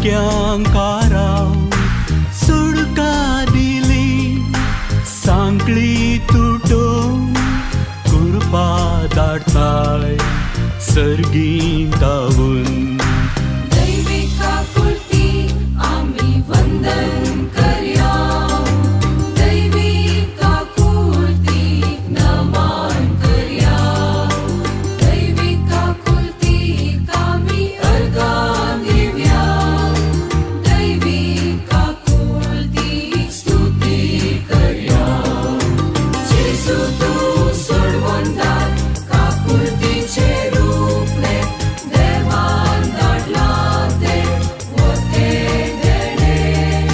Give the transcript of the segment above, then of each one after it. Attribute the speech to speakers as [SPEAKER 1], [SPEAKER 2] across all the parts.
[SPEAKER 1] सारक्यांकारा सुडका दिली सांकळी तुटोवन कुरपा धाडताय सर्गीं धांवून.
[SPEAKER 2] दैवी काकुळती आमी वंदन करया, दैवी काकुळतीक नमन करया, दैवी काकुळतीक आमी अर्गां दिवया, दैवी काकुळतीक स्तुती करया. जेजू तूं सोडवणदार, काकुळतीचें रूपलें, देवान धाडलां तें वतें देणें.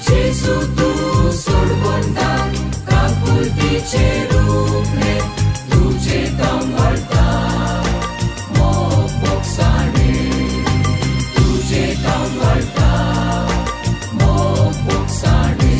[SPEAKER 2] जेजू तूं सोडवणदार, काकुळतीचें रूपलें, तुजें तांबडता मोग भोगसाणें, तुजें तांबडता मोग भोगसाणें.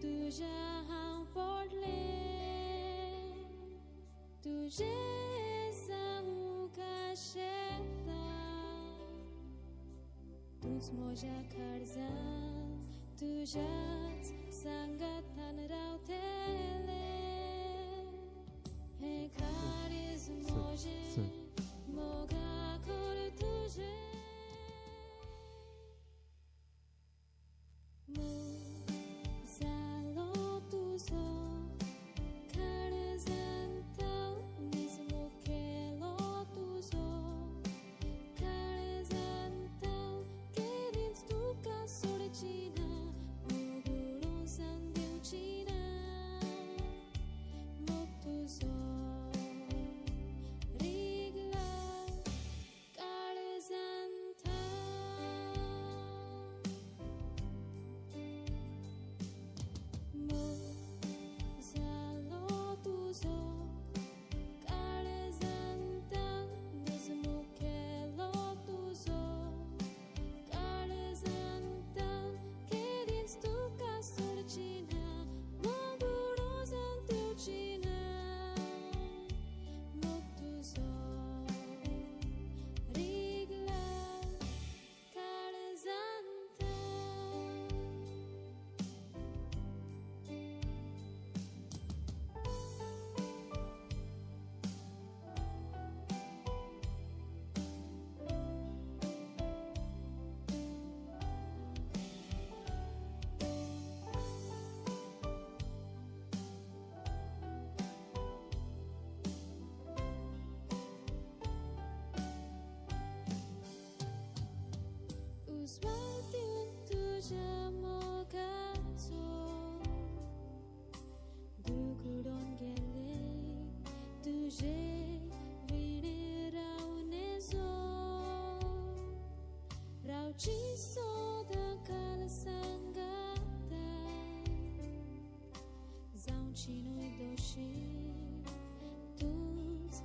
[SPEAKER 3] तुझ्या हांव पडलें, तुजें सांगूंक आशेता, तूंच म्हज्या काळजान, तुज्याच सांगातान रावतलें. हें काळीज म्हजें मोगा कर तुजें. मोग जालो तुजो काळजांत, नीज मुखेलो तुजो काळजांत, केदींच तुका सोडची ना, मोग उडोवन दिवची ना, मोग तुजो रिगला काळजांत. मोग जालो तुजो काळजांत, नीज मुखेलो तुजो काळजांत, केदींच तुका सोडची ना, मोग उडोवन दिवची ना, मोग तुजो रिगला काळजांत. उजवाड तुज्या मोगाचो दूख उडोवन गेले, तुजे विणे रावूं नजो, रावची सदां काल सांगाता, जावची न्हय दोशी, तूंच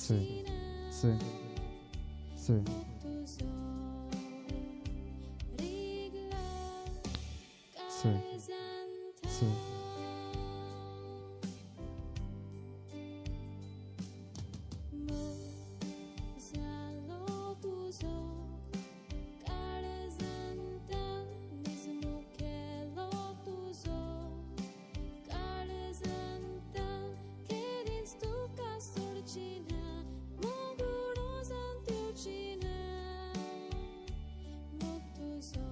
[SPEAKER 4] C, C, C.
[SPEAKER 3] तुजो रिगला
[SPEAKER 4] C,
[SPEAKER 3] काळजांत
[SPEAKER 4] C.
[SPEAKER 3] मोग जालो तुजो काळजांत निजमुखेलो तुजो काळजांत केदींच तुका सोडची ना मोगुणो जावन दिवची ना मोग तुजो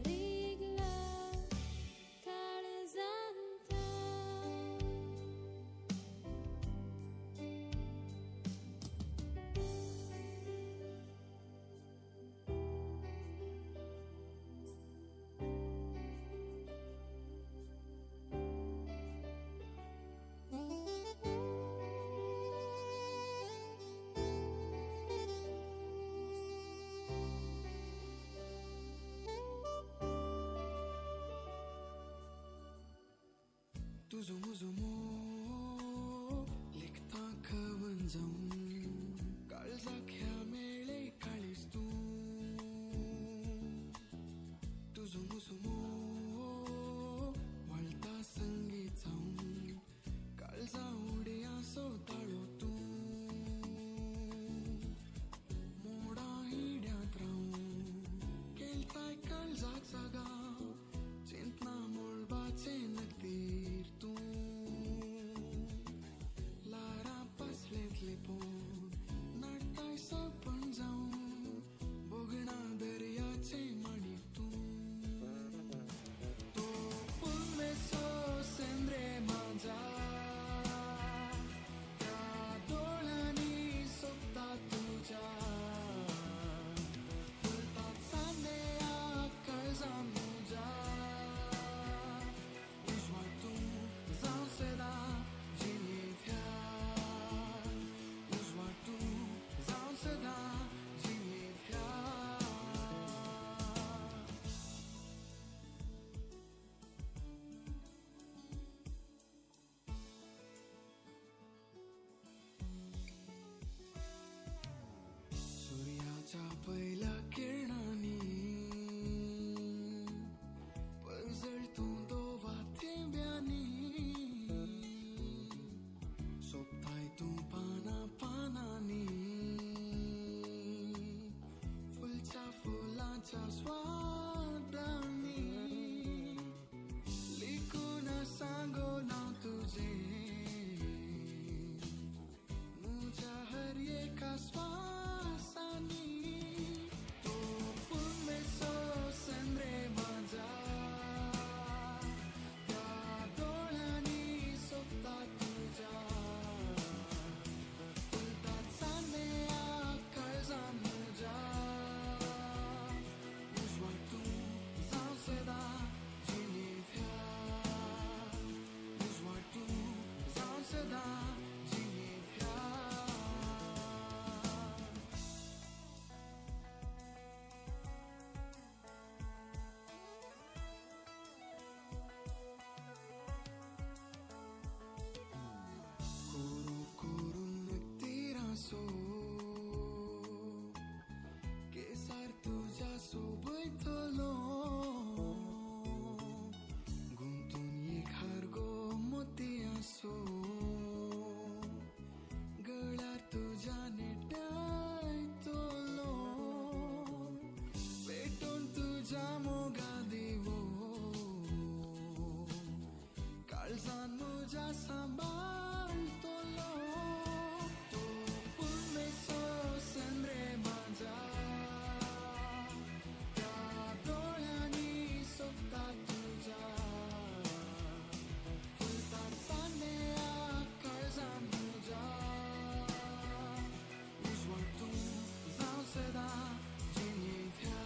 [SPEAKER 3] रिगला काळजांत.
[SPEAKER 5] तुझो म्हजो मोग लिखता खवन जावन काळजाक ह्या मेळे काळीज तूं तुझो म्हजो मोग वळता संगीत जावन काळजा उडया सोताळो तूं मोडा हिड्यांत रावून केलताय काळजाक जागा चिंतना मोळबाचें नकदीर तूं लारां पासलेंत लिपोवन नाडताय सपन जावन भोगणा दर्याचें माणीक तूं तो पुनवेचो सेंद्रे माझा त्या दोळ्यांनी सोबता तुज्या फुलतात सांदेया काळजान म्हज्या उजवाड तूं जावं सदां जिणेंत ह्या उजवाड तूं जावं सदां जिणेंत ह्या. सूर्याच्या पहिल्या किरणांनी परजळ तूं दोवा थेंब्यांनी सोबताय तूं पाना पानांनी फुलच्या फुलांच्या स्वादांनी लिखून सांगो ना तुझे मुझ्या हर एका श्वासानी तो पुनवेचो सेंद्रे माझा त्या दोळ्यांनी सोबता तुझ्या फुलतात सांदेया काळजान म्हज्या उजवाड तूं जावं सदां जिणेंत ह्या उजवाड तूं जावं सदां जिणेंत ह्या. कोरू कोरून नकतीरासो केसार तुज्या सोबयतलो गुंतून एक हार गो मोतयासो गळ्यार तुज्या नेटायतलो पेटोवन तुज्या मोगा दिवो काळजान म्हज्या सांबाळतलो तो पुनवेचो सेंद्रे माझा त्या दोळ्यांनी सोबता तुझ्या फुलतात सांदेया काळजान म्हज्या उजवाड तूं जावं सदां जिणेंत ह्या.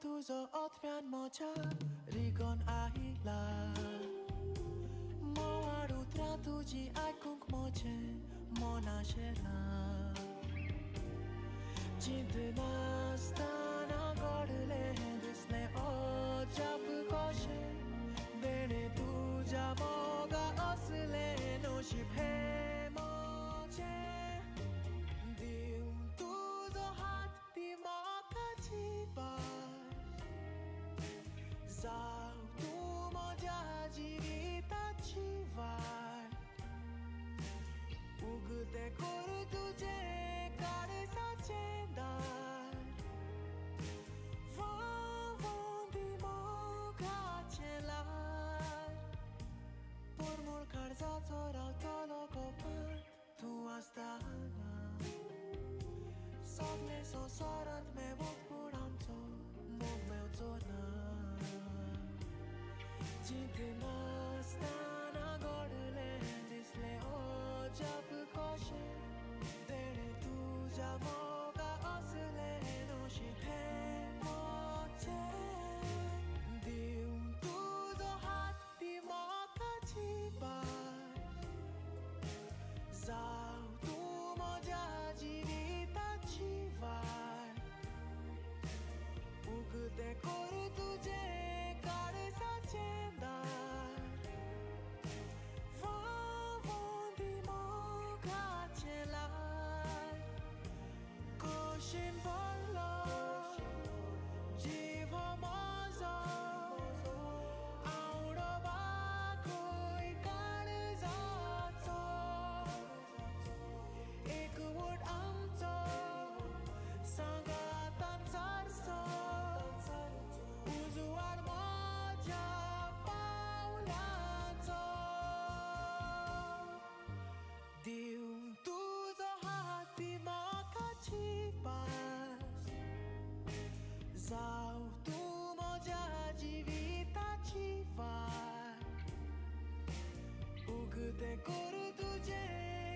[SPEAKER 5] तुजो ओतव्यान मोजा रिगोन आयला मोवाड उतरां तुजी आयकूंक म्हजें मन आशेलां चिंतनासतना घडलें दिसलें अजाप कशें देणें तुज्या मोगा असलें नशीब हें म्हजें दिव तुजो हात ती मोगाची वाट जाव तूं म्हज्या जिविताची वाट उगतें कर तुजें काळजाचें दार व्हांवूं दी मोगाचें ल्हार परमळ काळजाचो रावतलो गोपांत तूं आसतना सगळे संवसारांत मेवत पूण आमचो मोग मेवचो ना चिंतनासतना घडलें दिसलें अजाप कशें तेणें तुज्या मोगा असलें नशीब हें म्हजें दिव तुजो हात ती मोगाची वाट जाव तूं म्हज्या जिविताची वाट उगतें कर तुजें काळजाचें दार व्हांवूं दी मोगाचें ल्हार खोशेन भरलो जीव हो म्हजो आवडो बाकूय काळजाचो एकवट आमचो सांगातान सारचो उजवाड म्हज्या पावलाचो दिव तुजो हात ती मोगाची पास जाव तूं म्हज्या जिविताची वाट उगतें कर तुजें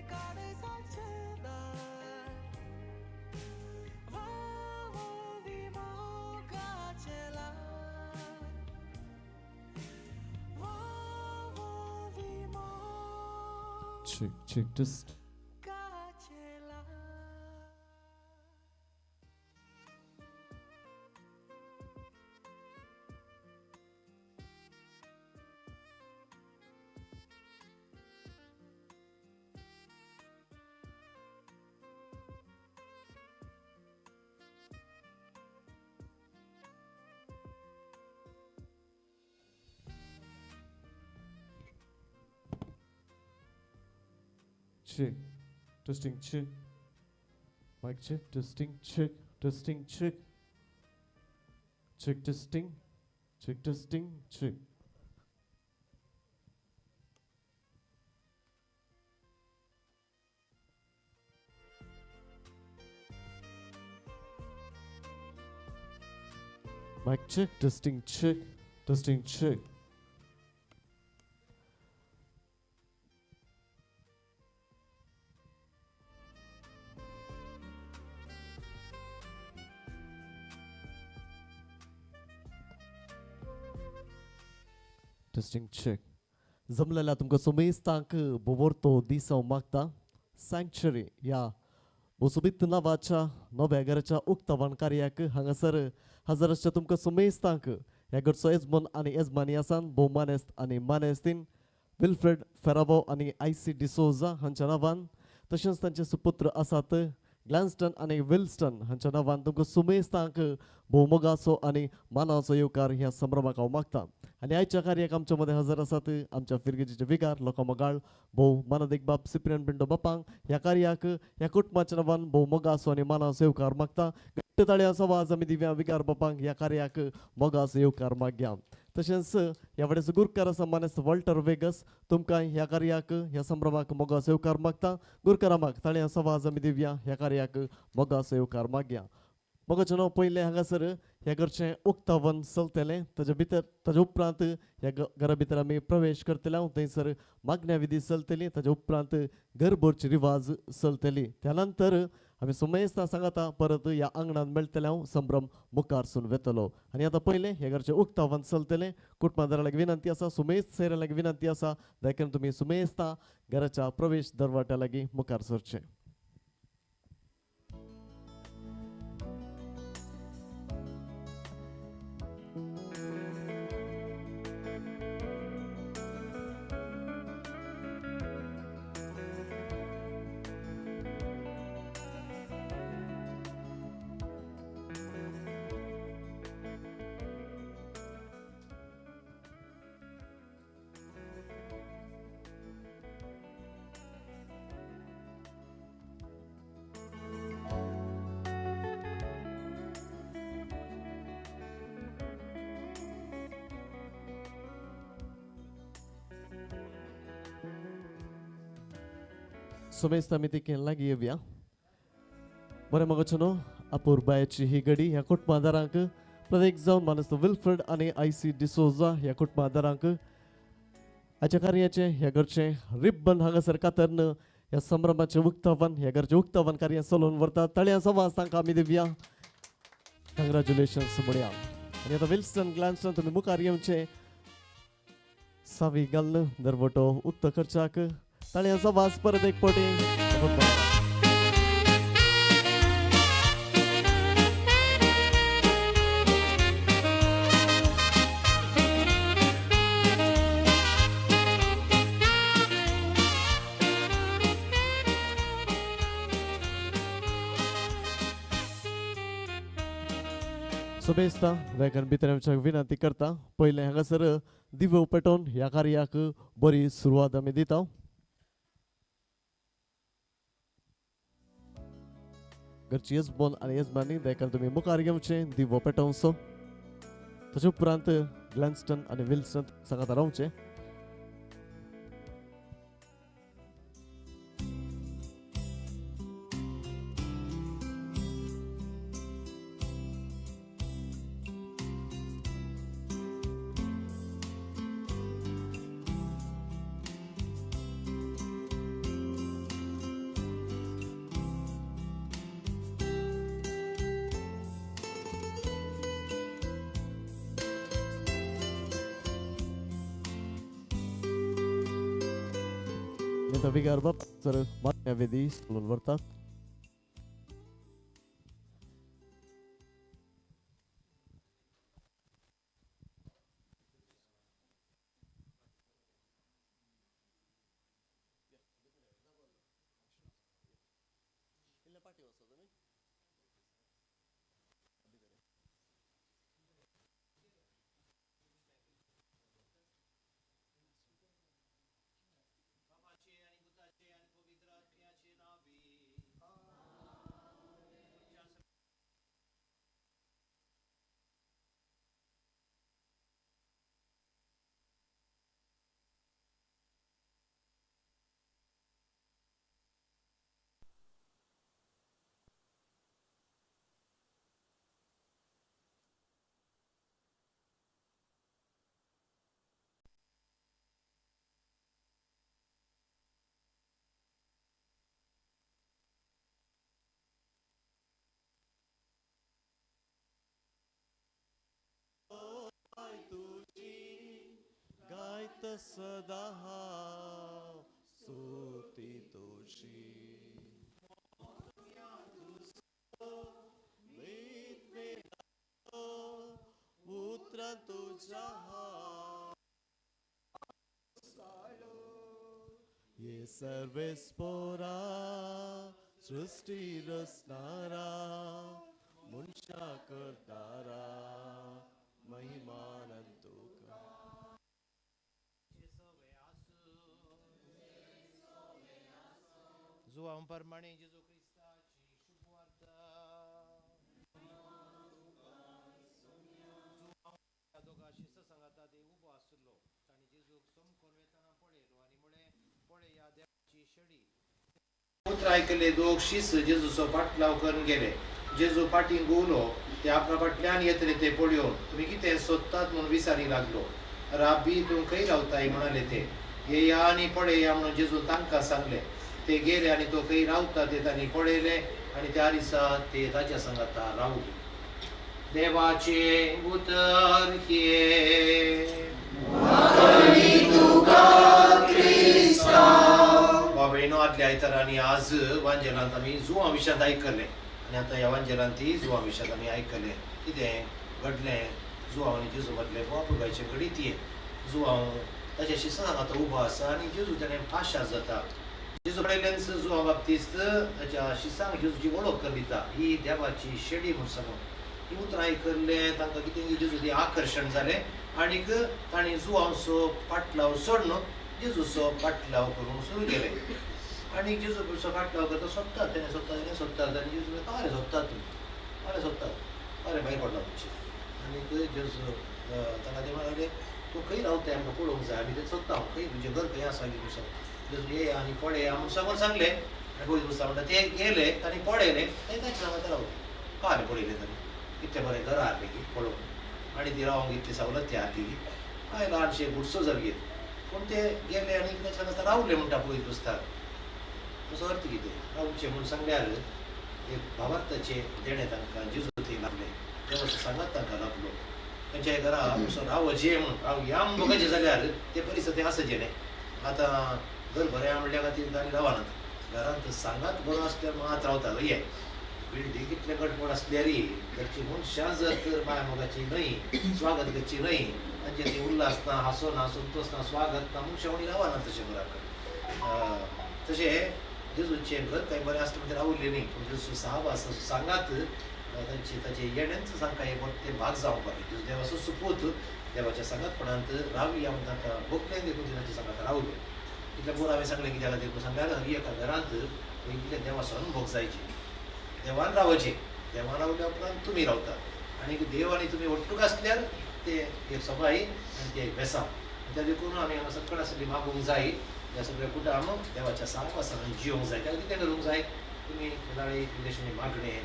[SPEAKER 5] काळजाचें दार व्हांवूं दी मोगाचें ल्हार व्हांवूं दी
[SPEAKER 4] Check, check, test.
[SPEAKER 5] मोगाचें ल्हार.
[SPEAKER 4] Check, testing, check. Mic check, testing, check, testing, check. Check, testing, check, testing, check. Mic check, testing, check, testing, check. Testing check. जमलेल्या तुमकां सुमेस्तांक बोवरतो दिसांव मागता सँक्चुरी ह्या बोसोबीत नांवाच्या नव्या घराच्या उक्तावण कार्याक हांगासर हजर आसच्या तुमकां सुमेस्तांक ह्या घरचो येजमान आनी येजमानी आसान भोव मानेस्त आनी मानेस्तीन विल्फ्रेड फेरावो आनी आय सी डिसोजा हांच्या नांवान तशेंच तांचे सुपुत्र आसात ग्लॅन्स्टन आनी विल्स्टन हांच्या नांवान तुमकां सुमेस्तांक भोव मोगाचो आनी मानाचो येवकार ह्या संभ्रमाक हांव मागता. आनी आयच्या कार्याक आमच्या मदें हजर आसात आमच्या फिरगेजीचे विगार लोकां मोगाळ भोव मानादीक बाब सिप्रियन पिंटो बापांक ह्या कार्याक ह्या कुटुंबाच्या नांवान भोव मोगाचो आनी मानाचो येवकार मागता. घट्ट ताळयांचो आवाज आमी दिव्या विगार बापांक ह्या कार्याक मोगाचो येवकार मागया. तशेंच ह्या वाड्याचो गुरकार आसा मानेस्त वॉल्टर वेगस तुमकां ह्या कार्याक ह्या संभ्रमाक मोगाचो येवकार मागता. गुरकारामाक ताळयांचो आवाज आमी दिव्या ह्या कार्याक मोगाचो येवकार मागया. मोगाचें नांव पयलें हांगासर ह्या घरचें उक्तावण चलतलें ताच्या भितर ताच्या उपरांत ह्या घरा भितर आमी प्रवेश करतले थंयसर मागण्या विधी चलतली ताच्या उपरांत घर भरची रिवाज चलतली. त्या नंतर आमी सुमेस्ता सांगाता परत ह्या आंगणान मेळटले हांव संभ्रम मुखार सून वेतलो. आनी आतां पयलें हे घरचें उक्तावन चलतलें. कुटुंबादारा लागीं विनंती आसा, सुमेस्त सोयऱ्यां लागीं विनंती आसा, देखून तुमी सुमेस्ता घराच्या प्रवेश दरवाट्या लागीं मुखार सरचें. सुमेस्त आमी तिकेन लागीं येवया. बरें मगो न्हू अपुरबायेची ही घडी ह्या कुटुंबादारांक प्रत्येक जावन मानस विल्फ्रेड आनी आयसी डिसोजा ह्या कुटुंबादारांक हाच्या कार्याचें ह्या घरचें रिब्बन हांगासर कातरन ह्या संभ्रमाचें उक्तावन ह्या घरचें उक्तावन कार्य चलोवन व्हरता. तळयांचो वास तांकां आमी दिवया, कंग्रेच्युलेशन्स म्हणया. आनी आतां विल्सन ग्लॅन्स्टन तुमी मुखार येवचें, सावी घालून दरवटो उक्तो करच्याक. ताळयांचो वास परत एक पटी. सोबेस्ता वेगन भितर आमच्या विनंती करता. पयलें हांगासर दिवो पेटोवन ह्या कार्याक बरी सुरवात आमी दिता. घरची येजबोन आनी येजमानी देखून तुमी मुखार घेवचें, दिवो पेटोवचो. ताचे उपरांत ग्लॅन्स्टन आनी विल्सन सांगाता रावचें. विगार बाप सर मान्यवेदी चलून व्हरतात. गायत सदा हांव स्तुती तुजी. उतरां तुज्या ये सर्वेस्पोरा सृष्टी रचणारा मनशा करदारा महिमानंद तुका.
[SPEAKER 6] जुवां परमाणे जेजू क्रिस्ताची शुभवार्ता. जुवां दोगा शिस्त सांगाता ते उबो आसलो. तांणी जेजूक सोमकोन वेताना पळयलो आनी म्हळें, पळय ह्या देवाची शेळी. उतरां आयकले दोग शिस्त जेजूचो पाटलाव करून गेले. जेजू फाटीं घुंवलो, ते आपल्या फाटल्यान येतले ते पळोवन तुमी कितें सोदतात म्हूण विचारी लागलो. राबी तूं खंय रावताय म्हणाले ते. येया आनी पळया म्हणून जेजू तांकां सांगलें. ते गेले आनी तो खंय रावता ते तांणी पळयलें आनी त्या दिसा ते ताच्या सांगाता रावले. देवाचें उतर हें. बाबेनो, आदल्या आयतारा आनी आज वांजेलांत आमी जुवां विशयांत आयकलें आनी आतां ह्या वांजेलांत ती जुवां विशयांत आमी आयकलें कितें घडलें. जुवांव आनी जेजू मदलें बापुगायचें घडीत हें. जुवांव ताच्या शिसांक आतां उबो आसा आनी जेजू ताणें पाशार जाता. जेजू पळयल्यान जुवांव बाप्तिस्त ताच्या शिसांक जेजूची वळख करून दिता, ही देवाची शेडी म्हूण सांगून. ही उतरां आयकल्लें तांकां कितें जेजू ती आकर्शण जालें आनीक तांणी जुवांवचो पाटलाव सोडून जेजूचो पाटलाव करूंक सुरू केलें. आनी जेजू फाटलाव करता सोदतात, तेणें सोदता, तेणें सोदतात आनी जेजू म्हणटा, अरे सोदतात तुमी, अरे सोदतात, अरे भायर पडला तुमचे. आनीक जेजू तांकां ते म्हणले, तूं खंय रावताय आमकां पळोवंक जाय, आमी तें सोदता, खंय तुजें घर खंय आसा की म्हूण. जेजू येया आनी पळया म्हूण सांगून सांगलें. आनी पयलीं पुस्तक म्हणटा ते गेले, तांणी पळयलें, ते ताच्या सांगता रावले. काल पळयलें तांणी कितलें बरें घर आहलें की पळोवंक आनी ती रावंक इतली सवलती आहली की कांय ल्हानशें गुडसो जागेर, पूण ते गेले आनी ताच्या सांगता रावले म्हणटा पयलीं पुस्तक. तसो अर्थ कितें रावचें म्हूण सांगल्यार एक भावार्थाचें देणें तांकां जेजू थंय लाबलें, देवाचो सांगात तांकां लाबलो. खंयच्याय घरा असो रावचें म्हूण रावया म्हूण बघायचें जाल्यार ते परिस्थिती आसचें न्ही. आतां घर बरें आहा म्हणल्या खातीर तांणी रावनात, घरांत सांगात बरो आसल्यार मात रावतात. ये बिल्डींग कितलें गडबड आसल्यारय घरची मनशां जर तर माया मोगाची न्हय, स्वागत करची न्हय, तांचे ती उल्हास ना, हांसो ना, संतोश ना, स्वागत ना, मनशां कोणी रावना तशें घराक. तशें जेजूचें घर कांय बरें आसलें म्हणटकीर रावलें न्ही, पूण जेजू साहब आसा सांगात तांचे ताचे येण्यांच तांकां हें तें भाग जावंक पावलें. जेजू देवाचो सुपूत, देवाच्या सांगातपणांत रावया म्हूण तांकां भोगलें, देखून ते तांच्या सांगात रावले. इतलें बरोबर हांवें सांगलें कित्या खातीर म्हूण सांगल्यार हर एका घरांत इतलें देवाचो अनुभव जायचे, देवान रावचें, देवान रावल्या उपरांत तुमी रावतात आनी देव आनी तुमी ಒಟ್ಟುಗ आसल्यार ते एक सबाय आनी ते एक बेसांव. त्या देखून आमी हांगा सकळ आसली मागूंक जाय, ह्या सगळ्या कुटाम देवाच्या साहवासान जियोंक जाय. त्या कितें करूंक जाय, तुमी सदांय इल्लेशें मागणें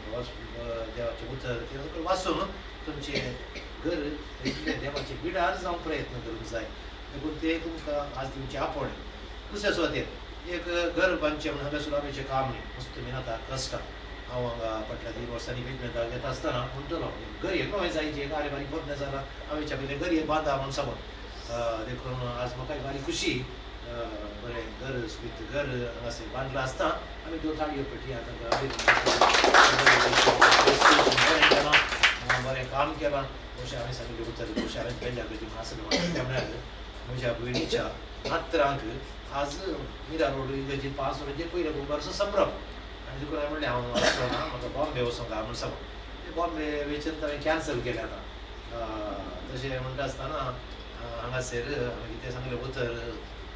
[SPEAKER 6] देवाचें उतर तें सगळें वाचून तुमचें घर इतलें देवाचें बिडार जावंक प्रयत्न करूंक जाय. देखून ते तुमकां आज दिवचें आपोवणें. दुसऱ्या सुवातेर एक घर बांदचें म्हणून हांगा सुलाबेचें काम न्ही, मस्त मेहनत कश्टां. हांव हांगा फाटल्या 3 वर्सांनी बेजमेंटाक येता आसतना म्हणटलो घर एक नवें जायचें, आरे बारीक बदलें जालां, हांवें पयलें घर एक बांदा म्हूण सांगून. देखून आज म्हाका बारीक खुशी, बरें घर सोबीत घर हांगासर बांदलां आसता आमी त्यो ताळयो पेटया तांकां बरें केलां, बरें काम केलां. अशें हांवें सांगिल्लें उतर अशें हांवें पेंजा करची म्हूण आसलें म्हाका. म्हळ्यार म्हज्या भयणीच्या नात्रांक आज मिरा रोड इगर्जेन 5 वरांचेर पयल्या कुंभारचो संभ्रम आनी देखून हांवें म्हणलें हांव वचो ना, म्हाका बॉम्बे वचोंक जाय म्हूण सांगून. ते बॉम्बे वयचें हांवें कॅन्सल केलें. आतां तशें म्हणटा आसतना हांगासर हांवें कितें सांगलें उतर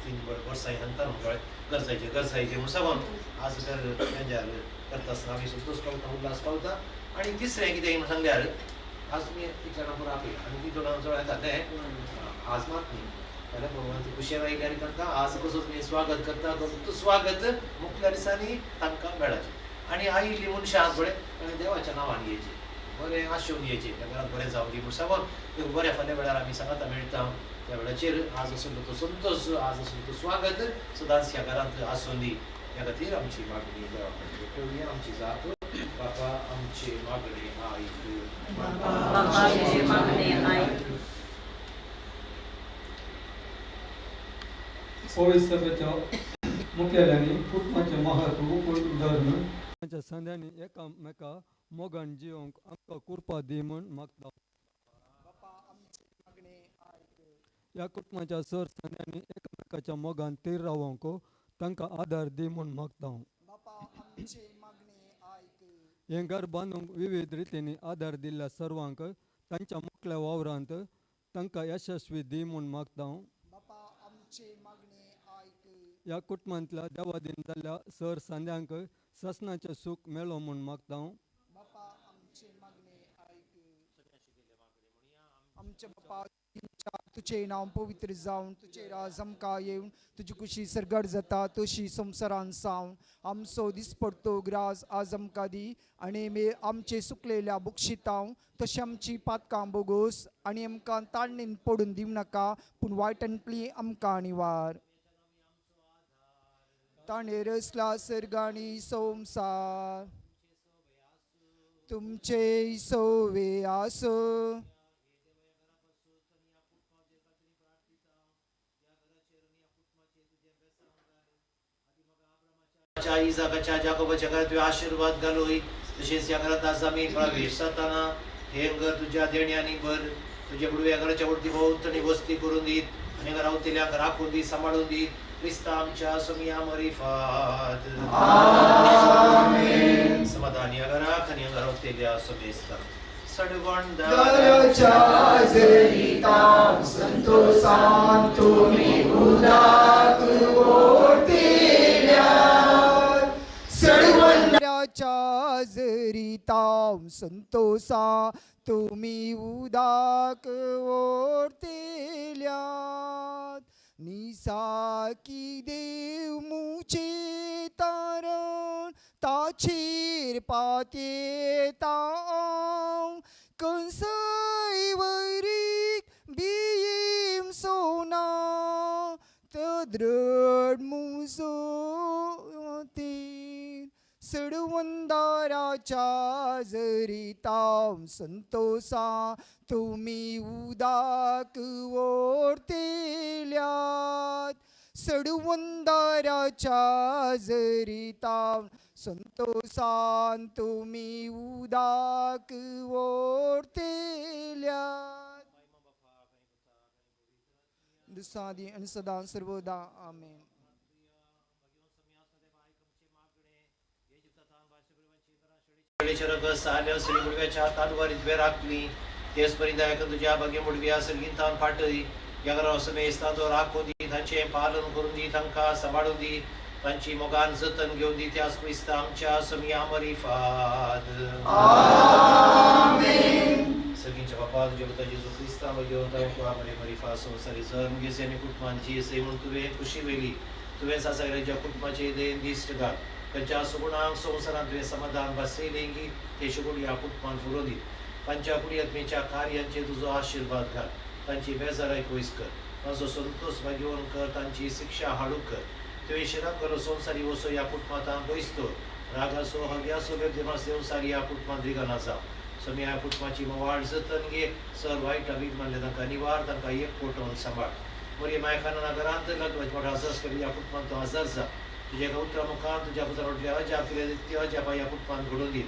[SPEAKER 6] 3 वर्सां सांगता म्हणटा घर जायचें, घर जायचें म्हूण सांगून आज घर पेंजार करता आसतना आमी संतोश पावता, उल्हास पावता. आनी तिसरें कितें म्हूण सांगल्यार आज तुमी इतल्या जाणां पुरो आपयला आनी कितल्या जाणां चड येता तें आज मात न्ही, जाल्यार भगवान खुशयेन आयले आनी तांकां आज कसो तुमी स्वागत करता तसो स्वागत मुखल्या दिसांनी तांकां मेळाचें. आनी आयिल्लीं मनशां पळय ताणें देवाच्या नांवान येयचें, बरें आशेवन येयचें, ह्या घरांत बरें जावं दी म्हूण सांगून. एक बऱ्या फाल्यां वेळार आमी सांगाता मेळटा त्या वेळाचेर आज आसलो तो संतोश, आज आसलो तो स्वागत सदांच ह्या घरांत आसूं दी. ह्या खातीर आमची मागणी देवा कडेन ठेवया. आमची जाप बापा आमची मागणी आयक,
[SPEAKER 7] बापा आमची मागणी आयक.
[SPEAKER 8] पवित्र सभेच्या मुखेल्यांनी कुटुंबाचें महत्व उकळून धरून तांच्या संद्यांनी एकामेका मोगान जियोंक आमकां कृपा दी म्हूण मागता. ह्या कुटुंबाच्या सर संद्यांनी एकामेकाच्या मोगान थीर रावोंक तांकां आदार दी म्हूण मागता. हें घर बांदूंक विविध रितींनी आदार दिल्ल्या सर्वांक तांच्या मुखल्या वावरांत तांकां यशस्वी दी म्हूण मागता. ह्या कुटुंबांतल्या देवादीन जाल्ल्या सर सांद्यांक ससनाचें सूख मेळो म्हूण मागता.
[SPEAKER 9] आमच्या बापा तुझे नांव पवित्र जावन तुझे राज आमकां येवन तुजी खुशी सर्गार जाता तशी संवसारान सावन. आमचो दिसपडतो ग्रास आज आमकां दी आनी मे आमचे सुकलेल्या बक्षितांव तशें आमची पातकां बोगोस आनी आमकां ताळणीन पडून दिवं नाका पूण वायटांतली आमकां निवार. ताणें रचला सर्ग आनी संवसार. तुमचे सोवे आसो.
[SPEAKER 6] इजाकाच्या जाकोबाच्या घरात तुवें आशीर्वाद घालूय, तशेंच ह्या घरांत आज आमी प्रवेश जातना हें घर तुज्या देण्यांनी भर. तुज्या बुडव्या घराच्या वरती भोंवतणी वस्ती करून दीत आनी घरा वतल्यांक राखून दी, सांबाळून दीत. क्रिस्ता आमच्या सोमिया मरिफात. समाधान ह्या घराक आनी ह्या घरा वतल्या सोमेस्तांक.
[SPEAKER 9] दराच्या जरितां संतोषान तुमी उदाक ओडतेल्यात. सडवंदाच्या जरितां संतोषा तुमी उदाक ओडतेल्यात. निसाकी देव मुचे तारण ताचेर पातेता हांव. कंसय वैरीक भीम सोना तद्रड मुजो तीन. सडवंदाराच्या जरितां संतोषा तुमी उदाक ओडतेल्यात. सडवंदाराच्या जरितां संतोषान तुमी उदाक ओडतेल्यात. दुसादी आनी सदां सर्वदा. आमेन.
[SPEAKER 6] रगत साल्या सरी मुडव्याच्या तालवारीत तुवें राखली, तेच परी दयाक तुज्या भाग्य मुडव्या सर्गींतान फाटय. ह्या घरा समेस्तांचो राखून दी, तांचें पालन करून दी, तांकां सांबाळून दी, तांची मोगान जतन घेवन दी. त्याच क्रिस्ता आमच्या समिया मरिफात. सगळींच्या बापा तुज्या पुता जेजू क्रिस्ता घेवन तांकां मरे मरिफा संवसारी जल्म घेस आनी कुटुंबांची सै म्हूण तुवें खुशी वेली. तुवें सासऱ्याच्या कुटुंबाचे दयेन दिश्ट घाल. तांच्या सुगुणांक संवसारांत तुवें समाधान भासयलें की ते सुगूण ह्या कुटुंबान फुलोवन दी. तांच्या कुडयात्मेच्या कार्यांचेर तुजो आशिर्वाद घाल. तांची बेजाराय पयस कर, तांचो संतोष भागीवन कर, तांची शिक्षा हाडूक कर. तुवें शिराप करो संवसारी वसो ह्या कुटुंबांत पयस दवर. रागाचो हग्याचो बेबदेमास संवसारी ह्या कुटुंबांत रिगना जावं. समी ह्या कुटुंबाची मवाळ जतन घे. सर वायट अभिमानले तांकां निवार, तांकां एक पोटोवन सांबाळ. मोरये मायखाना घरांत मोठो आजार केली ह्या कुटुंबांत तो आजार जा. तुज्या एका उतरा मुखार तुज्या पुतान म्हटलें अजाप केलें ते अजाप ह्या कुटुंबांत घडोवन दी.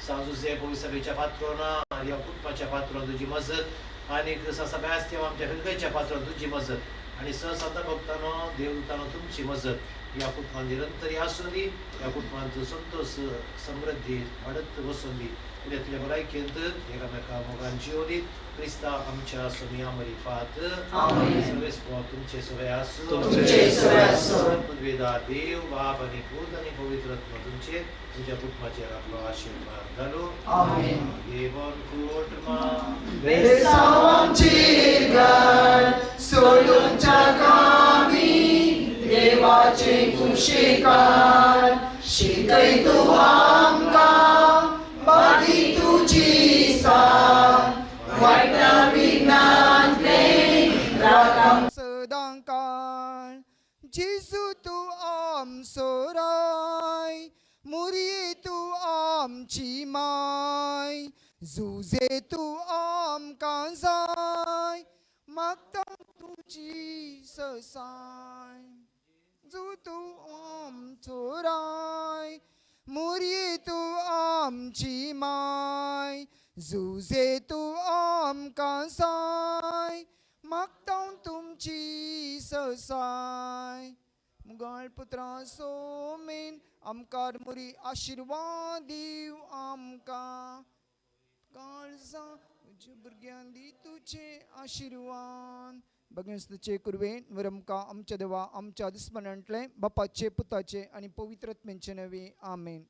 [SPEAKER 6] सांजुसे पविसभेच्या पात्रोना आनी ह्या कुटुंबाच्या पात्रोन तुजी मजत आनी सब्यास्त्यव आमच्या फिरगयच्या पात्रोन तुजी मजत आनी संत भक्तानो देवदूतानो तुमची मजत ह्या कुटुंबांत निरंतरी आसूं दी. ह्या कुटुंबांत संतोष समृद्धी वाडत वसून दी. उद्या तुज्या भलायकेंत एकामेका मोगान जियो दी. क्रिस्ता आमच्या सोमिया मरिफात. सर्वेस्पोर तुमचे सगळे आसूं. पदवेदार देव बाप आनी पूत आनी पवित्र आत्मा तुमचे तुमच्या कुटुंबाचेर आपलो आशिर्वाद घालू. देवन कुटुंबा
[SPEAKER 9] बेसावांचेर घाल सोडूनच्या कामी देवाचे कुशेकार. शिकय तूं आमकां मागी तुजी सान वायटा विघ्नांतलें राख सदां काळ. जेजू तूं आमचो राय, मुरये तूं आमची माय, जुजे तूं आमकां जाय, मागता तुजी ससाय. जू तूं आमचो राय, मुरये तूं आमची माय, जुजे तूं आमकां जाय, मागता तुमची ससाय. मुगाळ पुत्रा सोमेन आमकार मुरी आशिर्वाद दिव आमकां. काळजा तुज्या भुरग्यां दी तुजे आशिर्वाद. भगेस तुजे कुरवेन वरमकां आमच्या देवा आमच्या दुस्मनांतले बापाचे पुताचे आनी पवित्र आत्म्याचे नवे. आमेन.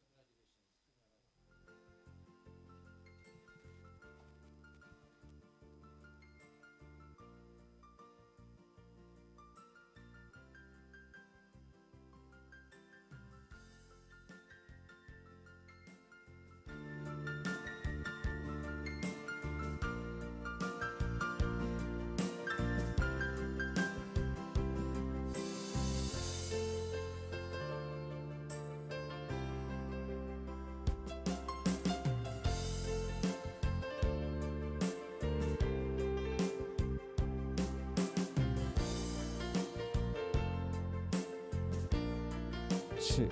[SPEAKER 4] चे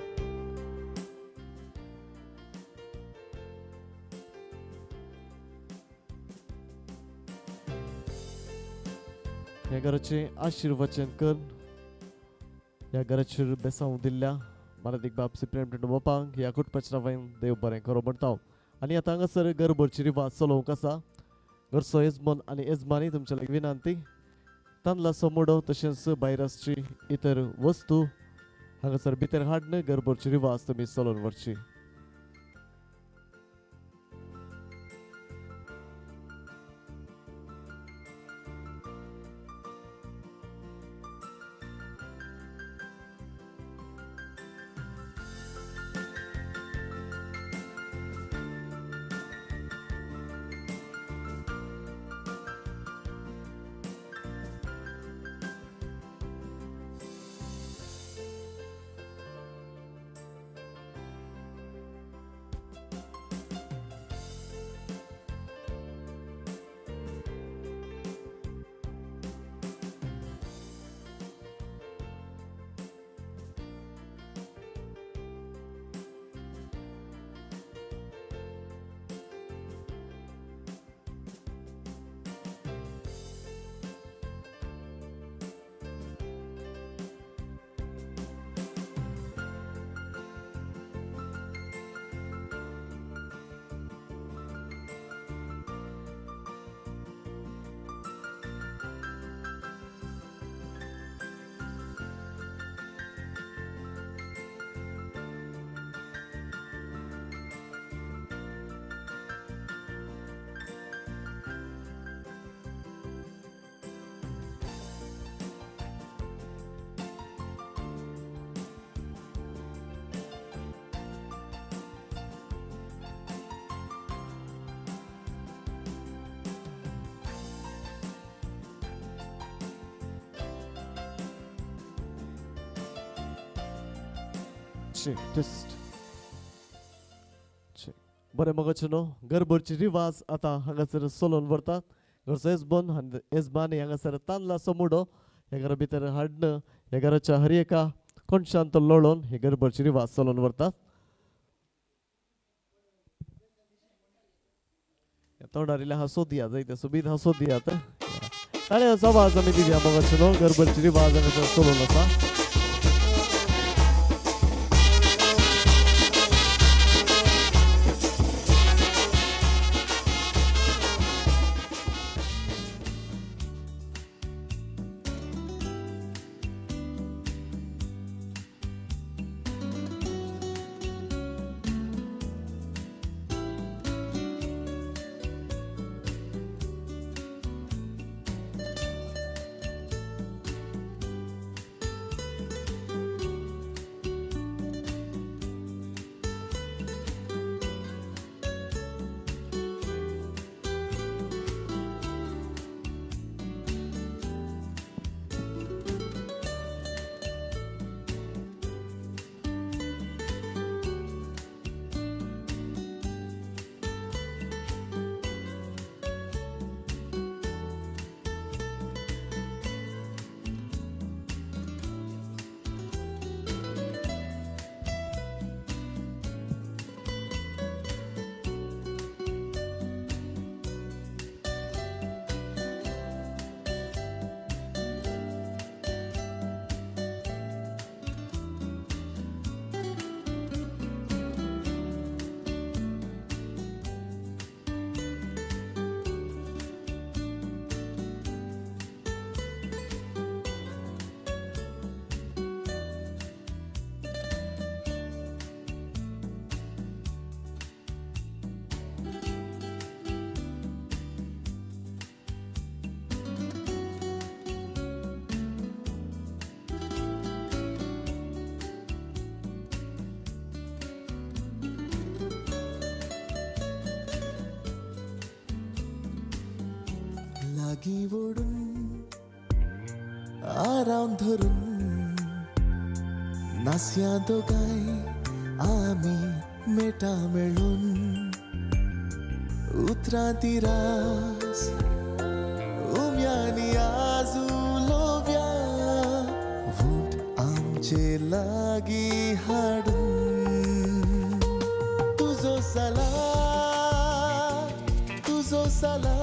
[SPEAKER 4] ह्या घराचें आशिर्वचन कर ह्या घराचेर बेसांव दिल्ल्या मारादीक बाब सिप्रेम बापांक ह्या कुटुंबाच्या नांवान देव बरें करो म्हणटा. आनी आतां हांगासर घरभरची रिवाज चलोवंक आसा. घरचो येजमान आनी येजमानी तुमच्या लागीं विनंती, तांदळाचो मोडो तशेंच भायर आसची इतर वस्तू हांगासर भितर हाडून घरभरची रिवाज तुमी चलोवन व्हरची. टेस्ट बरें मगाचे न्हू घरभरची रिवाज आतां हांगासर चलोवन व्हरतात. घरचो येजमान आनी येजमानी हांगासर तांदळाचो मुडो ह्या घरा भितर हाडून ह्या घराच्या हर एका कोणशान तो लोळोवन हे घरभरची रिवाज चलोवन व्हरतात. तोंडार इल्लें हांसो दिया, जायते सोबीत हांसो दियात. ताळयांचो आवाज आमी दिवया मगाचे न्हू घरभरची रिवाज हांगासर चलोवन आसा.
[SPEAKER 5] लागीं ओडून आराम धरून नासया दोगांय आमी मेटा मेळून उतरां तिरास उम्यांनी आज उलोवया वोट आमचे. तुजे लागीं हाडून. तुजो साला, तुजो साला,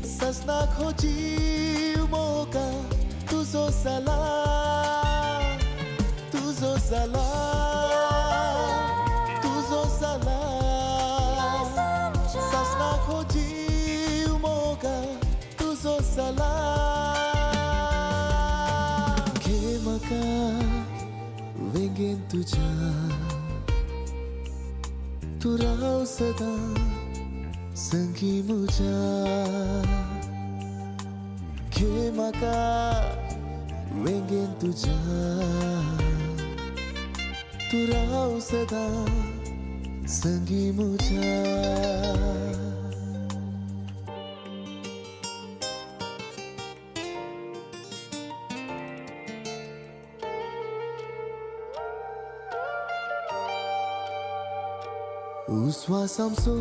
[SPEAKER 5] ससनाक हो जीव मोगा. तुजो साला, तुजो साला, तुजो साला, ससनाक हो जीव मोगा. तुजो साला. घे म्हाका वेंगेन तुज्या, तूं राव सदां संगी म्हज्या. घे म्हाका वेंगेन तुज्या, तूं राव सदां संगी म्हज्या. उस्वास आमचो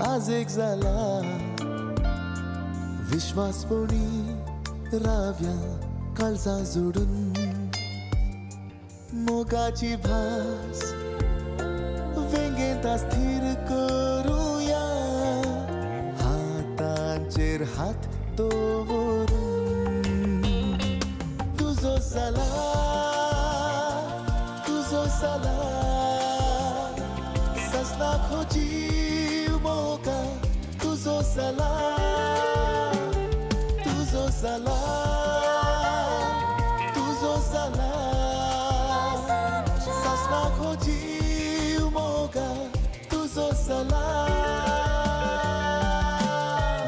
[SPEAKER 5] आज एक जाला, विश्वासपणी राव्या काळजां जोडून. मोगाची भास वेंगेंत स्थिर करुया, हातांचेर हात दवरून. तुजो साला, तुजो साला, ससनाक हो जीव मोगा. तुजो साला, तुजो साला, तुजो साला, ससनाक हो जीव मोगा. तुजो साला.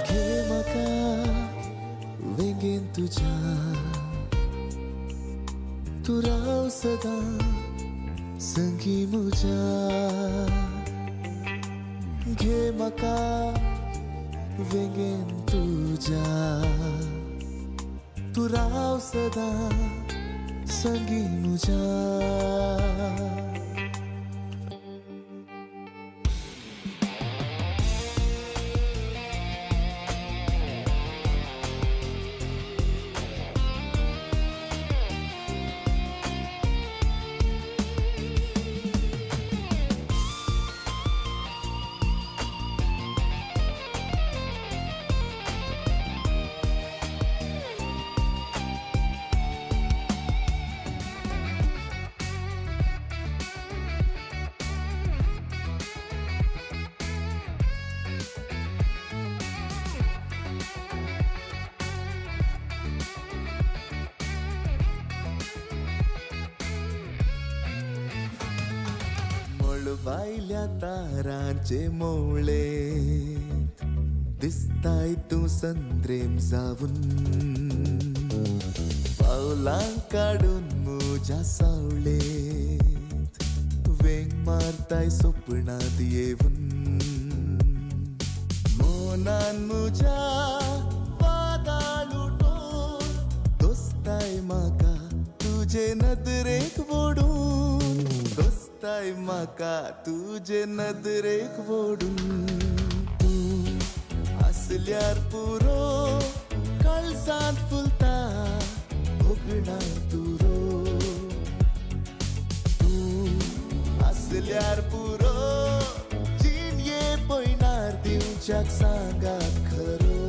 [SPEAKER 5] घे म्हाका वेंगेन तुज्या, तूं राव सदां संगी म्हज्या. घे म्हाका वेंगेन तुज्या, तूं राव सदां संगी म्हज्या. मळबायल्या तारांचे मोवळे दिसताय तूं संद्रेम जावन, पावलां काडून म्हज्या सावळेंत वेंग मारताय सपनांत येवन. मोनान म्हज्या वादाळ उठोवन दोस्ताय म्हाका तुजे नदरेक वोडून, दोस्ताय म्हाका तुजे नदरेक वोडून. तूं आसल्यार पुरो काळजांत फुलता भोगणां तुरो. तूं आसल्यार पुरो जिणये पयणार दिवच्याक सांगात खरो.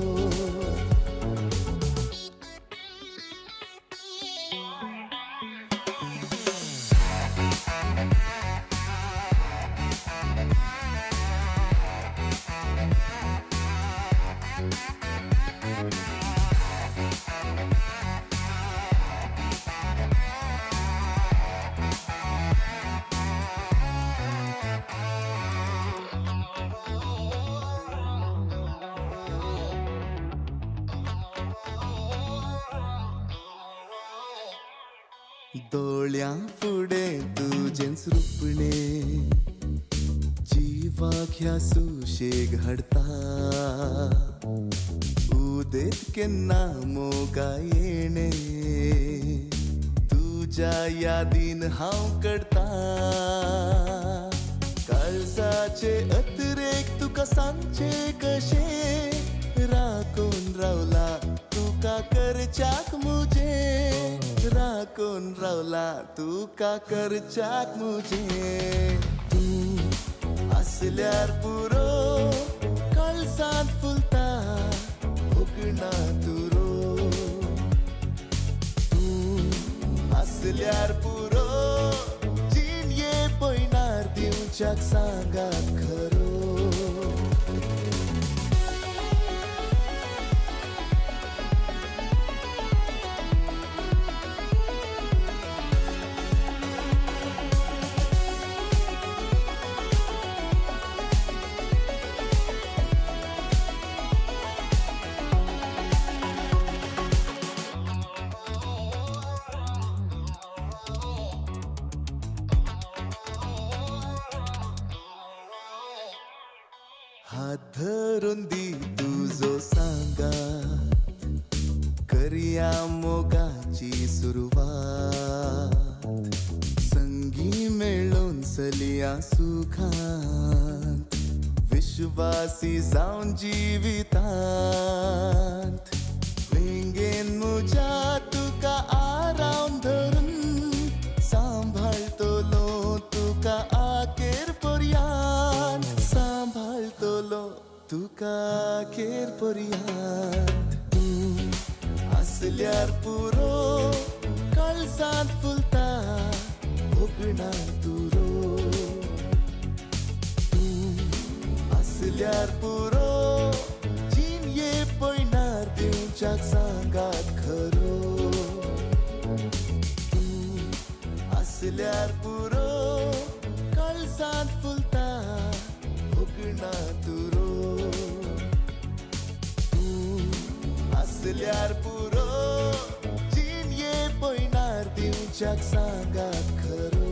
[SPEAKER 5] दोळ्यां फुडें तुजेंच रुपणें जिवाक ह्या सुशेग हाडटा. उदेत केन्ना मोगा येणें तुज्या यादीन हांव करता. काळजाचे अतिरेक तुका सांगचें कशें, राखून रावला तुका करच्याक मुजें. राखून रावला तुका करच्याक मुझे. तूं आसल्यार पुरो काळजांत फुलता उगणा तुरो. तूं आसल्यार पुरो जिणये पयणार दिवच्याक सांगात खरो. हात धरून दी तुजो सांगा करया मोगाची सुरवात. संगी मेळून चलया सुखांत विश्वासी जावन जिवितांत. वेंगेन मुज्या तुका आराम धरून सांभाळतलो तुका आखेर पर्यांत. सांभाळतलो तुका आखेर पर्यांत. तूं आसल्यार पुरो काळजांत फुलता उगणा तुरो. तूं आसल्यार पुरो जिणये पयणार दिवच्याक सांगात खरो. तूं आसल्यार पुरो काळजांत फुलता उगणा तुरो. तूं आसल्यार पुरो जिणये पयणार दिवच्याक सांगात खरो.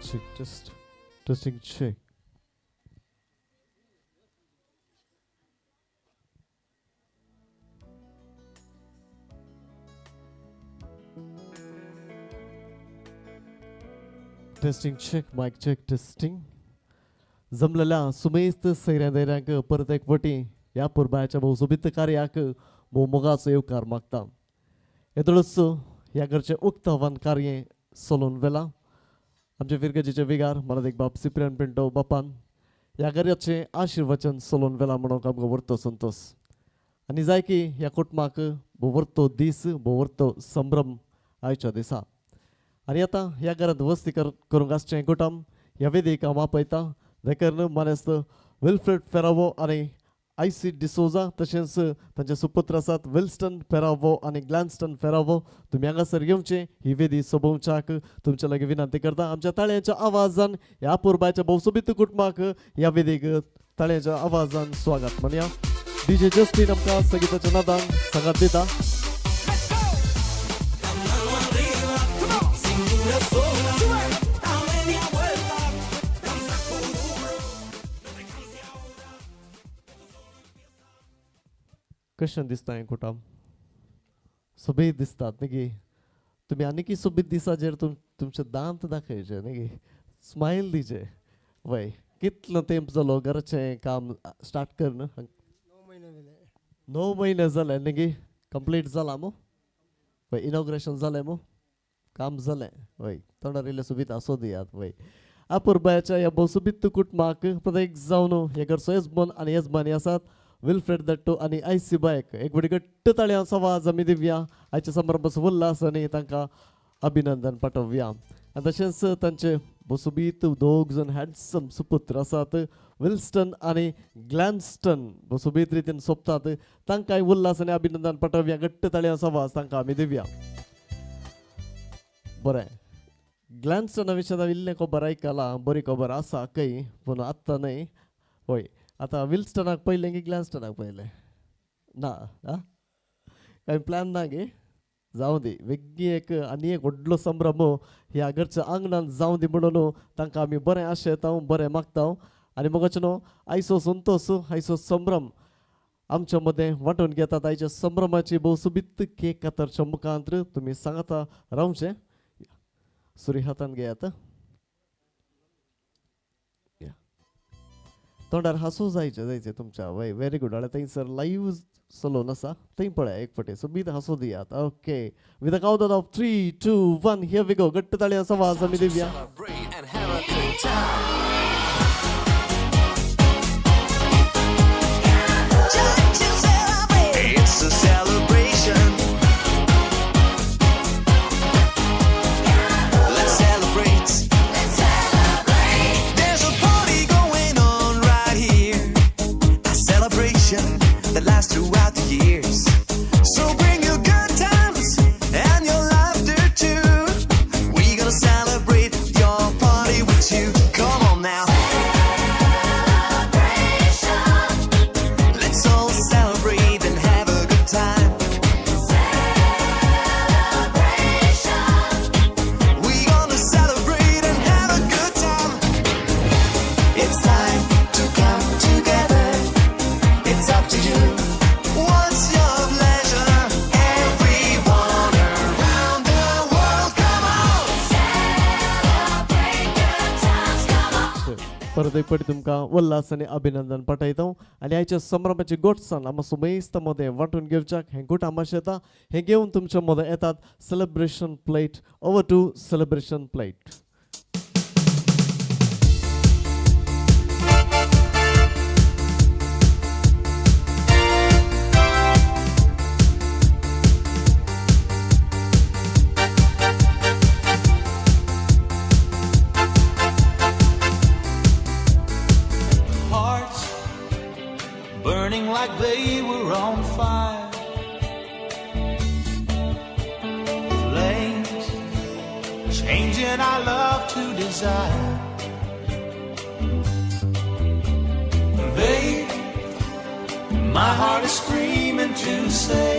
[SPEAKER 4] Check, test, testing, check. Testing check, mic check, testing. जमलेल्या सुमेस्त सैऱ्या दैऱ्यांक परत एक वटी ह्या पुरबायाच्या भोवसोबीत कार्याक भोव मोगाचो येवकार मागता. येदोळच ह्या घरचें उक्तावन कार्य चलोवन वेलां. आमचे फिरगजीचे विगार मनादीक बाब सिप्रियन पिंटो बापान ह्या घराचें आशिर्वचन चलोवन वेलां म्हणूंक आमकां व्हरतो संतोश. आनी जाय की ह्या कुटुंबाक भोवरतो दीस, भोवरतो संभ्रम आयच्या दिसा. आनी आतां ह्या घरांत वस्ती करूंक आसचें कुटुंब ह्या वेदीक हांव आपयतां. देखून मानेस्त विल्फ्रेड फेरावो आनी आयसी डिसोजा, तशेंच तांचे सुपुत्र आसात विल्स्टन फेरावो आनी ग्लॅन्स्टन फेरावो, तुमी हांगासर येवचें ही वेदी सोबोवच्याक तुमच्या लागीं विनंती करता. आमच्या ताळयांच्या आवाजान ह्या अपुरबायच्या भोवसोबीत कुटुंबाक ह्या वेदीक ताळयांच्या आवाजान स्वागत म्हणया. डीजे जस्टीन आमकां संगीताच्या नादान सांगात दिता. कशें दिसता हें कुटुंब? सोबीत दिसतात न्ही गी? तुमी आनीकय सोबीत दिसाचेर तुमचे दांत दाखयचे न्ही गी, स्मायल दिचे. वय कितलो तेंप जालो घराचें काम स्टार्ट करून? 9 म्हयने जाले न्ही गी? कंप्लीट जालां मू? वय इनॉग्रेशन जालें मू? काम जालें. वय तोंडार इल्लें सोबीत आसो दियात. वय अपुरबायाच्या ह्या भोवसोबीत कुटुंबाक प्रत्येक जावन हे घरचो येजमान आनी येजमानी आसात विल्फ्रेड दट्टू आनी आयसी बायक एक बडी घट्ट ताळयांचो आवाज आमी दिवया. आयच्या संभ्रमाचो उल्हास आनी तांकां अभिनंदन पाठोवया. आनी तशेंच तांचे बोसुबीत दोग जण हँडसम सुपुत्र आसात विल्स्टन आनी ग्लॅन्स्टन, बोसुबीत रितीन सोंपतात. तांकांय उल्हास आनी अभिनंदन पाठोवया. घट्ट ताळयांचो आवाज तांकां आमी दिवया. बरें, ग्लॅन्स्टना विशयान हांवें इल्लें खबर आयकलां, बरी खबर आसा खंय, पूण आत्तां न्हय. हय आतां विल्स्टनाक पयलें की ग्लॅन्स्टनाक पयलें? ना आं, कांय प्लॅन ना गे? जावं दी, वेगळी एक आनी एक व्हडलो संभ्रम ह्या घरच्या आंगणान जावं दी म्हणून तांकां आमी बरें आशेता, बरें मागता. आनी मोगाचें न्हू आयचो संतोश, आयचो संभ्रम आमच्या मदें वांटून घेतात. आयच्या संभ्रमाची भोव सोबीत केक कातरच्या मुखांत तुमी सांगता रावचें. सुरी हातान घेयात, तोंडार हांसो जायचें जायचें तुमच्या. वय व्हेरी गूड. जाल्यार थंयसर लायव्ह सलोन आसा थंय पळया एक फावटी सोबीत हांसो दियात. Okay, with a count of 3, 2, 1 here we go. घट्ट ताळयांचो आवाज आमी दिवया.
[SPEAKER 5] It's a celebration. Let's celebrate. Let's celebrate. There's a party going on right here. A celebration that lasts throughout the years. So bring your good times and your laughter too. We're gonna celebrate your party with you. Come on now. Celebration. Let's all celebrate and have a good time. Celebration. We gonna celebrate and have a good time. It's time to come together. It's up to you. What's your pleasure? Everyone around the world, come on. Celebrate good times, come on.
[SPEAKER 4] परत एक फावटी तुमकां उल्हास आनी अभिनंदन पाठयता. आनी आयच्या संभ्रमाची गोठसाण आमकां सुमेस्त मदें वांटून घेवच्याक हें गुट आमाश येता, हें घेवन तुमच्या मदें येतात celebration plate. Over to celebration plate.
[SPEAKER 6] Hearts burning like they were on fire. Flames changing our love to desire. Babe, my heart is screaming to say,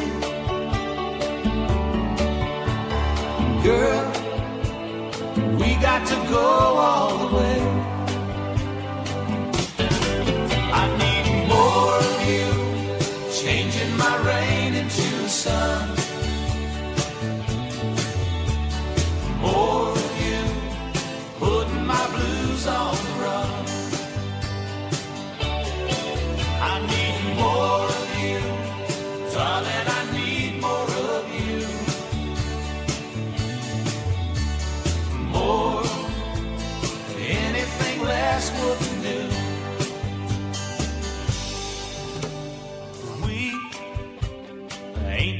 [SPEAKER 6] girl, we got to go all the way. I need more of you, changing my rain into sun. More of you, putting my blues on the run. I need more of you, darling.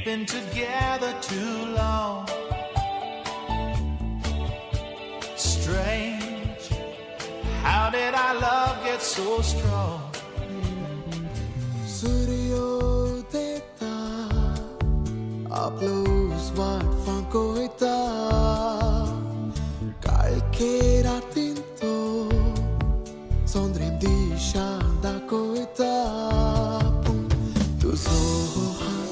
[SPEAKER 5] We've been together too long. Strange, how did our love get so strong?
[SPEAKER 10] सूर्योदयता आपलो उजवाड फांकयता काळखे रातीन तो चंद्रीम दिशा दाखयता पूण तुजो हात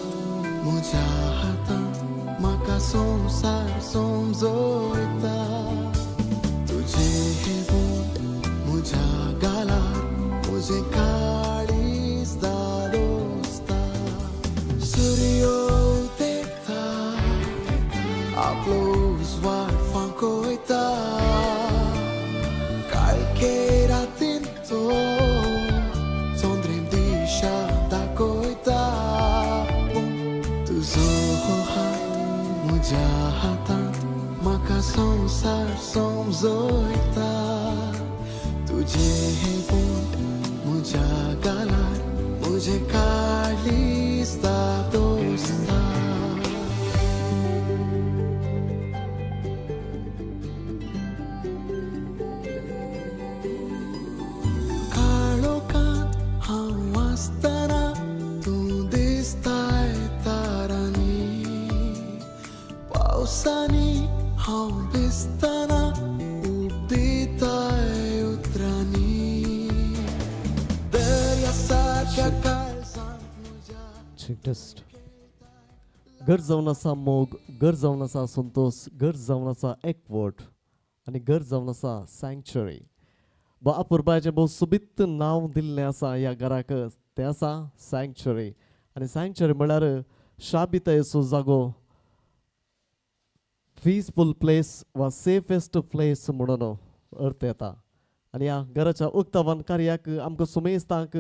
[SPEAKER 10] म्हज्या हातांत म्हाका संवसार समजयता तुजे हे बोट म्हज्या गालार म्हजें काळीज दादोसता सूर्योदयता आपलो उजवाड फांकयता काळखे रातीन तो चंद्रीम दिशा दाखयता पूण तुजो हात म्हज्या हातांत म्हाका संवसार समजयता तुजे हे बोट म्हज्या गालार म्हजें काळीज दादोसता. काळोखांत हांव आसतना तूं दिसताय तारांनी पावसांनी हांव भिजतना ऊब दिताय उतरांनी दर्या सारक्या काळजांत म्हज्या
[SPEAKER 4] टेस्ट. घर जावन आसा मोग, घर जावन आसा संतोश, घर जावन आसा एकवट आनी घर जावन आसा सँक्चुरी. अपुरबायचें भोव सोबीत नांव दिल्लें आसा ह्या घराक, तें आसा सँक्चुरी. आनी सँक्चुरी म्हळ्यार शाबितायेचो जागो, पीसफूल प्लेस वा सेफेस्ट प्लेस म्हणून अर्थ येता. आनी ह्या घराच्या उक्तावण कार्याक आमकां सुमेस्तांक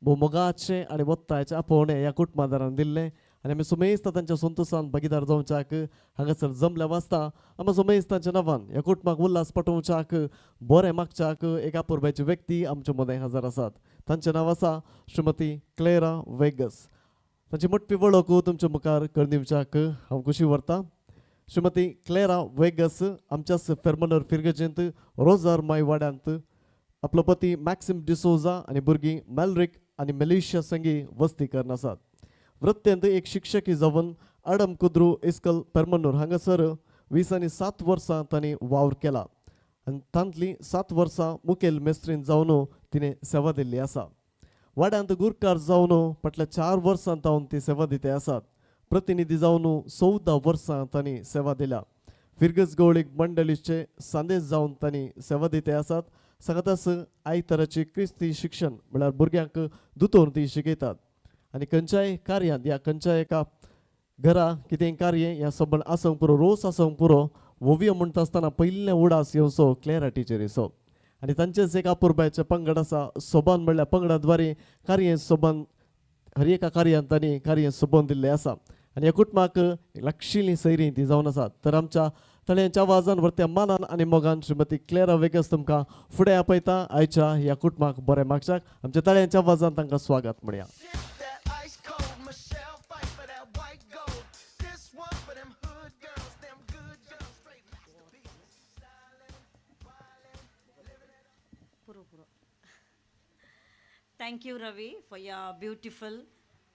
[SPEAKER 4] भोव मोगाचें आनी वत्तायचें आपोवणें ह्या कुटुंबादारान दिल्लें आनी आमी सुमेस्ता तांच्या संतोशान भागीदार जावच्याक हांगासर जमल्या वास्ता आमकां सुमेस्तांच्या नांवान ह्या कुटुंबाक उल्हास पाठोवच्याक बरें मागच्याक एक अपुरबायची व्यक्ती आमचे मदें हजर आसात. तांचें नांव आसा श्रीमती क्लेरा वेगस. तांची मोठी वळख तुमच्या मुखार करून दिवच्याक हांव खुशी व्हरता. श्रीमती क्लेरा वेगस आमच्याच फेर्मनर फिरगजेंत रोजार माय वाड्यांत आपलो पती मॅक्सिम डिसोजा आनी भुरगीं मेलरीक आनी मलेशिया संगी वस्ती करून आसात. वृत्तेंत एक शिक्षकी जावन आडम कुद्रू इस्कल पेर्मनूर हांगासर 20 आनी 7 वर्सां तांणी वावर केला आनी तांतलीं 7 वर्सां मुखेल मेस्त्रीन जावन तिणें सेवा दिल्ली आसा. वाड्यांत गुरकार जावन फाटल्या 4 वर्सां तावन ती सेवा दिते आसात. प्रतिनिधी जावन 14 वर्सां तांणी सेवा दिल्या. फिरगज गवळीक मंडळीचे सांदेश जावन तांणी सेवा दिते आसात. सांगाताच आयताराची क्रिस्ती शिक्षण म्हळ्यार भुरग्यांक दुतोवन ती शिकयतात आनी खंयच्याय कार्यांत ह्या खंयच्याय एका घरा कितेंय कार्य ह्या सबंद आसूंक पुरो, रोस आसूंक पुरो, ओवियो म्हणटा आसतना पयलें उडास येवचो क्लेरा टिचरीचो. आनी तांचेच एक अपुरबायचें पंगड आसा सोबान म्हळ्यार पंगडा द्वारे कार्य सोबान हर एका कार्यांत तांणी कार्य सोबोवन दिल्लें आसा आनी ह्या कुटुंबाक लागशिल्लीं सैरीं ती जावन आसात. तर आमच्या तळयांच्या आवाजान वरत्या मानान आनी मोगान श्रीमती क्लेरा वेगस तुमकां फुडें आपयता. आयच्या ह्या कुटुंबाक बरें मागच्याक आमच्या तळयांच्या आवाजान तांकां स्वागत म्हणया.
[SPEAKER 7] Thank you, Ravi, for your beautiful,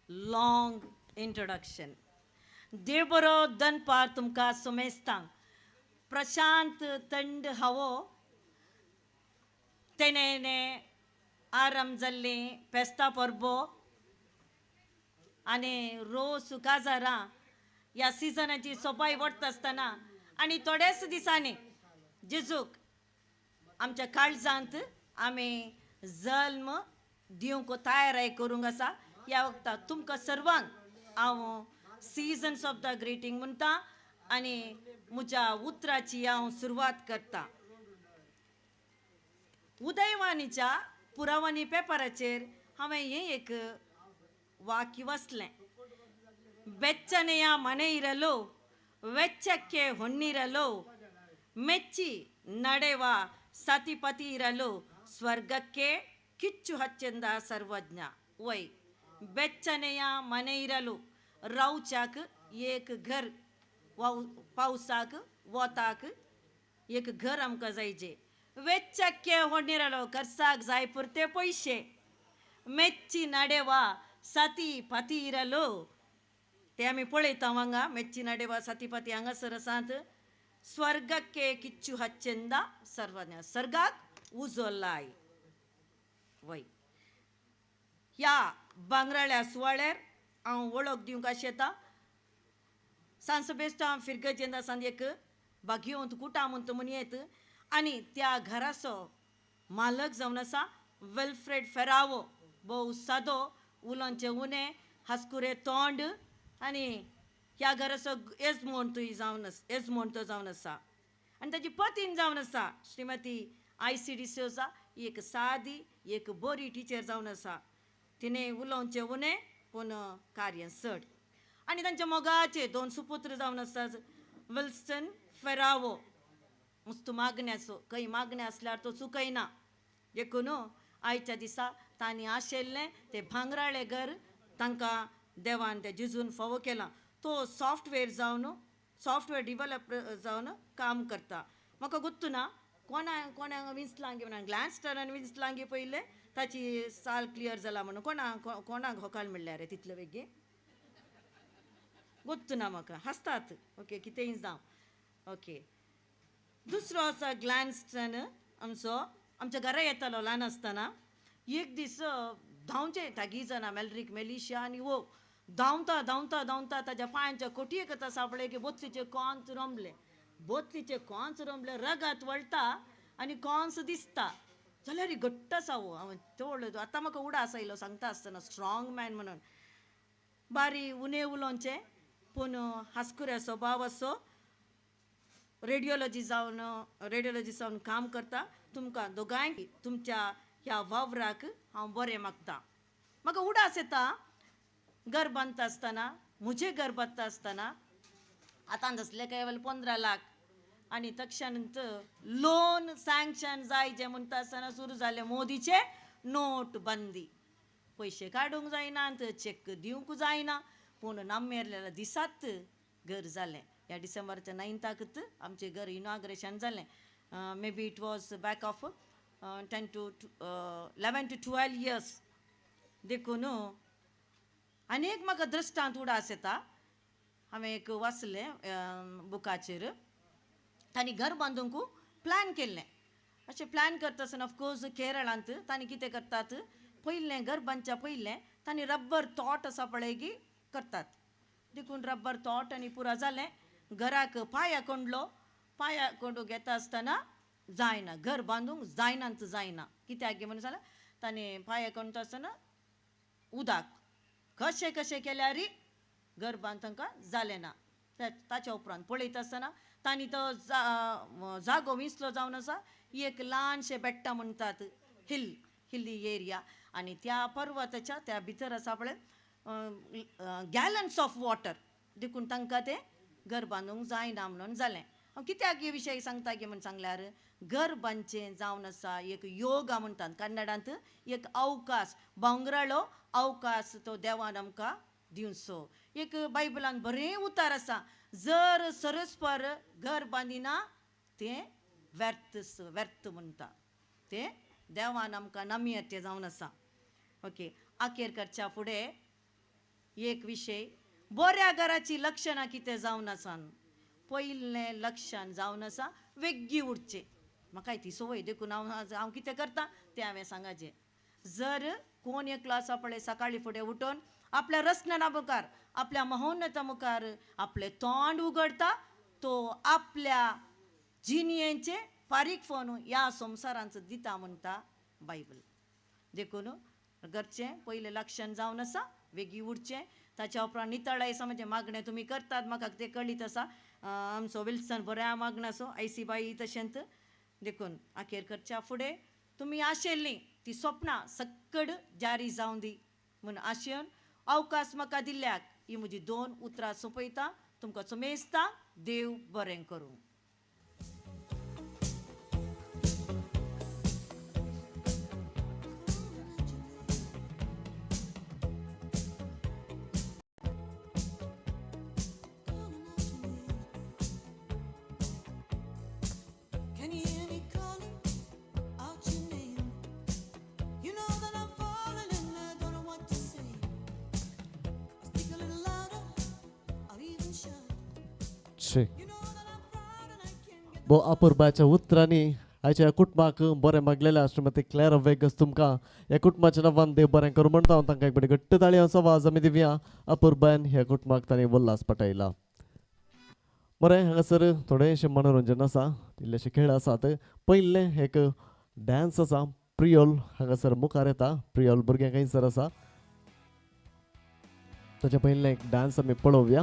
[SPEAKER 7] long introduction. देव बरो दनपार तुमकां सुमेस्तांक प्रशांत थंड हवो तेणें आराम जाल्ली फेस्ता परबो आनी रोस काजारां ह्या सिजनाची सोबाय वडटा आसतना आनी थोड्याच दिसांनी जेजूक आमच्या काळजांत आमी जल्म दिवंक तयाराय करूंक आसा. ह्या वखता तुमकां सर्वांक हांव सिजन्स ऑफ the greeting म्हणटा आनी म्हज्या उतराची हांव सुरवात करता. उदयवाणीच्या पुरावानी पेपराचेर हांवें हें एक वाक्य वाचलें, ಬೆಚ್ಚನೆಯ ಮನೆ ಇರಲು ವೆಚ್ಚಕ್ಕೆ ಹೊನ್ನಿರಲು ಮೆಚ್ಚಿ ನಡೆವ ಸತಿಪತಿ ಇರಲು ಸ್ವರ್ಗಕ್ಕೆ ಕಿಚ್ಚು ಹಚ್ಚೆಂದ ಸರ್ವಜ್ಞ. ಒಯ್ ಬೆಚ್ಚನೆಯ ಮನೆ ಇರಲು ರೌಚಾಕ್ एक घर पावसाक वोताक एक घर आमकां जायचे. वेच्चक्के होणिरलो खर्चाक जाय पुरते पयशे, मेच्ची नाडेवा साती पाती इरलो ते आमी पळयता हांगा. मेच्ची नाडेवा साती पाती हांगासर आसात. स्वर्गके किच्चू हच्चेंदा सर्वज्ञ, सर्गाक उजो लाय. वय ह्या बांगराळ्या सुवाळ्यार हांव वळख दिवंक आशेता. सांसबेस्तो हांव फिरगजेंत आसा एक बागयोंत कुटा म्हणटा म्हूण येत आनी त्या घराचो मालक जावन आसा वेल्फ्रेड फेरावो. भोव सादो, उलोवचें उणें, हांसकुरें तोंड आनी ह्या घराचो येजमोंतूय जावन येजमोंतो जावन आसा. आनी ताजी पतीन जावन आसा श्रीमती I C D'Souza, एक सादी एक बरी टिचर जावन आसा. तिणें उलोवचें उणें पूण कार्य चड. आनी तांच्या मोगाचे दोन सुपुत्र जावन आसात विल्सन फेरावो. मुस्त मागण्याचो, खंय मागणें आसल्यार तो चुकयना. देखून आयच्या दिसा तांणी आशिल्लें तें भांगराळें घर तांकां देवान तें जिजून फावो केलां. तो सॉफ्टवेअर जावन सॉफ्टवेअर डिवॅलपर जावन काम करता. म्हाका गुत्तू ना कोणा कोणाक विंचलांगी म्हणून ग्लॅन्स्टनान विंचलांगी पयलें ताची साल क्लियर जाला म्हणून कोणा कोणाक होकाल म्हणल्यार रे तितले बेगीन गुत्तू ना म्हाका. हांसतात ओके कितेंय जावं. ओके दुसरो आसा ग्लॅन्स्टन आमचो, आमच्या घरा येतालो ल्हान आसतना. एक दीस धांवचे तागी जाणा मेलरीक मेलिशिया आनी वो धांवता धांवता धांवता ताज्या पांयांच्या कोटयेक आतां सापळें की बोतलीचे कोंच रोमले, बोतलीचे कोंच रोमले, रगात वळटा आनी कोंस दिसता जाल्यार घट्ट आसा हो. हांवें चड आतां म्हाका उडास आयलो सांगता आसतना स्ट्रॉंग मॅन म्हणून. बारी उणें उलोवचें पूण हांसकुऱ्या स्वभाव असो. रेडियोलॉजी जावन रेडियोलॉजी जावन काम करता. तुमकां दोगांय तुमच्या ह्या वावराक हांव बरें मागता. म्हाका उडास येता घर बांदता आसतना, म्हजें घर बांदता आसतना आतां आसलें काय 15 लाख आनी तक्षानंतर लोन सँक्शन जाय जें म्हणटा आसतना सुरू जालें मोदीचें नोटबंदी. पयशे काडूंक जायना, चॅक दिवंक जायना, पूण नामेरलेल्या दिसात घर जालें. ह्या डिसेंबराच्या 9ताकच आमचें घर इनॉग्रेशन जालें. May be it was back of 10 to 11 to 12 years. देखून आनी एक म्हाका दृश्टांत उडास येता. हांवें एक वाचलें बुकाचेर, तांणी घर बांदूंक प्लॅन केल्लें. अशें प्लॅन करता आसतना ऑफकोर्स केरळांत तांणी कितें करतात, पयलें घर बांदच्या पयलें तांणी रब्बर तोट आसा पळय की करतात. देखून रब्बर तोट आनी पुरा जालें. घराक पाया कोंडलो, पाया कोंडू घेता आसतना जायना, घर बांदूंक जायना जायना. कित्याक म्हणून जाल्यार तांणी पाया कोंडटा आसतना उदक कशें कशें केल्यार घर बांद तांकां जालें ना. ताच्या उपरांत पळयता आसतना तांणी तो जागो विंचलो जावन आसा एक ल्हानशें बेट्टां म्हणटात हिल, हिल्ली एरिया. आनी त्या पर्वताच्या त्या भितर आसा पळय गॅलन्स ऑफ वॉटर. देखून तांकां तें घर बांदूंक जायना म्हणून जालें. हांव कित्याक हे विशय सांगता की म्हूण सांगल्यार घर बांदचें जावन आसा एक योगा म्हणटात कन्नडांत, एक अवकाश, भांगराळो अवकाश तो देवान आमकां दिवचो. एक बायबलान बरें उतार आसा, जर सरस्पर घर बांदिना तें व्यर्थ व्यर्थ म्हणटा. तें देवान आमकां नमयें जावन आसा. ओके आखेर करच्या फुडें एक विशय, बऱ्या घराची लक्षणां कितें जावन आसा. पयलें लक्षण जावन आसा वेग्गी उरचें. म्हाका ती संवय देखून हांव हांव कितें करता तें हांवें सांगाचें. जर कोण एकलो आसा पळय सकाळीं फुडें उठून आपल्या रसना मुखार, आपल्या महोन्नता मुखार आपलें तोंड उगडटा, तो आपल्या जिणयेचें फारीक फोन ह्या संवसारांत दिता म्हणटा बायबल. देखून घरचें पयलें लक्षण जावन आसा वेगीं उरचें. ताच्या उपरांत नितळाय आसा म्हणजे मागणें तुमी करतात म्हाका तें कळीत आसा. आमचो विल्सन बऱ्या मागणाचो आयसी बाई तशेंच. देखून आखेर करच्या फुडें तुमी आशिल्लीं ती सपनां सक्कड जारी जावं दी म्हूण आशेन अवकाश म्हाका दिल्ल्याक ही म्हजी 2 उतरां सोंपयता. तुमकां सुमेस्ता देव बरें करूं.
[SPEAKER 4] शे बो अपुरबाच्या उतरांनी आयच्या ह्या कुटुंबाक बरें मागलेलें श्रीमती क्लॅरा वेगस तुमकां ह्या कुटुंबाच्या नांवान देव बरें करूं म्हणटा हांव. तांकां एक बरी घट्ट ताळयांचो आवाज आमी दिवया. अपुरबायन ह्या कुटुंबाक तांणी उल्हास पटयला. बरें, हांगासर थोडेशें मनोरंजन आसा, इल्लेशे खेळ आसात. पयलें एक डांस आसा, प्रियोल हांगासर मुखार येता. प्रियोल भुरग्यांक खंयसर आसा ताच्या पयलें एक डांस आमी पळोवया.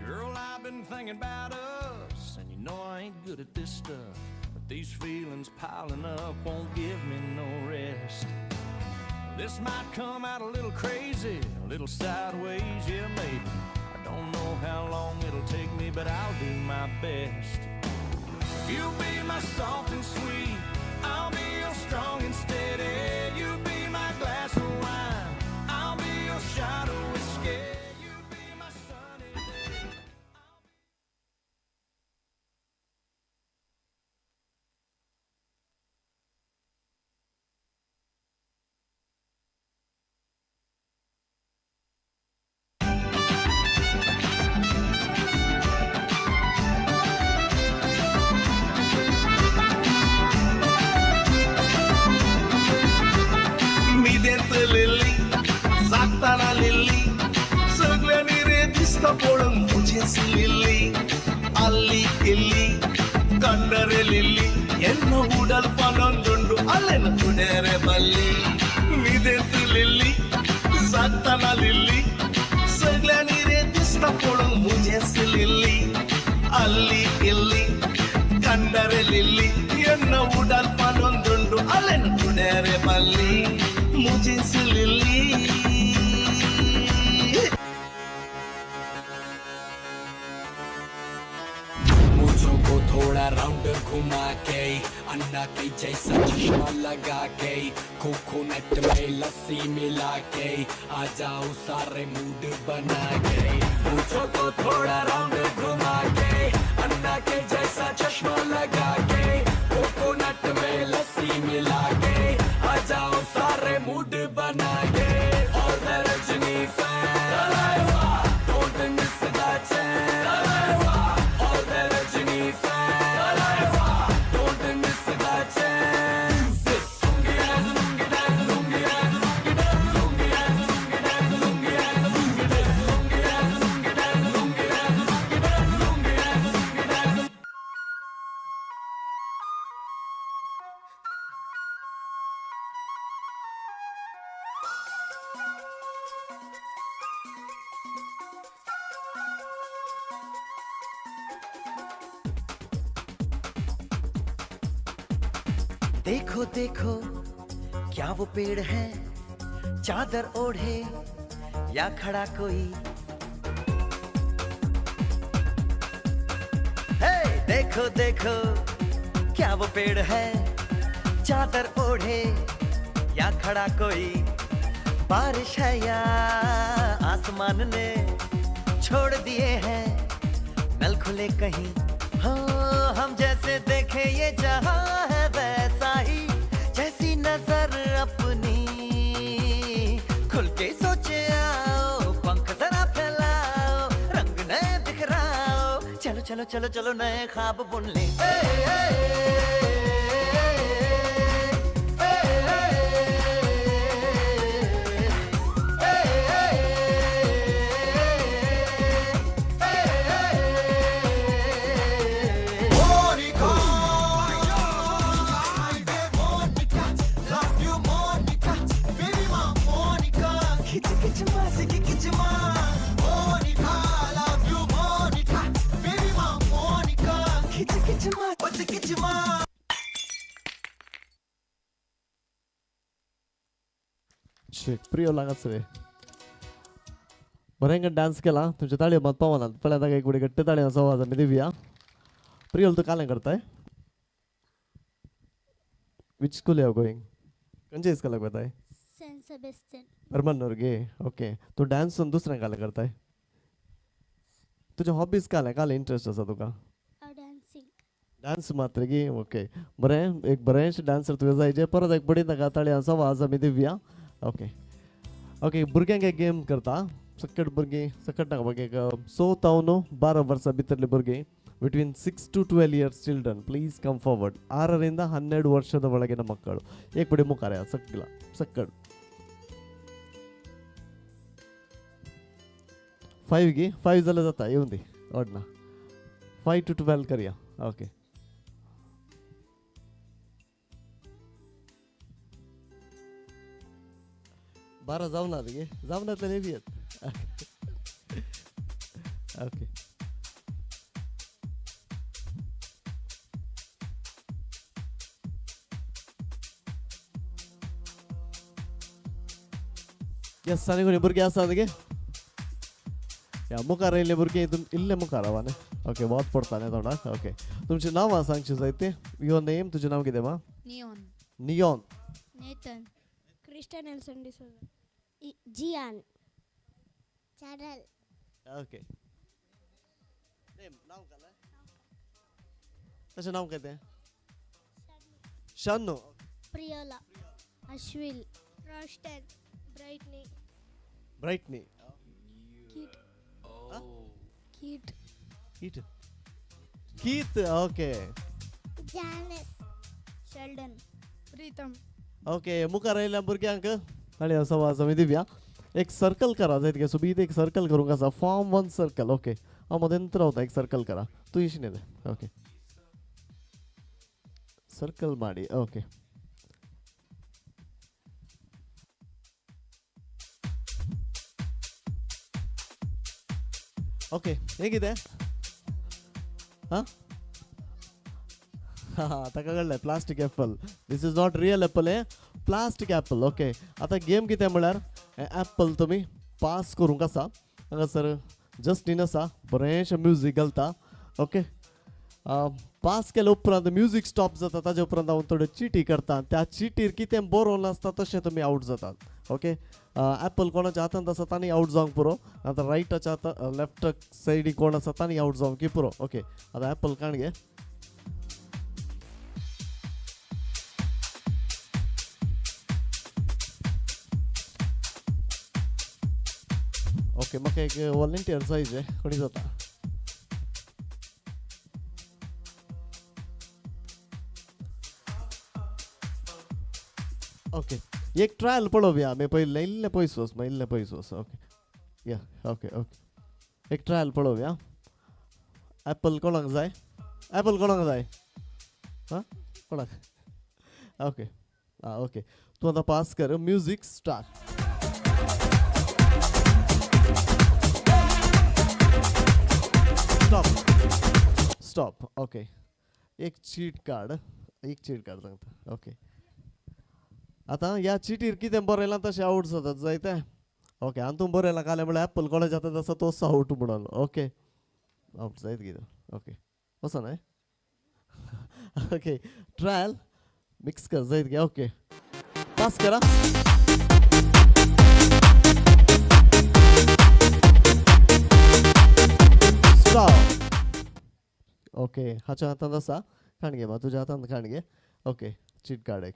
[SPEAKER 11] Girl, I've been thinking about us, and you know I ain't good at this stuff, but these feelings piling up won't give me no rest. This might come out a little crazy, a little sideways, yeah, maybe. I don't know how long it'll take me, but I'll do my best. You be my soft and sweet, I'll be your strong and steady. You be my glass of wine, I'll be your shot of whiskey. You be my sunny day.
[SPEAKER 5] मिदेंत लिल्ली जागताना लिल्ली सगळ्यांनी रे दिसता पळोवंक म्हजेच Lillie अल्ली इल्ली कण्णरे लिल्ली ಎನ್ನ ಉಡಲ್ ಪನೊಂದುಂಡು ಅಲ್ಲೆನ ಕುಡೇರೆ ಬಲ್ಲಿ ಮಿದೆಂತ್ ಲಿಲ್ಲಿ ಸಾಕ್ತಾನ ಲಿಲ್ಲಿ ಸಗಳ್यांनी रे दिसता पळोवंक म्हजेच लिल्ली ಅಲ್ಲಿ ಇಲ್ಲಿ ಕಂಡರೆ ಲಿಲ್ಲಿ ಎನ್ನ ಉಡಲ್ ಪನೊಂದುಂಡು ಅಲ್ಲೆನ ಕುಡೇರೆ ಬಲ್ಲಿ ಮುಜೆಸ್ ಲಿಲ್ಲಿ.
[SPEAKER 12] मूछों को थोड़ा राउंड घुमा के, अन्ना के जैसा चश्मा लगा के, कोकोनट में लस्सी मिला के, आ जाओ सारे मूड बना के। मूछों को थोड़ा राउंड घुमा के, अन्ना के जैसा चश्मा लगा के, कोकोनट में लस्सी मिला के, आ जाओ सारे मूड बना K. All the Rajini fans, don't miss the chance. All the Rajini fans, don't miss the chance. Lungi dance, lungi dance, lungi dance, lungi dance, lungi dance, lungi dance, lungi dance, lungi dance, lungi dance, lungi dance, lungi dance, lungi dance, lungi dance.
[SPEAKER 5] देखो देखो क्या वो पेड़ है चादर ओढ़े या खड़ा कोई। हे देखो देखो क्या वो पेड़ है चादर ओढ़े या खड़ा कोई। बारिश है या आसमान ने छोड़ दिए हैं नल खुले कहीं। हाँ हम जैसे देखे ये जहां है वैसा ही, जैसी नजर अपनी। खुल के सोचे आओ, पंख जरा फैलाओ, रंग नए बिखराओ, चलो चलो चलो चलो नए ख्वाब बुन ले। ए, ए, ए, ए, ए, ए, ए, ए,
[SPEAKER 13] Monica, love you Monica, baby ma Monica, kitch kitch ma siki kitch ma. Monica, love you Monica, baby ma Monica, kitch kitch ma, what's kitch ma.
[SPEAKER 4] प्रियो लागाच रे बरें डान्स केला. तुमच्या ताळयो मात पावनात पळय आतां एक फुडें घट्ट ताळयांचो आवाज आमी दिवया. प्रियोल तूं कालें करताय? Which school you are going? खंयच्या इस्कॉलाक वताय?
[SPEAKER 14] Saint Sebastian.
[SPEAKER 4] अरमान गे. ओके, तूं डान्स दुसरें कालें करताय? तुज्या हॉबीज कालें कालें इंट्रस्ट आसा तुका? डान्स मात्र की ओके बरें एक बरेंशें डान्सर तुवें जाय परत एक बडी नाका ताळयांचो आवाज आमी दिवया. ओके ओके भुरग्यांक एक गेम करता. सकट भुरगीं सकट नाका एक 6 तावन 12 वर्सां भितरले भुरगीं between 6 to 12 years children please come forward. 6ರಿಂದ 12 ವರ್ಷದ ಒಳಗಿನ ಮಕ್ಕಳು ಏಕ್ ಬಡಿ ಮುಖಾರ ಸಕ್ಕಲ ಸಕ್ಕಡ್ 5 गी 5 जाल्यार जाता येवन दी ओडना 5 to 12 करया. ओके बारा जावना गे जावनातले येत. ओके येस आनी कोणी भुरगीं आसा गे या मुखार येयल्ले भुरगीं तुम इल्ले मुखार रावा न्ही. ओके वोत पडटा न्ही तोंडाक. ओके तुमचें नांव सांगचें जाय तें. Your name, तुजें नांव कितें मा?
[SPEAKER 14] Neon.
[SPEAKER 4] Neon.
[SPEAKER 14] Nathan. Christian Nelson D'Souza. Jian.
[SPEAKER 15] Charal.
[SPEAKER 4] Okay name नांव घालें तशें नांव कितें? Shannu.
[SPEAKER 15] Priyola. Ashwil. Roston. Brightney.
[SPEAKER 4] Brightney.
[SPEAKER 15] Keith. Keith.
[SPEAKER 4] Keith. Keith. Okay.
[SPEAKER 15] Janice. Sheldon.
[SPEAKER 14] Pritam.
[SPEAKER 4] Okay मुखार आयिल्ल्या भुरग्यांक ताळयांचो आवाज आमी दिवया. एक सर्कल करा जायत गे सुबीत एक सर्कल करूंक आसा. Form one circle. Okay हांव मदेंत रावता. एक सर्कल करा तूं इशेन येता. ओके सर्कल माडी. ओके ओके हें कितें? हां हां ताका कळ्ळें plastic apple. This is not real apple, हें प्लास्टीक एप्पल. ओके आतां गेम कितें म्हळ्यार एप्पल तुमी पास करूंक आसा. हांगासर जस्टीन आसा बरेंशें म्युजीक घालता. ओके पास केल्या उपरांत म्युजीक स्टॉप जाता. ताजे उपरांत हांव थोड्यो चिटी करता. त्या चिटीर कितें बरोवन आसता तशें तुमी आवट जातात. ओके एप्पल कोणाच्या हातांत आसा तांणी आवट जावंक पुरो. आतां रायटाच्या हाता लेफ्ट सायडी कोण आसा तांणी आवट जावंक की पुरो. ओके आतां एप्पल काण घे. ओके म्हाका एक वॉलंटियर जाय जे कोणी जाता. ओके एक ट्रायल पळोवया आमी पयलें. इल्लें पयस वच मागीर इल्लें पयस वच. ओके या ओके ओके एक ट्रायल पळोवया. एप्पल कोणाक जाय? एप्पल कोणाक जाय? हां कोणाक? ओके आं ओके तूं आतां पास कर. Music start. Stop stop. Okay एक चीट काड. एक चीट काड सांगता. ओके आतां ह्या चिटीर कितें बरयलां तशें आवट जातात जायते. ओके आनी तूं बरयलां कालें म्हळ्यार एप्पल कोणाच्या हातांत आसा तोच आवट म्हणून. ओके आवट जायत कितें. ओके वचो न्हय. ओके ट्रायल मिक्स कर जायत गे. ओके पास करा. स्टॉप. ओके हाच्या हातांत आसा काण घे मा तुज्या हातांत काण घे. ओके चीट काड एक.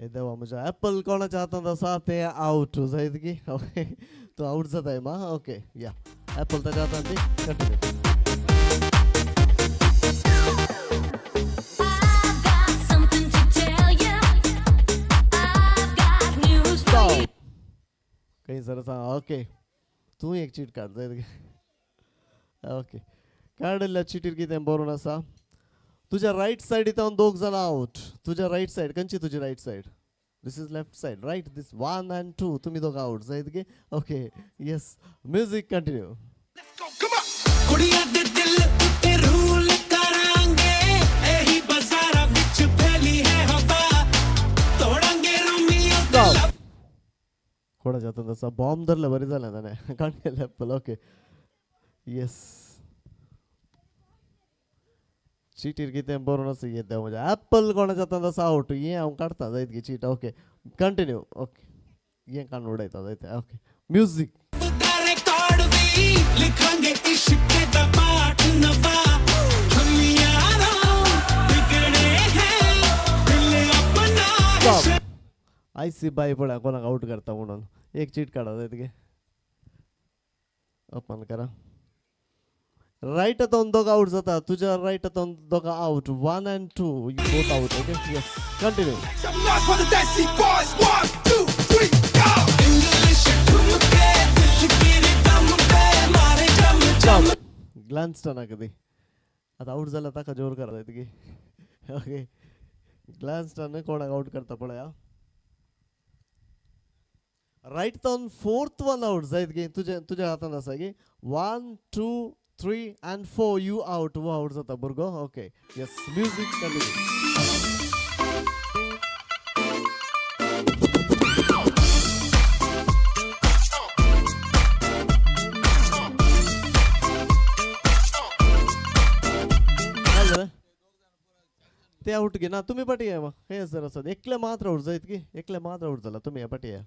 [SPEAKER 4] हे देवा म्हज्या एप्पल कोणाच्या हातांत आसा तें आवट जायत की. ओके तूं आवट जाताय मा. ओके या एप्पल ताच्या हातांत दी. कंटिन्यू. खंय सर सांग. ओके तूं एक चीट काड जायत गे. ओके काडिल्ल्या चिटीर कितें बरोवन आसा? तुज्या रायट सायडीत हांव दोग जाणां आवट. तुज्या रायट सायड खंयची? तुजी right side. This is left side right. This 1 and 2 तुमी दोगां आवट जायत गे. Okay yes music continue.
[SPEAKER 5] कुड़ियां दे दिल उत्ते रूल करांगे एही बाजारां विच फैली है हवा तोड़ांगे रोमियो दे लव.
[SPEAKER 4] कोणाच्या हातांत आसा? बॉम्ब धरलें बरें जालें ताणें काण गेलें एप्पल. ओके येस चिटीर कितें बरोवन आसा येता म्हणजे एप्पल कोणाच्या हातांत आसा आवट. हें हांव काडटा जायत गे चीट. Okay continue. ओके हें काडून उडयता जायते. Okay music.
[SPEAKER 5] Record we
[SPEAKER 16] लिखांगे इश्क दा पाठ नवा हम यारों बिगड़े हैं दिल अपना.
[SPEAKER 4] स्टॉप. आयसी बाय पळय कोणाक आउट करता म्हणून. एक चीट काडा जाय तुगे ओपन करा. रायट हातान दोगां आउट जाता. तुज्या रायट हातान दोगां out. 1 and 2 you both out. Okay, yes, continue.
[SPEAKER 16] Some noise for the Desi boys. 1, 2, 3, go. English ठुमके दिल की रिदम पे मारे जम जम.
[SPEAKER 4] ग्लान्स्टन कधी आता आउट जाला ताका जोर करा जाय तुगे. ओके, ग्लान्स्टन कोणाक आउट करता पळया. रायट तावन फोर्थ वन आउट जायत गे. तुज्या तुज्या हातान आसा गे. 1 2 3 and 4 you out. हो आउट जाता भुरगो. Okay, yes, music continue. ते आउट गे ना. तुमी पाटी या मग हे सर असत. एकले मात्र आउट जायत की. एकले मात्र आउट जाला. तुमी पाटी या.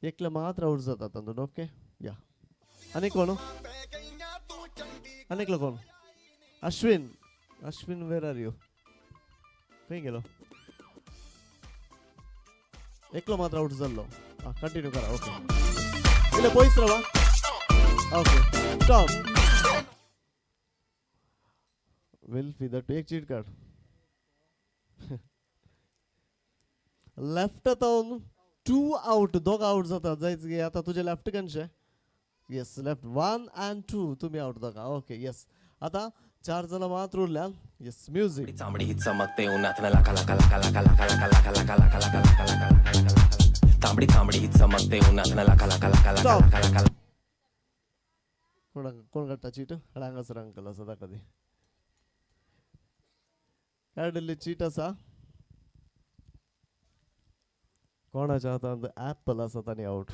[SPEAKER 4] एकले मात्र आउट जाता तातूंत. ओके या. आनी कोण? आनी एकलो कोण? Ashwin. Ashwin, where are you? खंय गेलो? एकलो मात्र आउट जाल्लो. आं, कंटिन्यू करा. ओके, इल्ले पयस रावा. Okay, stop. वेल्फी that एक चीट काड. लेफ्ट तावन 2 आउट. दोग आउट जाता जायच गे. आतां तुजें लेफ्ट कंचे? येस, लेफ्ट 1 and 2 तुमी आउट दोगा. ओके, येस, आतां 4 जाणां मात्र उरल्या. Yes, music.
[SPEAKER 17] चामडी ही चमकते उन्हात लाका लाका लाका लाका लाका लाका लाका लाका लाका लाका लाका लाका लाका लाका तांबडी चामडी ही चमकते उन्हात लाका लाका लाका लाका लाका लाका.
[SPEAKER 4] कोण कोण काडटा चीट? हांगासर अंकल आसा ताका दी. काडिल्ली चीट आसा. कोणाच्या हातांत ॲपल आसा ताणी out.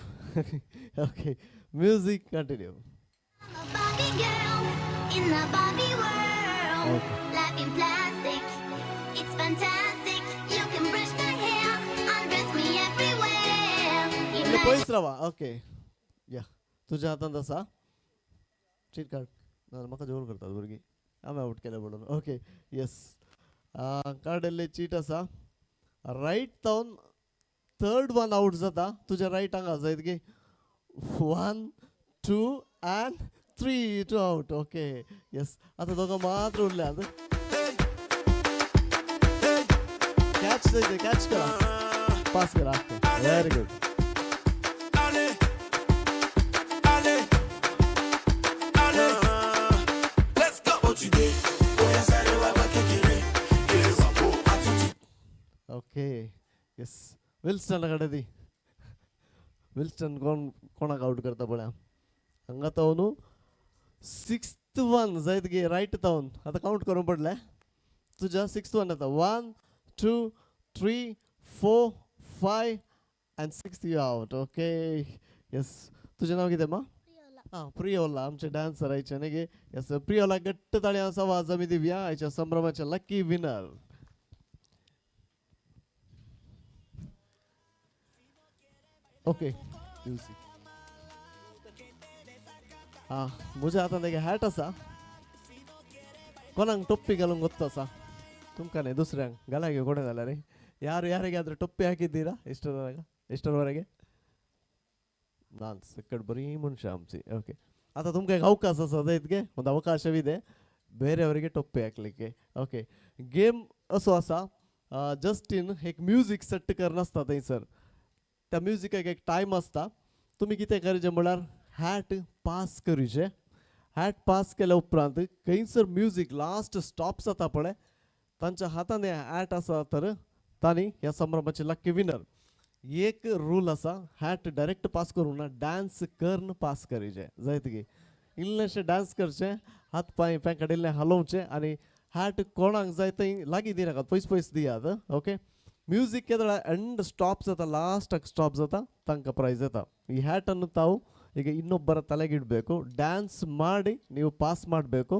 [SPEAKER 4] Okay, music continue.
[SPEAKER 18] Barbie girl in the Barbie world.
[SPEAKER 4] Okay.
[SPEAKER 18] Life in plastic, it's fantastic. You can brush my hair, undress me everywhere.
[SPEAKER 4] इल्ले पयस रावा. ओके या, तुज्या हातांत आसा चीट काड. ना म्हाका जोर करतात भुरगीं. हांवें आउट केलें म्हणून. ओके, येस, काडिल्ली चीट आसा. रायट तावन थर्ड वन आउट जाता. तुज्या रायट हांगा जायत गे. 1 2 and 3 2 out. Okay, yes, आतां दोगां मात्र उरल्यात. कॅच जायत. कॅच करा, पास करा. Very good.
[SPEAKER 16] Let's go.
[SPEAKER 4] Okay, yes, Wilson कडेन दी. विल्सन कोण कोणाक आउट करता पळया. हांगा तावन 6th one जायत गे. रायट तावन आतां कावंट करूंक पडलें. तुज्या 6th one येता. 1 2 3 4 5 and 6th you out. Okay, yes, तुजें नांव कितें मा? आं, प्रियोला आमचे डान्सर आयचे न्ही गे. येस, प्रियोला घट्ट ताळयांचो आवाज आमी दिवया आयच्या संभ्रमाचे लकी विनर. Okay, music. आं, म्हज्या हातांत एक हॅट आसा. कोणाक टोपी घालूंक ಗೊತ್ತು आसा? तुमकां न्ही, दुसऱ्यांक घाला गे. कोणें घाला रे? ಯಾರು ಯಾರಿಗಾದ್ರೂ ಟೊಪ್ಪಿ ಹಾಕಿದ್ದೀರಾ ಇಷ್ಟರವರೆಗೆ? ಇಷ್ಟರವರೆಗೆ ನಾನು ಸಿಕ್ಕಡ್ ಬರೀ ಮನುಷ್ಯ ಆಮಚಿ. ಓಕೆ, ಆತ ತುಮಕ एक ಅವಕಾಶ आसा इतके ಒಂದು ಅವಕಾಶವಿದೆ ಬೇರೆಯವರಿಗೆ ಟೊಪ್ಪಿ ಹಾಕಲಿಕ್ಕೆ. ಓಕೆ, गेम असो आसा. जस्टीन एक म्युजीक सेट करून आसता थंयसर. त्या म्युजिकाक एक टायम आसता. तुमी कितें करचें म्हळ्यार हॅट पास करूचें. हॅट पास केल्या उपरांत खंयसर म्युजीक लास्ट स्टॉप जाता पळय तांच्या हातान हॅट आसा तर तांणी ह्या संभ्रमाचे लक्की विनर. एक रूल आसा, हॅट डायरेक्ट पास करूंक ना, डान्स करून पास करीचे जायत की. इल्लेशें डान्स करचें, हात पांय पेंकट इल्लें हालोवचें आनी हॅट कोणाक जाय थंय लागीं दिनाकात, पयस पयस दियात. ओके, म्युजीक केदळा एंड स्टॉप जाता, लास्टाक स्टॉप जाता, ತಾಂಕ ಪ್ರೈಸ್ येता. ಈ ಹ್ಯಾಟನ್ನು ತಾವು ಈಗ ಇನ್ನೊಬ್ಬರ ತಲೆಗಿಡಬೇಕು, ಡ್ಯಾನ್ಸ್ ಮಾಡಿ ನೀವು ಪಾಸ್ ಮಾಡಬೇಕು.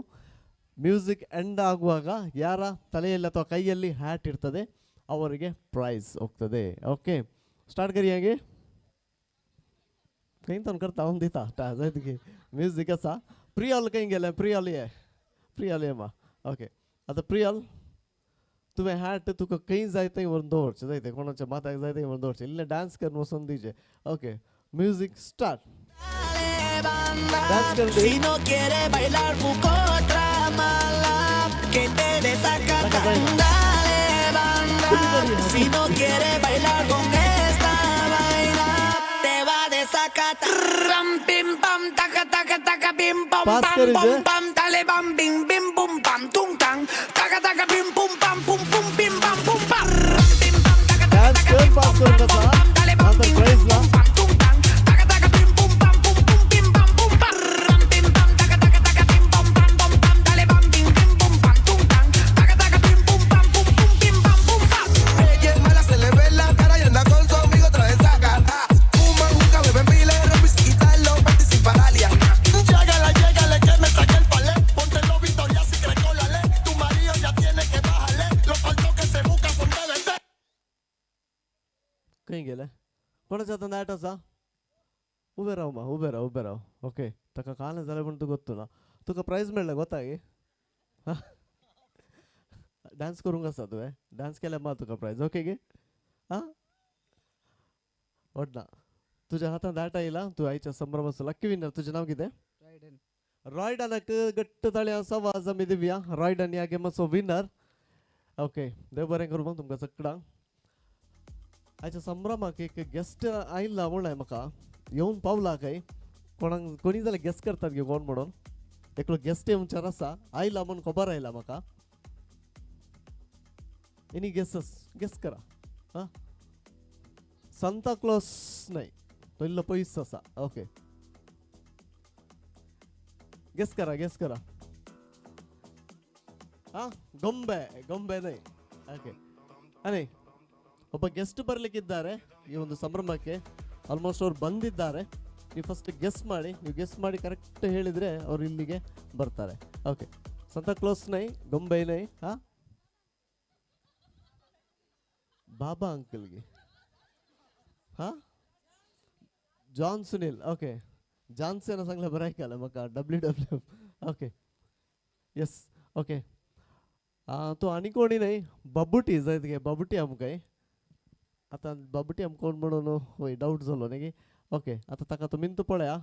[SPEAKER 4] ಮ್ಯೂಸಿಕ್ ಎಂಡ್ ಆಗುವಾಗ ಯಾರ ತಲೆಯಲ್ಲಿ ಅಥವಾ ಕೈಯಲ್ಲಿ ಹ್ಯಾಟ್ ಇರ್ತದೆ ಅವರಿಗೆ ಪ್ರೈಸ್ ಹೋಗ್ತದೆ. ಓಕೆ, ಸ್ಟಾರ್ಟ್ ಕರಿ. ಹಾಗೆ खंय तोन करता हांव दिता टा जाय तुगे म्युजीक आसा. प्रियल खंय गेलें? प्रियल ये, प्रियल ये मा. ओके आतां प्रियल तुवें हॅट तुका खंय जाय थंय व्हरून दवरचें, जाय तें कोणाच्या माथ्याक जाय थंय व्हरून दवरचें, इल्लें डांस करून वचून दिवचें. Okay music start. Dance कर.
[SPEAKER 5] Si no quiere bailar, busco otra mala que te desacata. Dale banda, si no quiere bailar con esta vaina, te va a desacatar. Ram pim pam taca taca taca pim pam
[SPEAKER 4] Pass
[SPEAKER 5] pam
[SPEAKER 4] करीजे.
[SPEAKER 5] pam pam dale bam bim bim bum pam tum tang taca taca pim pum pam pum pum pim pam pum pam.
[SPEAKER 4] Dance कर, pass करून आसा आतां prize ला.
[SPEAKER 16] Ella es mala, se le ve la cara y anda con su amigo otra vez saca. Fuman juca, beben pila de ron y se quitan los panties sin paralia. Llégale, llégale, que me saque el palé. Ponte los Victoria si crees con la ley. Tu marido ya tiene que bajarle. Los paltos que se buscan son de vender.
[SPEAKER 4] खंय गेले? कोणाच्या हातान hat आसा? उबें राव मा, उबें राव, उबें राव. Okay ताका कालें जालें म्हूण तुका गोत्तू ना. तुका प्रायज मेळ्ळें गोता गे? डांस करूंक आसा तुवें? डांस केल्यार मा तुका प्रायज. ओके गे? आं व्हडना तुज्या हातान हॅट आयला, तूं आयच्या संभ्रमाचो लक्की विनर. तुजें नांव कितें?
[SPEAKER 9] रायडन.
[SPEAKER 4] रॉयडनाक घट्ट ताळयांचो आवाज आमी दिवया. रॉयडन ह्या गेमाचो विनर. ओके देव बरें करूं मग तुमकां सगळ्यांक. आयच्या संभ्रमाक एक गेस्ट आयला म्हणलें म्हाका, येवन पावला काय कोणाक कोणी जाल्यार गेस्ट करतात गे कोण म्हणून एकलो गेस्ट येवच्यार आसा, आयला म्हूण खबर आयला म्हाका. एनी गेसस गेस करा. आं सांता क्लॉस न्हय, तो इल्लो पयस आसा. ओके गेस करा, गेस करा. आं ಗೊಂಬೆ, ಗೊಂಬೆ न्हय. ಓಕೆ ಅನೇ ಒಬ್ಬ ಗೆಸ್ಟ್ ಬರಲಿಕ್ಕಿದ್ದಾರೆ ಈ ಒಂದು ಸಂಭ್ರಮಕ್ಕೆ. ಆಲ್ಮೋಸ್ಟ್ ಅವ್ರು ಬಂದಿದ್ದಾರೆ. ನೀವು ಫಸ್ಟ್ ಗೆಸ್ ಮಾಡಿ, ನೀವು ಗೆಸ್ ಮಾಡಿ ಕರೆಕ್ಟ್ ಹೇಳಿದರೆ ಅವ್ರು ಇಲ್ಲಿಗೆ ಬರ್ತಾರೆ. ಓಕೆ ಸಂತಾ ಕ್ಲೋಸ್ ನೈ, ಗೊಂಬೆ ನೈ. ಹಾಂ ಬಾಬಾ ಅಂಕಲ್ಗೆ. ಹಾಂ ಜಾನ್ ಸುನಿಲ್. ಓಕೆ ಜಾನ್ಸನ್ सांगलें बरें आयकलें म्हाका. W W. Okay yes okay. तो आनी कोणी न्हय बाबुटी जायत गे, बाबुटी आमकां. आतां बाबुटी आमकां कोण म्हणून वय डावट जालो न्ही गे. ओके आतां ताका तो मिनत पळया.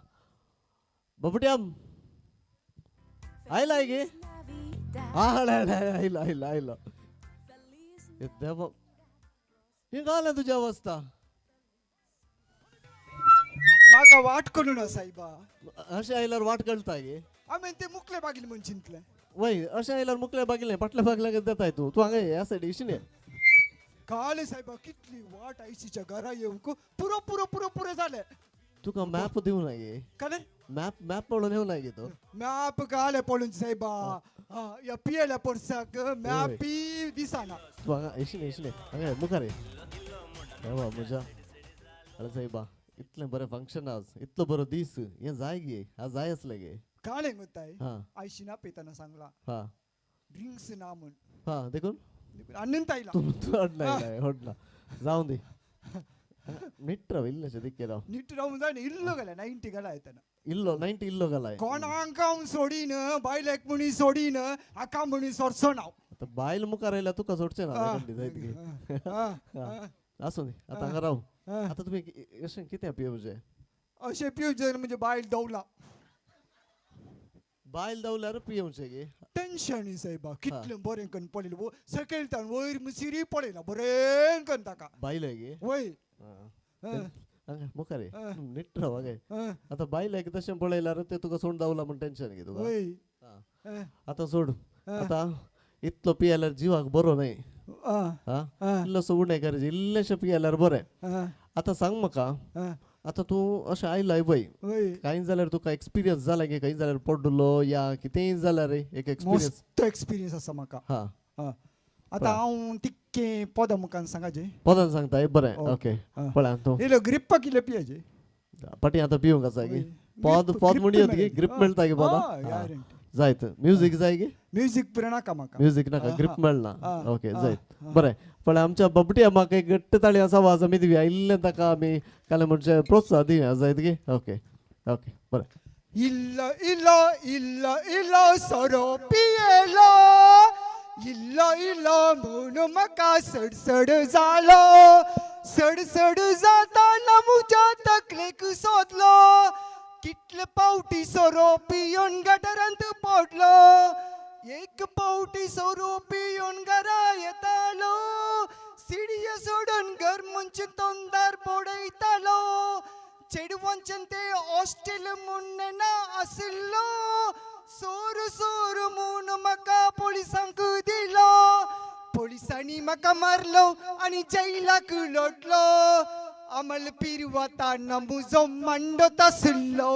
[SPEAKER 4] बाबुटी आम आयला गे? आयला आयला आयला आयलो. देवा ही घालें तुजी अवस्था.
[SPEAKER 9] म्हाका वाट करूं ना सायबा.
[SPEAKER 4] अशें आयल्यार वाट कळटा गे?
[SPEAKER 9] हांवें ते मुखले बागील म्हूण चिंतलें.
[SPEAKER 4] वय अशें आयल्यार मुखले बागील फाटल्या बागल्याक देताय तूं. तूं हांगा ह्या सायडीन ये.
[SPEAKER 9] काले सायबा कितली वाट आयसीच्या घरा येवंक पुरो पुरो पुरो पुरो जालें.
[SPEAKER 4] तुका मॅप दिवं ना गे?
[SPEAKER 9] काले
[SPEAKER 4] मॅप मॅप पळोवन येवं ना गे तूं?
[SPEAKER 9] मॅप काले पळोवन सायबा. ह्या पियेल्या परसाक मॅपी दिसना.
[SPEAKER 4] तूं हांगा येशील, येशील हांगा मुखार ये. देवा म्हज्या अरे सायबा इतलें बरें फंक्शन आज, इतलो बरो दीस, हें जाय गे, आज जाय आसलें गे.
[SPEAKER 9] काले गोताय आयशीना पेताना सांगला ड्रिंक्स ना म्हूण.
[SPEAKER 4] हां देखून
[SPEAKER 9] आनंद आयला.
[SPEAKER 4] तूं हडला हडला जावं दी. नीट राव इल्लेशें दिक्के राव.
[SPEAKER 9] नीट रावूं जाय न्ही. इल्लो घालाय 90 घालाय येतना.
[SPEAKER 4] इल्लो 90 इल्लो घालाय.
[SPEAKER 9] कोणाक हांव सोडीन, बायलेक म्हणी सोडीन, हाका म्हणी सोडचो ना.
[SPEAKER 4] आतां बायल मुखार आयल्यार तुका सोडचें ना. जायत गे. आसूं दी आतां हांगा राव. आतां तुमी अशें कितें पिवचें?
[SPEAKER 9] अशें पिवचें म्हणजे बायल दवला.
[SPEAKER 4] बायल दवल्यार पिवचें गे?
[SPEAKER 9] टेन्शन सायबा कितलें बरें करून पळयलें. सकयल ताण वयर मुसिरी पळयला बरें करून ताका.
[SPEAKER 4] बायल गे?
[SPEAKER 9] वय
[SPEAKER 4] मुखार ये नीट राव हांगा. आतां बायलेक तशें पळयल्यार तें तुका सोड दावला म्हूण टेन्शन गे तुका. आतां सोड. आतां इतलो पियेल्यार जिवाक बरो न्हय. आं इल्लोसो उणें करचें, इल्लेशें पियेल्यार बरें. आतां सांग म्हाका, आतां तूं अशें आयलाय पळय, कांय जाल्यार तुका एक्सपिरियन्स जाला गे? खंय जाल्यार पडलो या कितेंय जाल्यार एक एक्सपिरियन्स?
[SPEAKER 9] मस्त एक्सपिरियन्स आसा म्हाका.
[SPEAKER 4] हां
[SPEAKER 9] आतां हांव तिक्के पदां मुखान सांगाचे.
[SPEAKER 4] पदान सांगता बरें. ओके पळय तूं
[SPEAKER 9] इल्लो ग्रिप्पाक इल्लें पियाचे.
[SPEAKER 4] पाटी आतां पिवंक आसा गे? पद पद म्हणयत गे, ग्रीप मेळटा गे पदां. जायत म्युजीक जाय गे?
[SPEAKER 9] म्युजीक पुरो नाका म्हाका.
[SPEAKER 4] म्युजीक नाका, ग्रीप मेळना. ओके जायत बरें. पण आमच्या बबटी म्हाका एक घट्ट ताळयांचो आवाज आमी दिवया, इल्लें ताका आमी काल म्हणजे प्रोत्साहन दिवया, जायत गे? ओके ओके बरें.
[SPEAKER 9] इल्लो इल्लो इल्लो इल्लो सोरो पियेलो, इल्लो इल्लो म्हूण म्हाका सडसड जालो, सडसड जाताना म्हज्या तकलेक सोदलो, कितले पावटी सोरो पियोन गटरांत पडलो, एक पावटी सोरो पियोन घरा येतालो, सिडये सोडून घर म्हणजे तोंडार बडयतालो, चेडवांचें ते हॉस्टेल म्हूण ना आशिल्लो, सोर सोर म्हूण म्हाका पोलिसांक दिलो, पोलिसांनी म्हाका मारलो आनी जैलाक लोटलो, अमल पिरवताना म्हजो मांडत आशिल्लो,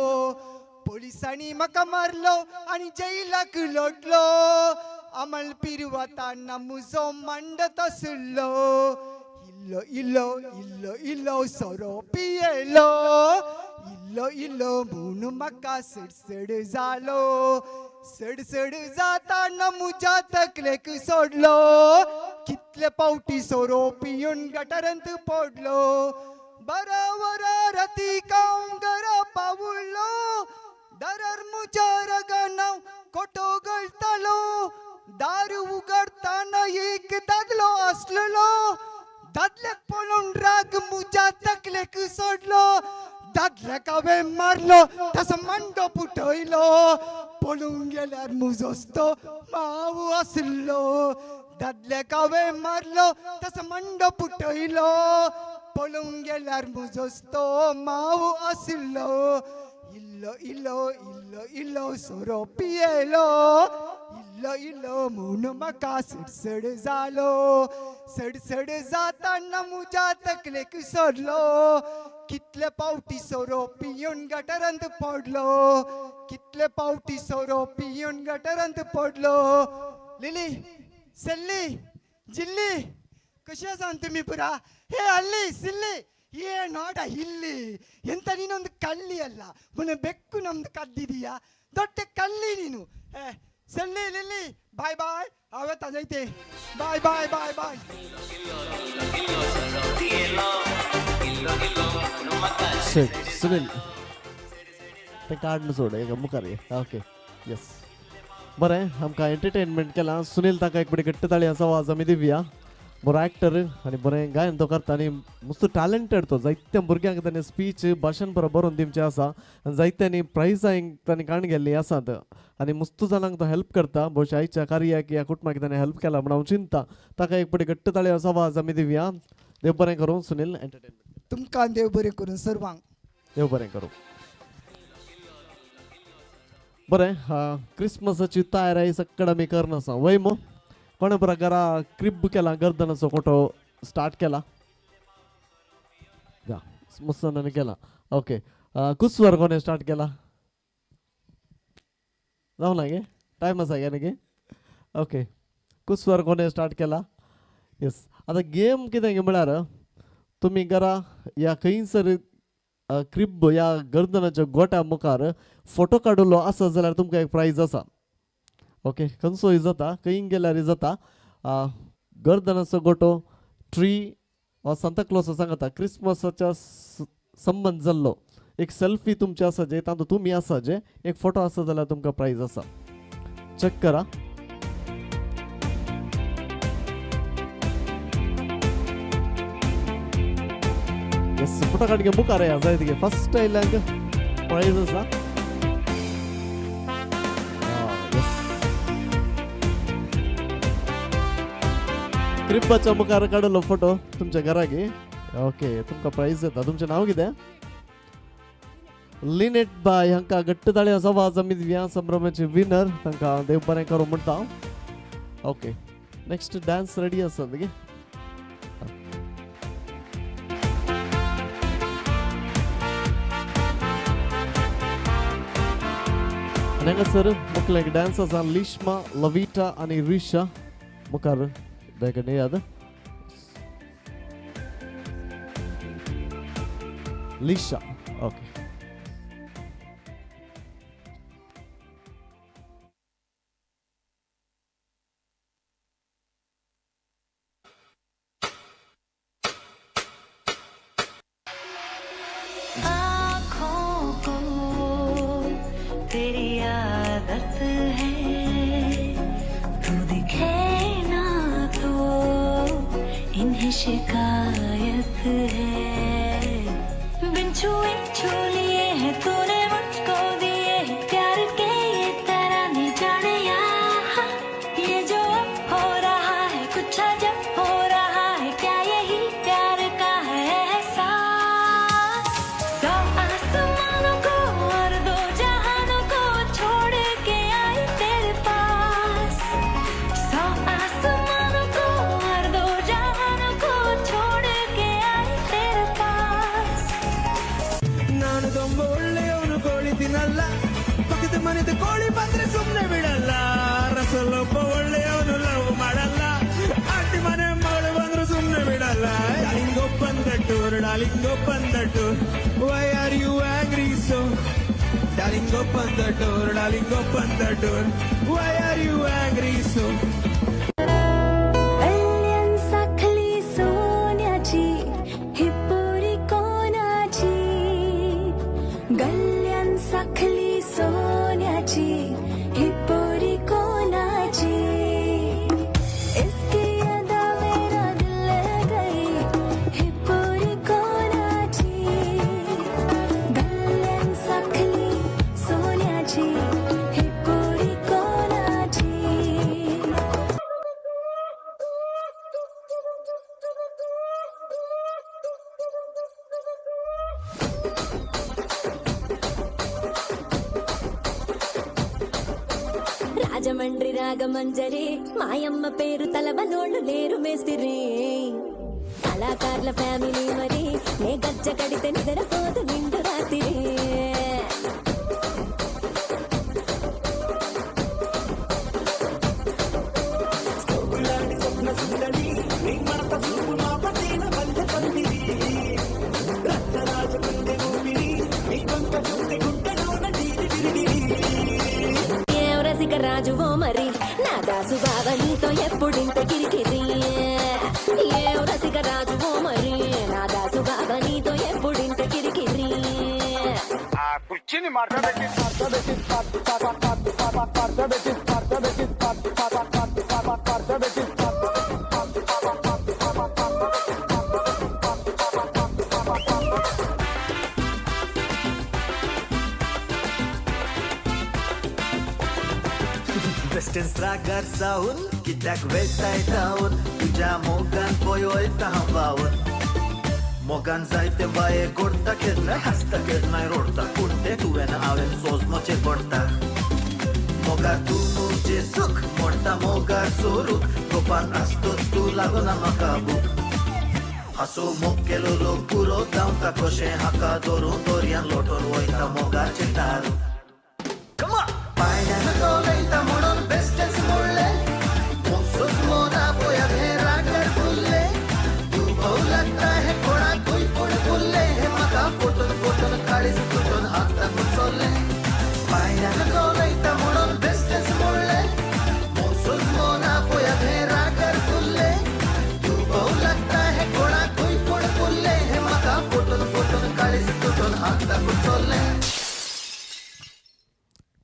[SPEAKER 9] पोलिसांनी म्हाका मारलो आनी जैलाक लोटलो, अमल पिरवताना म्हजो मांडत आशिल्लो, इल्लो इल्लो इल्लो इल्लो सोरो पियेलो, इल्लो इल्लो म्हूण म्हाका सडसड जालो, सडसड जाताना म्हज्या तकलेक सोडलो, कितले पावटी सोरो पियोन गटारांत पडलो, बारा वरां रातीक हांव घरा पावलो, दारार म्हज्या रगान हांव कोटो गळटालो, दार उगडताना एक दादलो आसलेलो, दादल्याक पळोवन राग म्हज्या तकलेक सोडलो, दादल्याक हांवें मारलो ताचो मांडो पुटयलो, पळोवंक गेल्यार म्हजोच तो माव आसलो, दादल्याक हांवें मारलो ताचो मांडो पुटयलो, पळोवंक गेल्यार म्हजोच तो माव आसलो, इल्लो इल्लो इल्लो इल्लो सोरो पियेलो, इल्लो इल्लो म्हूण म्हाका सडसड जालो, सडसड जाताना म्हज्या तकलेक सोडलो, कितले पावटी सोरो पियोन गटारांत पडलो, कितले पावटी सोरो पियोन गटारांत पडलो. लिली सल्ली जिल्ली कशी आसा तुमी पुरा? हे अल्ली सिल्ली ಏ ನೋಡ ಇಲ್ಲಿ ಎಂತ ನೀನೊಂದು ಕಳ್ಳಿ ಅಲ್ಲ, ಮೊನ್ನೆ ಬೆಕ್ಕು ನಮ್ದು ಕದ್ದಿದೀಯಾ, ದೊಡ್ಡ ಕಳ್ಳಿ ನೀನು. ಏ ಸೆಲ್ಲಿ ಲಿಲ್ಲಿ ಬಾಯ್ ಬಾಯ್, ಅವತ್ತ ಜೈತೆ ಬಾಯ್ ಬಾಯ್ ಬಾಯ್ ಬಾಯ್.
[SPEAKER 4] सुनील तें काडून सोड एका मुखार. ओके येस बरें, आमकां एंटरटेनमेंट केलां सुनील, ताका एक बडी घट्ट ताळयांचो आवाज आमी दिवया. बरो एक्टर आनी बरें गायन तो करता आनी मस्त टॅलंटेड तो, जायत्या भुरग्यांक ताणें स्पीच भाशण बरो बरोवन दिवचें आसा आनी जायत्यांनी प्रायजां ताणें काण गेल्लीं आसात आनी मस्त जाणांक तो हेल्प करता. भोवशा आयच्या कार्याक ह्या कुटुंबाक ताणें हेल्प केला म्हूण हांव चिंता. ताका एक बडी घट्ट ताळयांचो आवाज आमी दिवया. देव बरें करूं सुनील, एंटरटेनमेंट
[SPEAKER 9] तुमकां देव बरें करूं सर्वांक,
[SPEAKER 4] देव बरें करूं. बरें, क्रिसमसाची तयारी सगळं आमी करना आसा वय मो कोणे बरा घरा क्रिब केला, गर्दनाचो कोटो स्टार्ट केला जा मुसनान केला. ओके कुसवर कोणे स्टार्ट केला जावं ना गे, टायम आसा गे गे. ओके कुसवर कोणे स्टार्ट केला? येस. आतां गेम कितें गे म्हळ्यार तुमी घरा ह्या खंयसर क्रिब ह्या गर्दनाच्या गोट्या मुखार फोटो काडलो आसा जाल्यार तुमकां एक प्रायज आसा. ओके खंयचोय जाता, खंय गेल्यार जाता. गर्दनाचो गोटो ट्री हो सांता क्लॉस सांगता क्रिसमसाच्या संबंद जाल्लो एक सेल्फी तुमची आसा जे तातूंत तुमी आसा जे एक फोटो आसा जाल्यार तुमकां प्रायज आसा. चॅक करा. येस फोटो काडगे मुखार या जाय तिगे फर्स्ट आयल्यांक प्रायज आसा. क्रिब्बाच्या मुखार काडलो फोटो तुमच्या घराक. ओके तुमकां प्रायज येता. तुमचें नांव कितें? लिनेट बाय हांकां घट्ट ताळयांचो आवाज आमी दिवया. संभ्रमाचे विनर, तांकां देव बरें करूं म्हणटा. ओके नेक्स्ट डान्स रेडी आसा गे? आनी हांगासर मुखले एक डान्स आसा, लिश्मा लविटा आनी रिशा मुखार बेगीन याद. लिशा ओके.
[SPEAKER 3] आँखों को तेरी आदत है, तू दिखे ना तो इन्हें शिकायत है। बिन छुए छू लिए है तूने मुझको दिए है प्यार के ये तराने जाने यहाँ। ये जो अब हो रहा है कुछ अजब हो रहा है, क्या यही प्यार का है एहसास? सौ आसमानों को और दो जहानों को छोड़ के आई तेरे पास। सौ आसमानों को और दो जहानों को छोड़ के आई तेरे पास।
[SPEAKER 13] ನಾನು ತುಂಬ ಒಳ್ಳೆಯವನು, ಕೋಳಿ ತಿನ್ನಲ್ಲ. ಪಕ್ಕದ ಮನೆದ ಕೋಳಿ ಬಂದ್ರೆ ಸುಮ್ನೆ ಬಿಡಲ್ಲ. ರಸಲೊಬ್ಬ ಒಳ್ಳೆಯವನು, ಲವ್ ಮಾಡಲ್ಲ. ಆಂಟಿ ಮನೆ ಮಗಳು ಬಂದ್ರು ಸುಮ್ನೆ ಬಿಡಲ್ಲ. Darling open the door, darling open the door, why are you angry so? Darling open the door, darling open the door, why are you angry so?
[SPEAKER 3] कल्याण साखली सोन्याची ही पोरी कोणाची? गल्ल्यान साखली सोन्याची ही पोरी कोणाची? इसकी अदा मेरा दिल ले गई ही पोरी कोणाची? गल्ल्यान साखली सोन्याची ही पोरी कोणाची? రాజమండ్రి రాగమంజరి మాయమ్మ పేరు తలవనోళ్ళు లేరు మేస్తిరి. కళాకారుల ఫ్యామిలీ మరి నే గజ్జ కడితే నిద్రపోదు నిండు రాత్రి.
[SPEAKER 13] సోకులాంటి స్వప్న సుందరి, నీ మడత చూపు నా పట్టిన పల్లె పందిరి. రచ్చరాజుకుంది ఊపిరి, నీ వంక చూస్తే గుంటలోన నీటి విరిడిరి.
[SPEAKER 3] ఏం రసిక రాజువో మరి నా దాసు బావ నీతో ఎప్పుడింత కిరికిరి. ఏం రసిక రాజువో మరి నా దాసు బావ నీతో ఎప్పుడింత కిరికిరి.
[SPEAKER 13] ఆ కుర్చీని మడతబెట్టి మడతబెట్టి మడతబెట్టి మడతబెట్టి మడతబెట్టి.
[SPEAKER 5] वेस्टर्न रागार जावन कित्याक वेताय धांवन, तुज्या मोगान पळय वयता हांव व्हांवन. मोगान जायते बाये गोडटा, केन्नाय हांसता केन्नाय रोडटा, पूण तें तुवें हांवें सोजमोचें पडटा. मोगार तूं म्हजें सूख मोडटा, मोगार चोरूक गोपान आसतोच तूं लागना म्हाका भूक. हांसो मोग केलो लोक पुरो धांवता कशें हाका धरून दर्यान लोटून वयता मोगाचें तारू. पांयड्यान उलयता म्हणून बेश्टेंच म्हणलें, मोगसोच मोना पळयात हें रागार फुल्लें. तूं भोव लागता हें कोणाकूय पूण फुल्लें, हें म्हाका फटून फटून काळीज तुटून हाताक चल्लें. पांयड्यान उलयता म्हणून बेश्टेंच म्हणलें, मोगसोच मोना पळयात हें रागार फुल्लें. तूं भोव लागता हें कोणाकूय पूण फुल्लें, हें म्हाका फटून फटून काळीज तुटून हाताक चल्लें.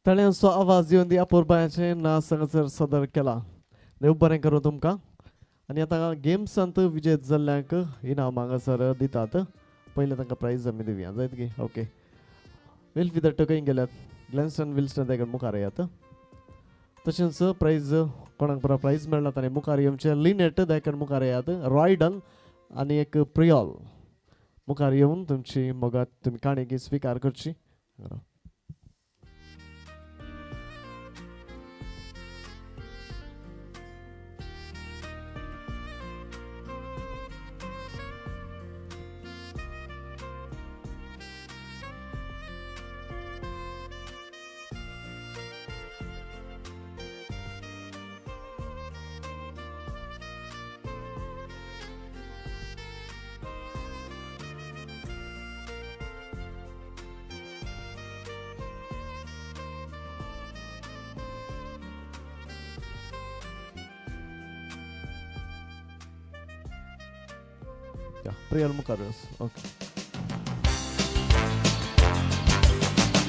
[SPEAKER 4] ताळयांचो आवाज येवन दी अपुरबायाचें नाच हांगासर सादर केला. देव बरें करूं तुमकां. आनी आतां गेम्सांत विजेत जाल्ल्यांक इनाम हांगासर दितात. पयलें तांकां प्रायज आमी दिवया जायत गी. ओके, विल्फी दट्ट खंय गेल्यात? ग्लॅन्स्टन विल्सन ताका मुखार येयात. तशेंच प्रायज कोणाक बरो प्रायज मेळ्ळा ताणें मुखार येवचें. लिनेट दायकन मुखार येयात. रॉयडन आनी एक प्रियोल मुखार येवन तुमची मोगात तुमी काणयेची स्विकार करची. प्रियल मुखार. ओके.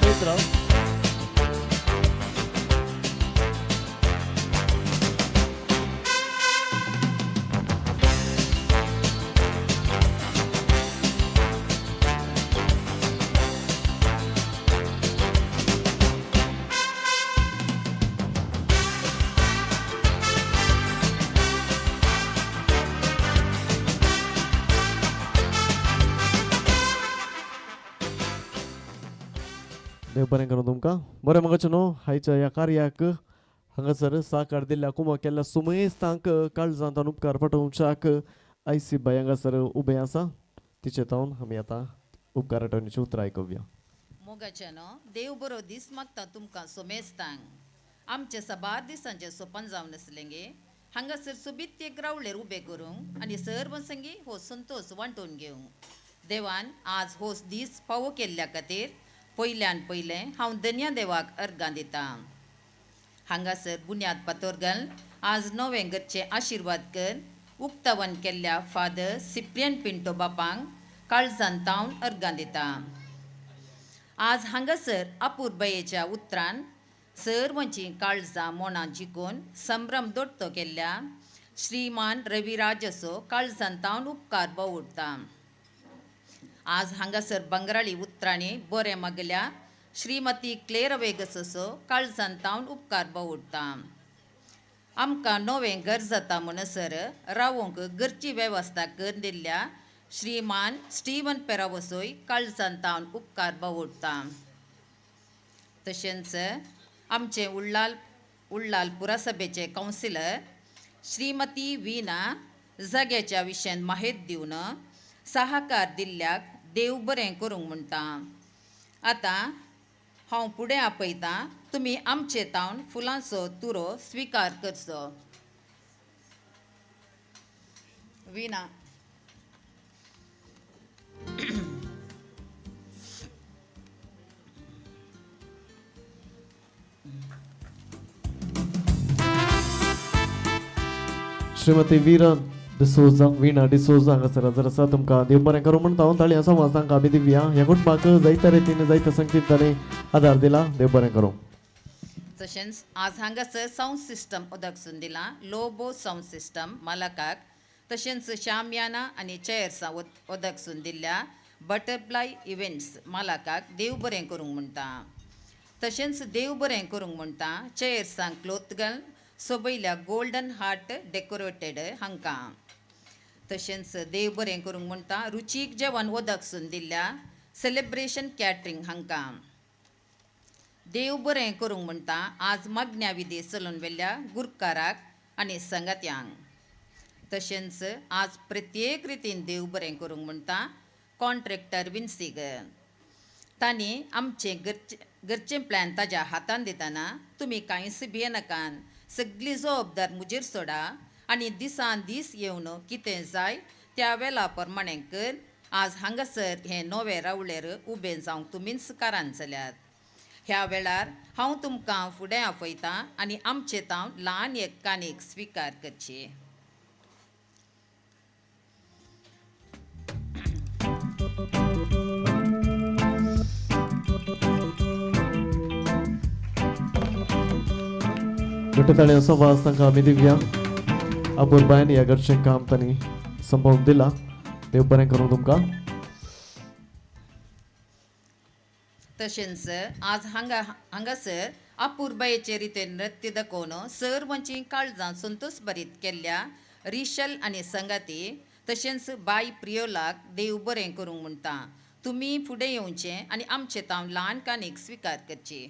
[SPEAKER 4] थंयच राव. देव बरें करूं तुमकां. बरें म्हाका न्हू आयच्या ह्या कार्याक हांगासर साकार दिल्ल्या कुमक केल्ल्या सुमेस्तांक काळजांत उपकार पटोवच्याक आयसी बाय हांगासर उबें आसा. तिचे तावन आमी आतां उपकार आठवणीची उतरां आयकुया.
[SPEAKER 19] मोगाच्या न्हू देव बरो दीस मागता तुमकां सोमेस्तांक. आमचे साबार दिसांचें सोपन जावन आसलें गे हांगासर सोबीत एक रावळेर उबें करूंक आनी सर्व संगी हो संतोश वांटून घेवंक देवान आज हो दीस फावो केल्ल्या खातीर पयल्यान पयलें हांव धन्या देवाक अर्गां दितां. हांगासर बुन्याद पातोर घाल आज नवें घरचें आशिर्वाद कर उक्तावन केल्ल्या फादर सिप्रियन पिंटो बापांक काळजान तावन अर्गां दितां. आज हांगासर अपुरबायेच्या उतरान सर्वांची काळजां मोनां जिखून संभ्रम दोडतो केल्ल्या श्रीमान रविराजाचो काळजान तावन उपकार बावुडटा. आज हांगासर बंगराळी उतरांनी बरें मागल्या श्रीमती क्लेर वेगसचो काळजान तावन उपकार बावुडटा. आमकां नवें घर जाता म्हणसर रावोंक घरची वेवस्था करून दिल्ल्या श्रीमान स्टीवन पेरावसोय काळजान तावन उपकार बावुडटा. तशेंच आमचे उल्लाल पुरसभेचे कावन्सिलर श्रीमती वीणा जाग्याच्या विशयान माहेत दिवन सहाकार दिल्ल्याक देव बरें करूंक म्हणटा. आतां हांव फुडें आपयतां तुमी आमचे तावन फुलांचो तुरो स्विकार करचो. वीणा.
[SPEAKER 4] श्रीमती वीरा डिसोजा, वीणा डिसोजा हांगासर हजर आसा. तुमकां देव बरें करूं म्हणटा हांव. ताळयां समाज तांकां आमी दिवया. ह्या कुटुंबाक जायत्या रितीन जायत्या संगीतांनी आदार दिला. देव बरें करूं.
[SPEAKER 19] तशेंच आज हांगासर सावंड सिस्टम उदकसून दिलां लोबो सावंड सिस्टम मालाकाक. तशेंच शामयाना आनी चेयर्सां उदकसून दिल्ल्या बटरफ्लाय इव्हेंट्स मालाकाक देव बरें करूंक म्हणटा. तशेंच देव बरें करूंक म्हणटा चेयर्सांक क्लोथ घालून सोबयल्या गोल्डन हार्ट डेकोरेटेड हांकां. तशेंच देव बरें करूंक म्हणटा रुचीक जेवण उदकसून दिल्ल्या सेलेब्रेशन कॅटरींग हांकां. देव बरें करूंक म्हणटा आज मागण्या विधी चलून वेल्ल्या गुरकाराक आनी संगात्यांक. तशेंच आज प्रत्येक रितीन देव बरें करूंक म्हणटा कॉन्ट्रॅक्टर विन्सीग तांणी आमचें घरचें प्लॅन ताज्या हातान दितना तुमी कांयच भियेनाकात, सगळी जबाबदार म्हजेर सोडा आनी दिसान दीस येवन कितें जाय त्या वेळा प्रमाणें कर. आज हांगासर हें नवें रावळेर उबें जावंक तुमीच कारान जाल्यात. ह्या वेळार हांव तुमकां फुडें आपयतां आनी आमचे तावन ल्हान एक काणीक स्विकार करची.
[SPEAKER 4] घट्ट संवाद तांकां आमी दिवया. अपुरबायन ह्या घरचें काम तांणी संपोवन दिलां. देव बरें करूं तुमकां.
[SPEAKER 19] तशेंच आज हांगासर अपुरबायेचे रितीन नृत्य दाखोवन सर्वांची काळजां संतोश भरीत केल्ल्या रिशल आनी संगाती तशेंच बाय प्रियोलाक देव बरें करूंक म्हणटा. तुमी फुडें येवचें आनी आमचे तावन ल्हान काणीक स्विकार करची.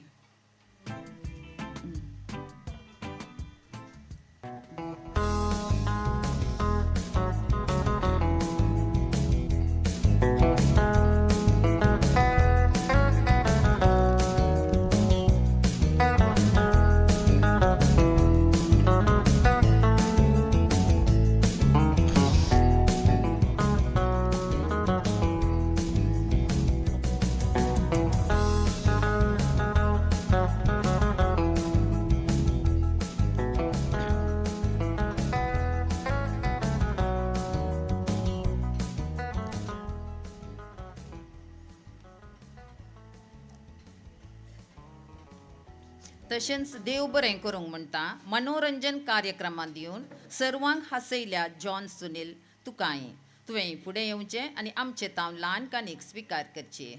[SPEAKER 19] तशेंच देव बरें करूंक म्हणटा मनोरंजन कार्यक्रमांत दिवन सर्वांक हासयल्या जॉन सुनील तुकाय तुवें फुडें येवचें आनी आमचे तावन ल्हान कानीक स्विकार करचे.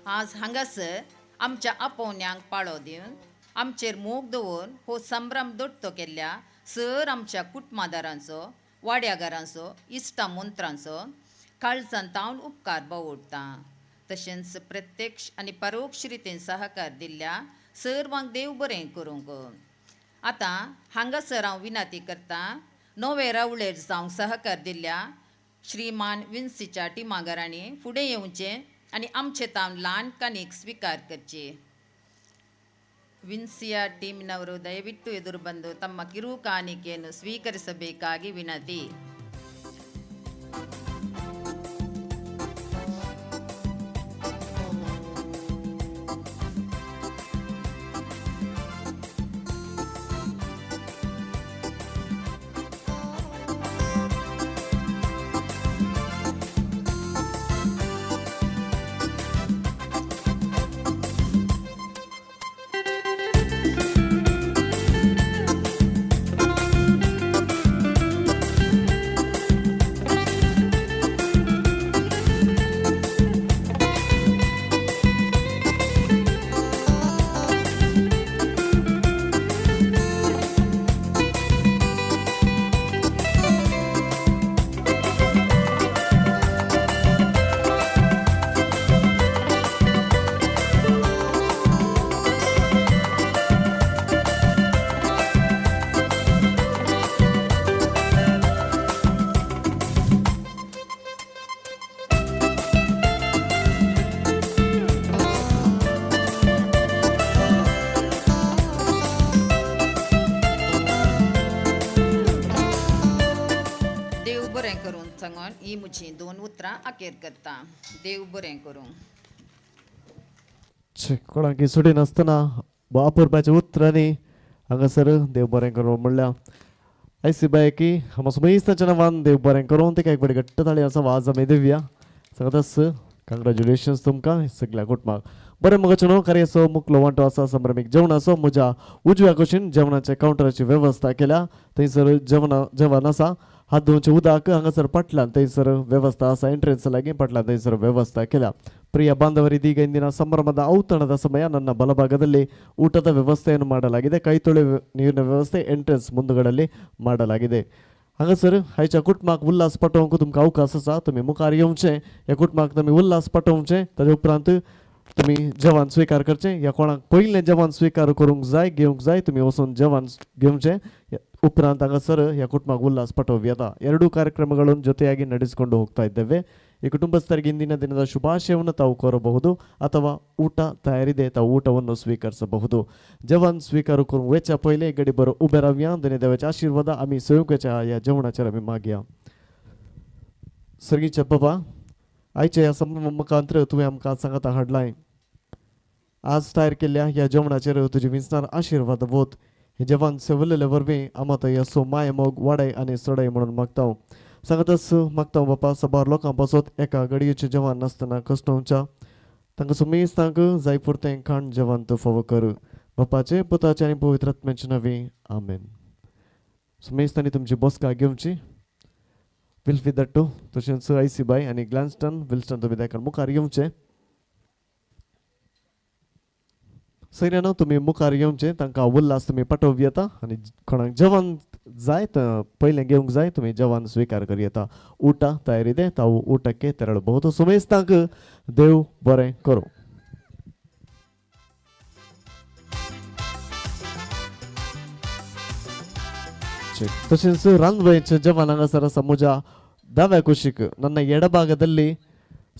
[SPEAKER 19] आज हांगासर आमच्या आपोवण्यांक पाळो दिवन आमचेर मोग दवरून हो संभ्रम दोट्टो केल्ल्या सर आमच्या कुटुंबादारांचो वाड्यागारांचो इश्टा मंत्रांचो काळजान तावन उपकार बावडटा. तशेंच प्रत्यक्ष आनी परोक्ष रितीन सहकार दिल्ल्या सर्वांक देव बरें करूंक. आतां हांगासर हांव विनंती करता नवे रावळेर जावंक सहकार दिल्ल्या श्रीमान विन्सीच्या टिमागारांनी फुडें येवचें आनी आमचे तावन ल्हान कानीक स्विकार करचे. ವಿನ್ಸಿಯ ಟೀಮಿನವರು ದಯವಿಟ್ಟು ಎದುರು ಬಂದು ತಮ್ಮ ಕಿರು ಕಾಣಿಕೆಯನ್ನು ಸ್ವೀಕರಿಸಬೇಕಾಗಿ ವಿನಂತಿ. ही म्हजी दोन उतरां अखेर करता. देव बरें करूं.
[SPEAKER 4] कोणाक सुटी नासतना अपुरबाच्या उतरांनी हांगासर देव बरें करूं म्हणल्या आयसी बाय की हांव नांवान देव बरें करूं. ताका एक बरी घट्ट ताळी आसा वाज आमी दिवया. सांगतास कंग्रेच्युलेशन्स तुमकां सगळ्या कुटुंबाक. बरें मगाचो न्हू कार्याचो मुखलो वांटो आसा संभ्रमीक जेवणाचो. म्हज्या उजव्या कुशीन जेवणाच्या कावंटराची वेवस्था केल्या. थंयसर जेवण आसा. हात धुवचे उदक हांगासर पाटल्यान थंयसर वेवस्था आसा. एंट्रन्स लागीं पाटल्यान थंयसर व्यवस्था केल्या. ಪ್ರಿಯ ಬಾಂಧವರಿ, ಇದೀಗ ಇಂದಿನ ಸಂಭ್ರಮದ ಔತಣದ ಸಮಯ. ನನ್ನ ಬಲಭಾಗದಲ್ಲಿ ಊಟದ ವ್ಯವಸ್ಥೆಯನ್ನು ಮಾಡಲಾಗಿದೆ. ಕೈ ತೊಳೆ ನೀರಿನ ವ್ಯವಸ್ಥೆ ಎಂಟ್ರೆನ್ಸ್ ಮುಂದುಗಡೆಯಲ್ಲಿ ಮಾಡಲಾಗಿದೆ. हांगासर हायच्या कुटुंबाक उल्हास पाठोवंक तुमकां अवकाश आसा. तुमी मुखार येवचें, ह्या कुटुंबाक तुमी उल्हास पाठोवचें. ताजे उपरांत तुमी जेवण स्विकार करचें. ह्या कोणाक पयलें जेवण स्विकार करूंक जाय, घेवंक जाय, तुमी वचून जेवण घेवचें. उपरांत हांगासर ह्या कुटुंबाक ಉಲ್ಲಾಸ ಪಾಠವ್ಯದ ಎರಡೂ ಕಾರ್ಯಕ್ರಮಗಳನ್ನು ಜೊತೆಯಾಗಿ ನಡೆಸಿಕೊಂಡು ಹೋಗ್ತಾ ಇದ್ದೇವೆ. ಈ ಕುಟುಂಬಸ್ಥರಿಗೆ ಇಂದಿನ ದಿನದ ಶುಭಾಶಯವನ್ನು ತಾವು ಕೋರಬಹುದು ಅಥವಾ ಊಟ ತಯಾರಿದೆ, ತಾವು ಊಟವನ್ನು ಸ್ವೀಕರಿಸಬಹುದು. जेवण स्वीकार करूंक वेच्या पयलें गडी बरो उबे रावया. धन्य देवाचे आशीर्वाद आमी संयुगाच्या ह्या जेवणाचेर आमी मागया. सर्गीचे बाबा, आयच्या ह्या संभ्रम मुखांतर तुवें आमकां सांगाता हाडलाय. आज तयार केल्ल्या ह्या जेवणाचेर तुजे विंचणार आशीर्वाद वोत. हे जेवण सेवलेले वरवीं आमात यसो माय मोग वाडय आनी चडय म्हणून मागता. सांगतच मागता बापा, सबार लोकां पासत एका घडयेचें जेवण नासतना कश्टोवच्या तांकां सुमेस्तांक जाय पुरतें खाण जेवण तूं फावो कर. बापाचे, पुताचे आनी पवित्र आत्म्याचे नांवी आमेन. सुमेस्तांनी तुमची बसका घेवची. विल्फी दट्टू तशेंच आयसी बाय आनी ग्लॅन्स्टन विल्स्टन तुमी देखून मुखार येवचे. सैन्यानो तुमी मुखार येवचे. तांकां उल्हास तुमी पाठोवं येता आनी कोणाक जेवण जाय पयलें घेवंक जाय तुमी जेवण स्विकार करूं येता. ऊटा तयारी दे ताऊ ऊटके तेरळबहुत. सुमेस्तांक देव बरें करूं. तशेंच रांदवयचें जेवण हांगासर आसा. म्हज्या दाव्या कुशीक ನನ್ನ ಎಡಭಾಗದಲ್ಲಿ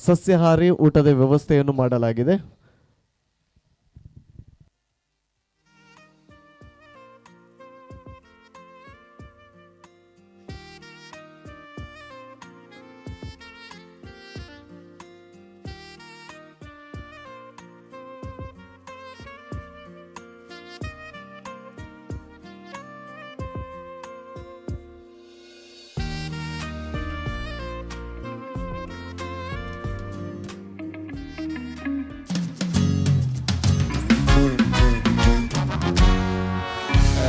[SPEAKER 4] ಸಸ್ಯಾಹಾರಿ ಊಟದ ವ್ಯವಸ್ಥೆಯನ್ನು ಮಾಡಲಾಗಿದೆ.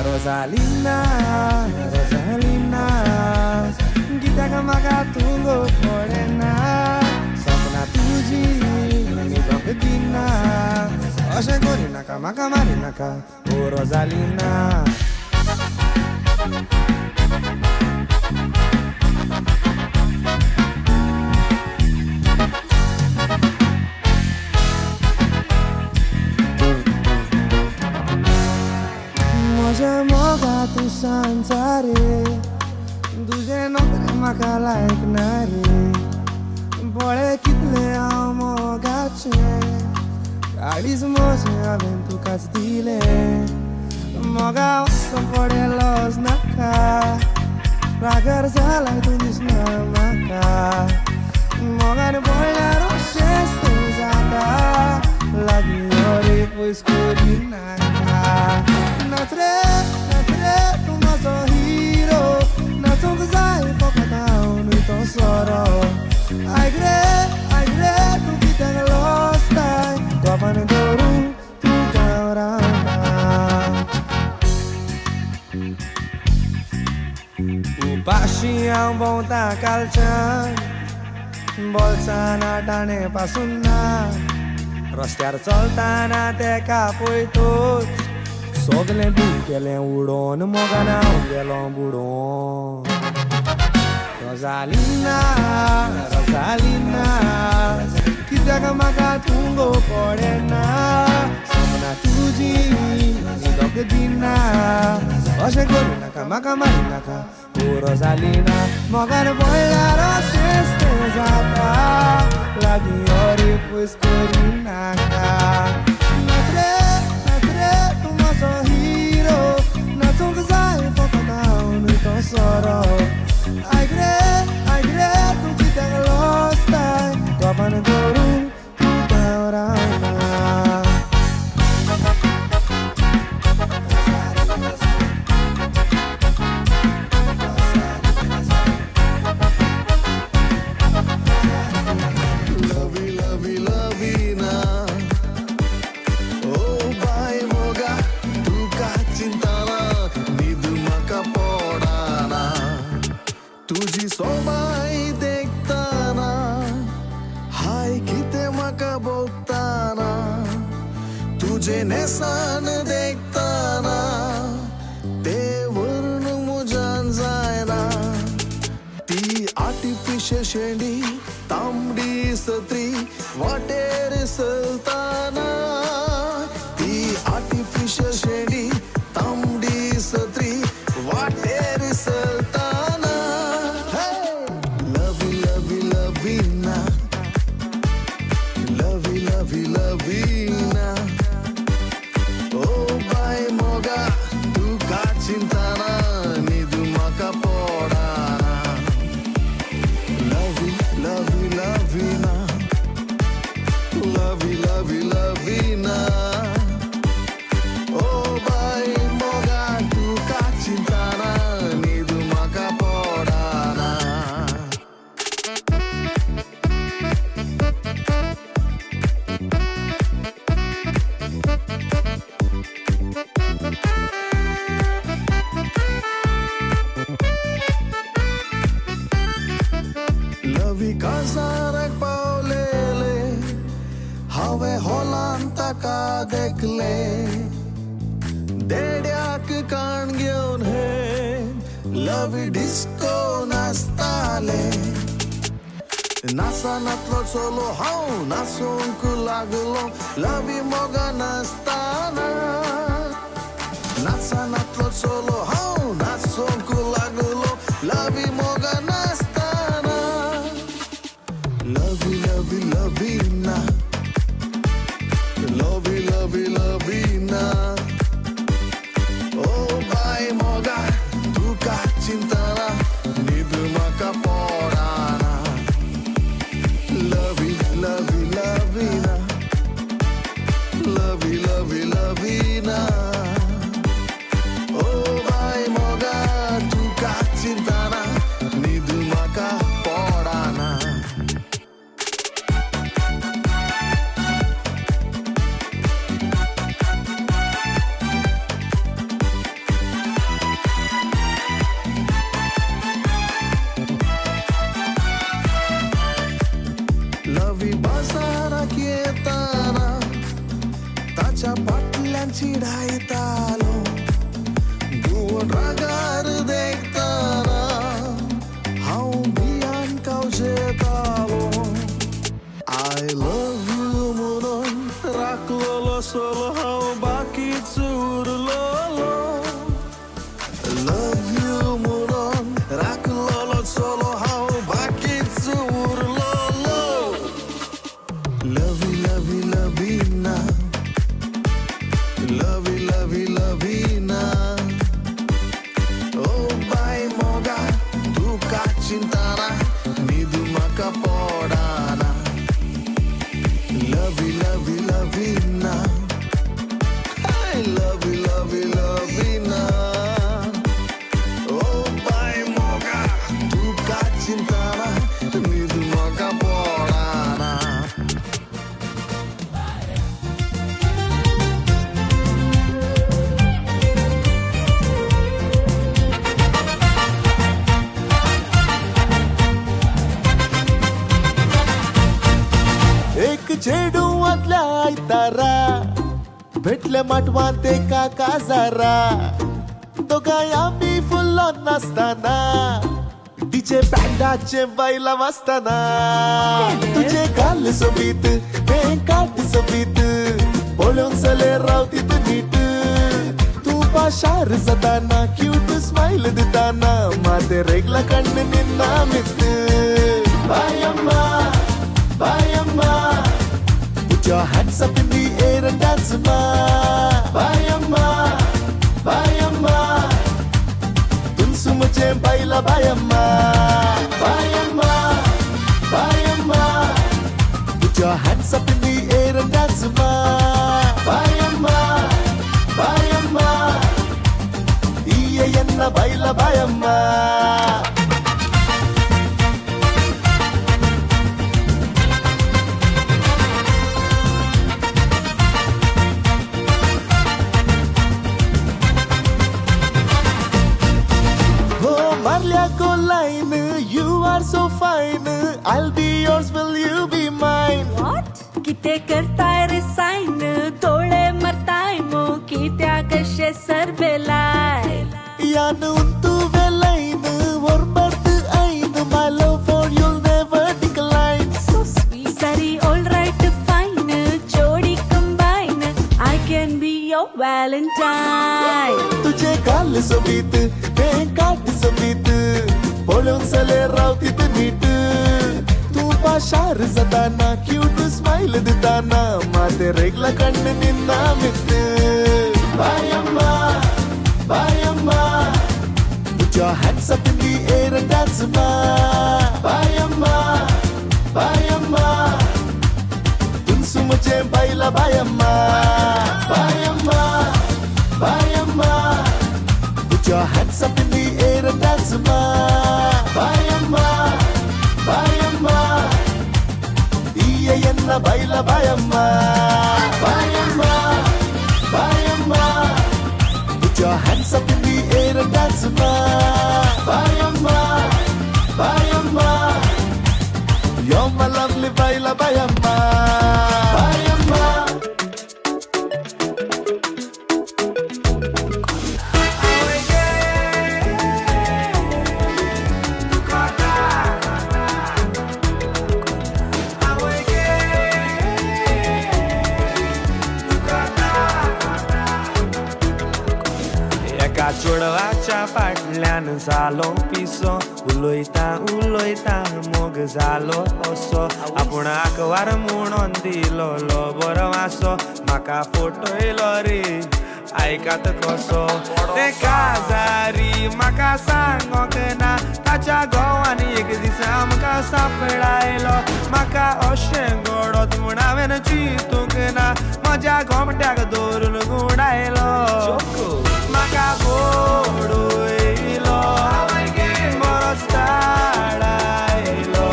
[SPEAKER 10] रोजालिना रोजालिना कित्याक म्हाका तूं गो पळयना सपनां तुजी न्हिदोंक दिना अशें करिनाका म्हाका मारिनाका ओ रोजालिना. म्हज्या मोगा तूं सांचा रे तुजें नोकरें म्हाका लायक ना रे पळय कितलें हांव मोगाचें काळीज म्हजें हांवें तुकाच दिलें मोगा वचो पडे लज नाका रागार जालाय तूं दिसना म्हाका मोगान पडल्यार अशेंच तें जाता लागीं यो रे पयस करिनाका. नाच रे तूं म्हजो हिरो नाचूंक जाय फकत हांव न्हय तो सोरो आयक रे तूं कित्याक लजताय गोपान धरून तुका हांव रावता. उपाशी हांव भोंवता कालच्यान बोल्सान आटाणे पासून ना रस्त्यार चलतना तेका पळयतूच सगलें दूख गेलें उडोवन मोगान हांव गेलो बुडोवन. रोजालिना रोजालिना कित्याक म्हाका तूं गो पळयना सपनां तुजी न्हिदोंक दिना अशें करिनाका म्हाका मारिनाका ओ रोजालिना मोगान पडल्यार अशेंच तें जाता लागीं यो रे पयस करिनाका. नाच रे तूं म्हजो हिरो नाचूंक जाय फकत हांव न्हय तो सोरो आयक रे तूं कित्याक लजताय गोपान धरून तुका हांव रावता.
[SPEAKER 16] लवी लवी लवीना ओ बाय मोगा तुका चिंताना न्हीद म्हाका पडना तुजी सोबाय देखताना हाय कितें म्हाका भोगताना तुजें न्हेसान देखताना तें व्हरून म्हज्यान जायना ती आर्टिफिशियल शेंडी तांबडी सत्री वाटेर चलताना ती आर्टिफिशियल शेंडी तांबडी सत्री वाटेर चलताना. लवी लवी लवीना लवी लवी लवीना ओ बाय मोगा तुका चिंताना न्हीद म्हाका पडना. लवी लवी लवीना लवी लवी लवीना ओ बाय मोगा तुका चिंताना न्हीद म्हाका पडना. लवी काजाराक पावलेले हांवें हॉलान ताका देखले देड्याक काण घेवन हे लवी डिस्को नाचताले नाचनातलो चलो हांव नाचूंक लागलो लवी मोगा नाचताना नाचनातलो चलो हांव नाचूंक लागलो लवी मोगा नाचताना. लवी लवी लवीना लवी लवी लवीना ओ बाय मोगा तुका चिंताना न्हीद म्हाका पडना. लवी लवी लवीना लवी लवी लवीना ओ बाय मोगा तुका चिंताना न्हीद म्हाका पडना.
[SPEAKER 20] चिडायतालो घुंवट रागार देखतना हांव भियान कावशेतालो I love you म्हणून राखलोलो सोलो हांव बाकीच उरलोलो लव you म्हणून राखलोलो चलो हांव बाकीच उरलोलो लवी लवी लवीना लवी लवी लवीना ओ बाय मोगा तुका चिंताना न्हिदू म्हाका पडना लवी लवी Lavina I love you, love you, love you na. Oh, bye, moga, तुका चिंताना, न्हिदू म्हाका पडना. एक चेडूंतल्या आयतारा भेटले माटवांत एका काजारा दोगांय आमी फुल्लो नासतना डीजे बँडाचे बायलां वाजतना तुजे गाल सोबीत तें काट सोबीत पळोवन चले रावती तूं नीट तूं पाशार जाताना क्यूट स्मायल दिताना माते रेगला कण्ण निन्ना मित बायम्मा बायम्मा Put your hands up in the air and dance, ma. Bayamma, bayamma. Tunsu mujhe baila bayamma. Bayamma, bayamma. Put your hands up in the air and dance, ma. Bayamma, bayamma. Iye enna baila bayamma. Oh, Marlia line, you are so fine. I'll be yours, will you be mine?
[SPEAKER 3] What? किते करताय रे sign तोळे मरताय मो कित्या कशे सरबेलाय
[SPEAKER 20] यान untu velain, orbartu ain. My love for you'll never decline.
[SPEAKER 3] So sweet. Sari all right fine, jodi combine. I can be your Valentine.
[SPEAKER 20] तुझे गाल सोबीत तें काट सोबीत पळोवन चले रावती तूं नीट तूं पाशार जाताना क्यूट स्मायल दिताना माते रेगला कण्ण निन्ना मित बायम्मा बायम्मा Put your hands up in the air and dance, ma. Bayamma, bayamma. Tunsu mujhe baila bayamma. Bayamma, bayamma. Put your hands up in the air and dance, ma. Bayamma, bayamma. Iye enna baila bayamma. Bayamma, bayamma. Put your hands up in the air and dance, ma. Bayamma, bayamma. You're my lovely baila bayamma. Bayamma.
[SPEAKER 10] एका चेडवाच्या फाटल्यान जालो पिसो उलयता उलयता मोग जालो असो आपूण आकवार म्हणून दिलो बरो वासो म्हाका फटयलो रे आयकात कसो ते काजारी म्हाका सांगोंक ना ताच्या घोवान एक दीस आमकां सांपडायलो म्हाका अशें घडत म्हूण हांवें चिंतूंक ना म्हज्या गोमट्याक दवरून गुंडायलो म्हाका गोडयलो बरोच ताडायलो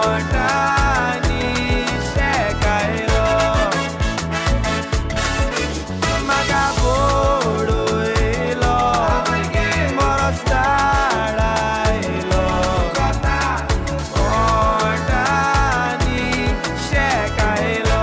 [SPEAKER 10] ओंठांनी शेकायलो म्हाका गोडयलो बरोच ताडायलो ओंठांनी शेकायलो.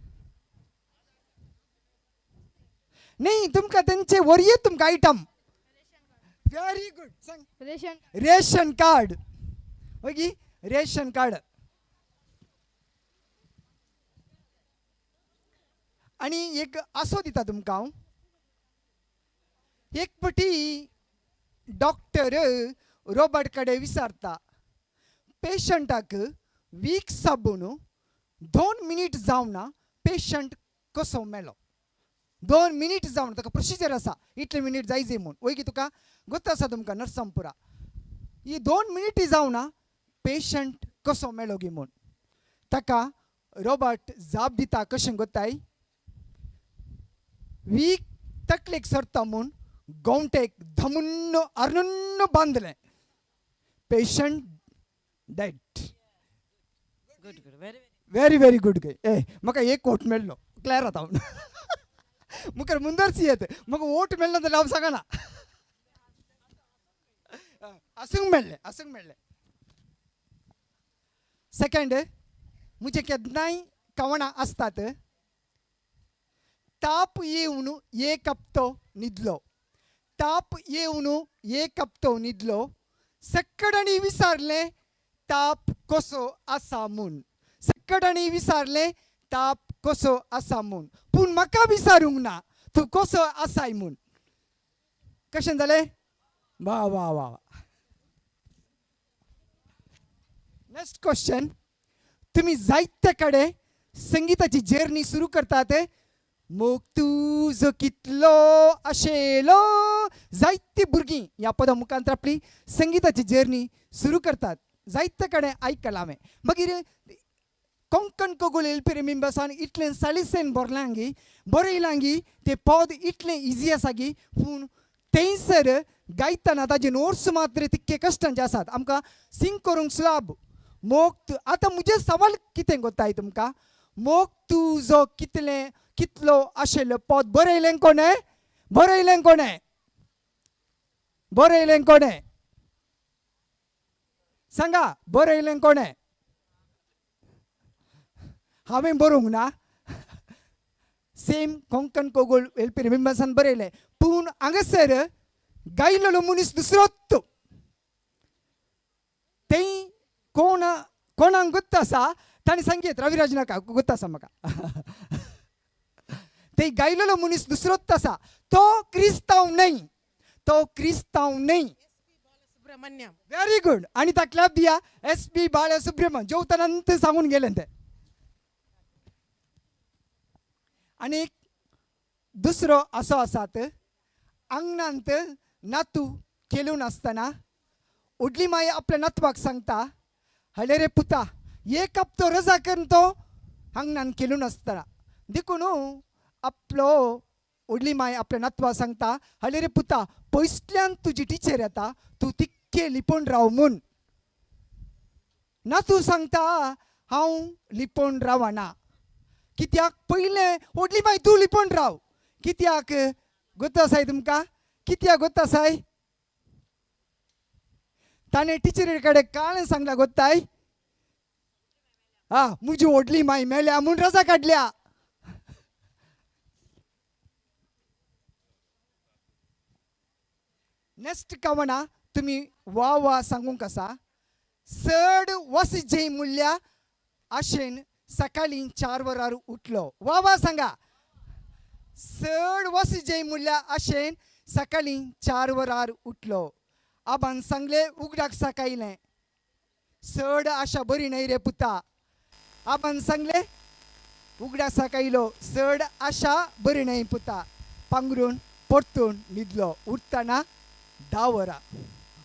[SPEAKER 9] न्ही तुमकां तेंचे वरये तुमकां आयटम. Very good. सांग.
[SPEAKER 14] Ration.
[SPEAKER 9] Ration card. Okay, ration card. आनी एक आसो दिता तुमकां हांव. एक पटी डॉक्टर रोबर्ट कडेन विचारता, पेशंटाक वीक साबून 2 मिनीट जावना पेशंट कसो मेलो? 2 मिनीट जावन ताका प्रोसिजर आसा, इतले मिनीट जायजे म्हूण. वय की तुका गोत आसा तुमकां नर्समपुरा. ही 2 मिनिटी जावना पेशंट कसो मेलो गी म्हूण. ताका रॉबर्ट जाप दिता कशें गोताय, वीक तकलेक सरता म्हूण गोंवटेक धमुन्न अर्नुन्न बांदलें, patient dead.
[SPEAKER 7] Good good, very
[SPEAKER 9] very very good गे. ए म्हाका एक वोट मेळ्ळो, क्लियर आतां हांव. मुखार मुंदरसी येत म्हाका वोट मेळना जाल्यार हांव सांगना. आसूंक मेळ्ळें, आसूंक मेळ्ळें. सेकंड, म्हजे केन्नाय कवणां आसतात. ताप येवन एक हप्तो न्हिदलो, ताप येवन एक हप्तो न्हिदलो, सकडांनी विचारलें ताप कसो आसा म्हूण, सकडांनी विचारलें ताप कसो आसा म्हूण, पूण म्हाका विचारूंक ना तूं कसो आसाय म्हूण. कशें जालें? वा वा वा. नेक्स्ट क्वेश्चन, तुमी जायते कडेन संगिताची जर्नी सुरू करतात. मोग तुजो कितलो आशेलो, जायती भुरगीं ह्या पदा मुखांत आपली संगिताची जर्नी सुरू करतात. जायते कडेन आयकलां हांवें. मागीर कोंकण कोगूळ एलपी रिमिंबसान इतलें सालिसेन बरलां बरयलां गी, तें पद इतलें इजी आसा गी, पूण थंयसर गायतना ताजे नोट्स मात्र तितके कश्टांचे आसात, आमकां सिंग करूंक सुलाब. मोग आतां म्हजें सवाल कितें गोताय तुमकां, मोग तुजो कितलें कितलो आशिल्लो पद बरयलें कोणें? बरयलें कोणें? बरयलें कोणें? सांगा, बरयलें कोणें? हांवें बरोवंक ना. सेम कोंकण कोगूळ एलपी रिमिंबसान बरयलें, पूण हांगासर गायलेलो मनीस दुसरोच. थंय कोण कोणाक गोत्त आसा ताणें सांगीत, रविराज नाका गोत्त आसा म्हाका. थंय गायलेलो मनीस दुसरोच आसा, तो क्रिस्तांव न्हय, तो क्रिस्तांव न्हय.
[SPEAKER 1] सुब्रमण्यम.
[SPEAKER 9] Very good. आनी ताका क्लॅप दिया. एस पी बाळसुब्रमण्यम जेवतानंत सांगून गेलें तें. आनी दुसरो असो आसात, आंगणांत नातू खेळून आसतना व्हडली माय आपल्या नातवाक सांगता, हले रे पुता एक हप्तो रजा करून तो आंगणान खेळून आसतना. देखून आपलो व्हडली माय आपल्या नातवा सांगता, हले रे पुता पयसल्यान तुजी टिचर येता, तूं तिक्के लिपोवन राव म्हूण. नातू सांगता, हांव लिपोवन रावना. कित्याक? पयलें व्हडली माय तूं लिपोवन राव. कित्याक गोत आसाय तुमकां? कित्याक गोत आसाय? ताणें टिचरी कडेन काळें सांगलां गोत्ताय, हा म्हजी व्हडली माय मेल्या म्हूण रजा काडल्या. नेक्स्ट कवना तुमी वा वा सांगूंक आसा. चड वस जय म्हणल्या आशेन सकाळीं 4 वरार उठलो. वा वा सांगा. चड वस जय म्हणल्या आशेन सकाळीं 4 वरार उठलो. आबान सांगलें उगडाक सकायलें, चड आशा बरी न्हय रे पुता. आबान सांगलें उगडाक सकायलो, चड आशा बरी न्हय पुता. पांगरून परतून न्हिदलो. उठतना 10 वरां,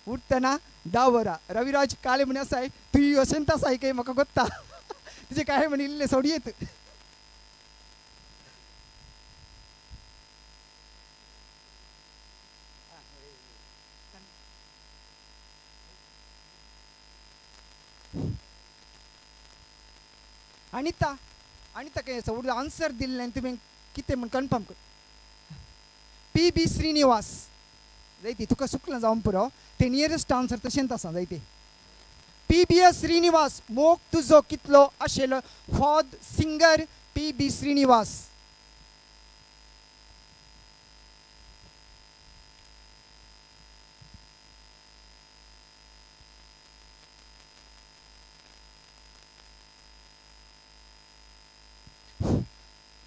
[SPEAKER 9] उठतना 10 वरां. रविराज काले म्हण आसाय, तूं अशेंत आसाय काय म्हाका गोत्ता. तुजें काय म्हण इल्लें सोडयेत. अनिता, अनिता काय आसा आन्सर दिल्लें आनी तुवें कितें म्हण कन्फर्म कर. पी बी श्रीनिवास जायती तुका सुकलें जावन पुरो, ते नियरेस्ट आन्सर तशेंच आसा जायती. पी बी एस श्रीनिवास, मोग तुजो कितलो आशिल्लो फॉद सिंगर पी बी श्रीनिवास.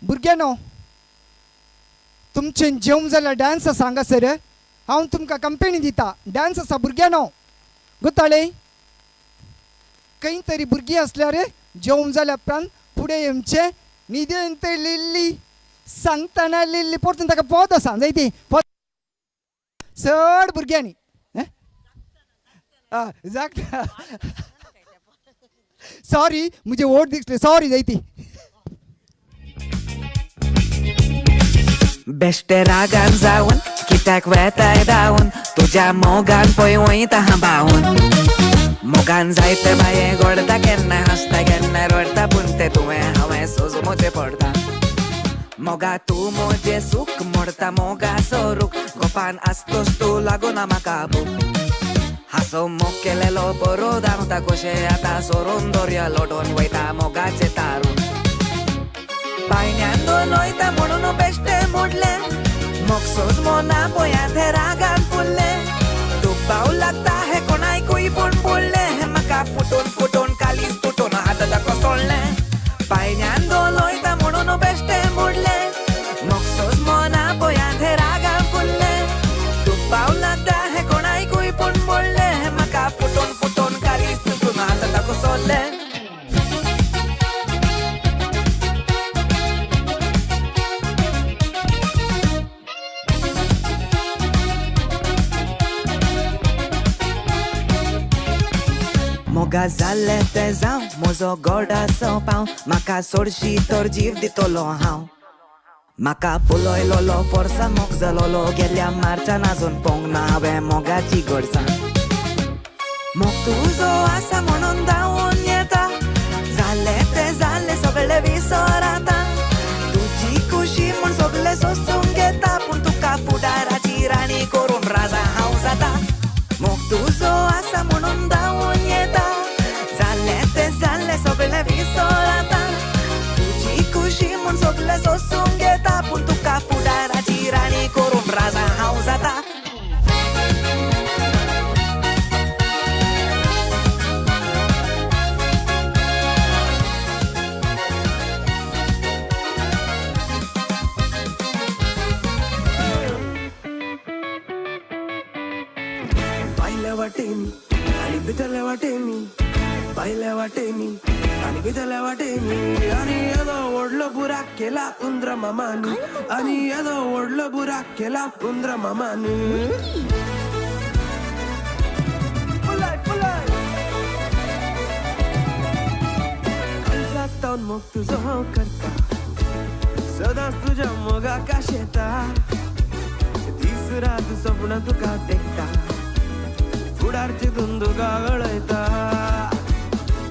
[SPEAKER 9] भुरग्यांनो तुमचें जेवण जाल्यार डान्स आसा हांगासर हांव तुमकां कंपेनी दिता डान्स आसा भुरग्यांनो गोताळे खंय तरी भुरगीं आसल्यार जेवण जाल्या उपरांत फुडें येवचें न्हिदेंत लिल्ली सांगतना लिल्ली परतून ताका पोत आसा जायती पोत चड भुरग्यांनी जागता सॉरी म्हजे वोट दिसले सॉरी जायती.
[SPEAKER 21] बेश्टे रागान जावन कित्याक वेताय धांवन तुज्या मोगान पळय वयता हांव बावन मोगान जायते बाये गोडता केन्ना हांसता केन्ना रडटा पूण तें तुवें हांवें सोजमोचें पडटा मोगा तूं म्हजें सूख मोडता मोगा सोरूक गोपान आसतोच तूं लागूना म्हाका भूक हांसो मोग केलेलो बरो धांवता कशें आतां सोरून दर्या लोटून वयता मोगाचें तारून पायण्यान दोन वयता म्हणून बेश्टें मोडलें मोग सोजमो ना पळयात हें रागान फुल्लें दुबाव लागता हें कोणायकूय पूण पडलें म्हाका फुटून फुटून कालीज तुटून हात ताका सोडलें पायण्यान दोन वयता म्हणून बेश्टें मोडलें मोग सोजमो ना पळयात हें रागान फुल्लें दुबाव लागता हें कोणायकूय पूण पडलें म्हाका फुटून फुटून कालीज तुटून हात ताका सोडलें. मोगा जाल्लें तें जावं म्हजो गोडाचो पाव म्हाका सोडशी तर जीव दितलो हांव म्हाका पळयलोलो फोर्सा मोग जालोलो गेल्या मार्चान आजून पोंग ना हांवें मोगाची गरजां मोग तुजो आसा म्हणून धांवून येता जालें तें जालें सगळें विसर आतां तुजी खुशी म्हूण सगळें सोसूंक घेता पूण तुका फुडाराची राणी करून राजा हांव जाता मोग तुजो आसा म्हणून धांवून येता जालें तें जालें सगळें विसर आतां तुजी खुशी म्हूण सगळें सोसूंक घेता पूण तुका फुडाराची राणी करून राजा हांव जाता.
[SPEAKER 10] भायल्या वाटेनी आनी भितरल्या वाटेनी भायल्या वाटेनी आनी भितरल्या वाटेनी आनी येदो व्हडलो बुराक केला उंद्रा मामानी आनी येदो व्हडलो बुराक केला उंद्रा मामानी. काळजांत मोग तुजो हांव करता सदांच तुज्या मोगाक आशेता दीस रात सपनां तुका देखता फुडार चिंतून तुका गळयता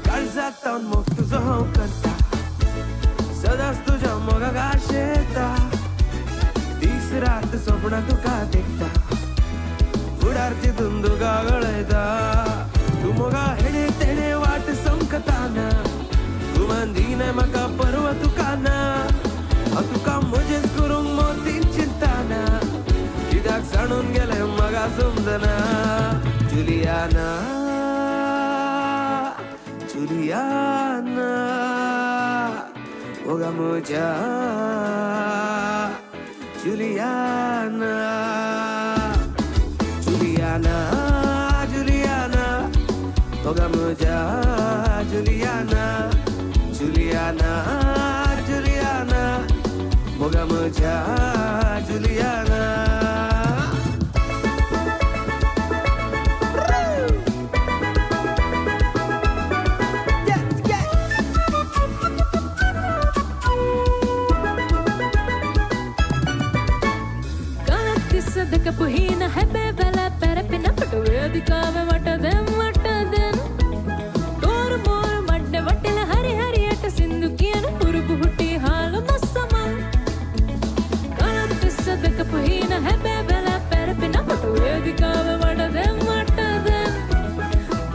[SPEAKER 10] काळजांत मोग तुजो हांव करता सदांच तुज्या मोगाक आशेता दीस रात सपनां तुका देखता फुडार चिंतून तुका गळयता तूं मोगा हेणे तेणे वाट समकता ना तूं मानदिना म्हाका परवा तुका ना हांव तुका म्हजेंच करूंक मोतीन चिंता ना कित्याक जाणून गेलें म्हाका समजना. Juliana, Juliana, मोगा म्हज्या Juliana, Juliana, Juliana, मोगा म्हज्या Juliana, Juliana, Juliana, मोगा म्हज्या Juliana.
[SPEAKER 3] පුහීන හැබේ බැල පැරපෙන අපට වේදිකාව මට දැන් මට දැන් තෝර මෝර මඩ වටල හරි හරියට සින්දු කියන පුරුබු හුටි හාලු මස්සමන් කලත් තිස්ස දෙක පුහීන හැබේ බැල පැරපෙන අපට වේදිකාව මට දැන් මට දැන්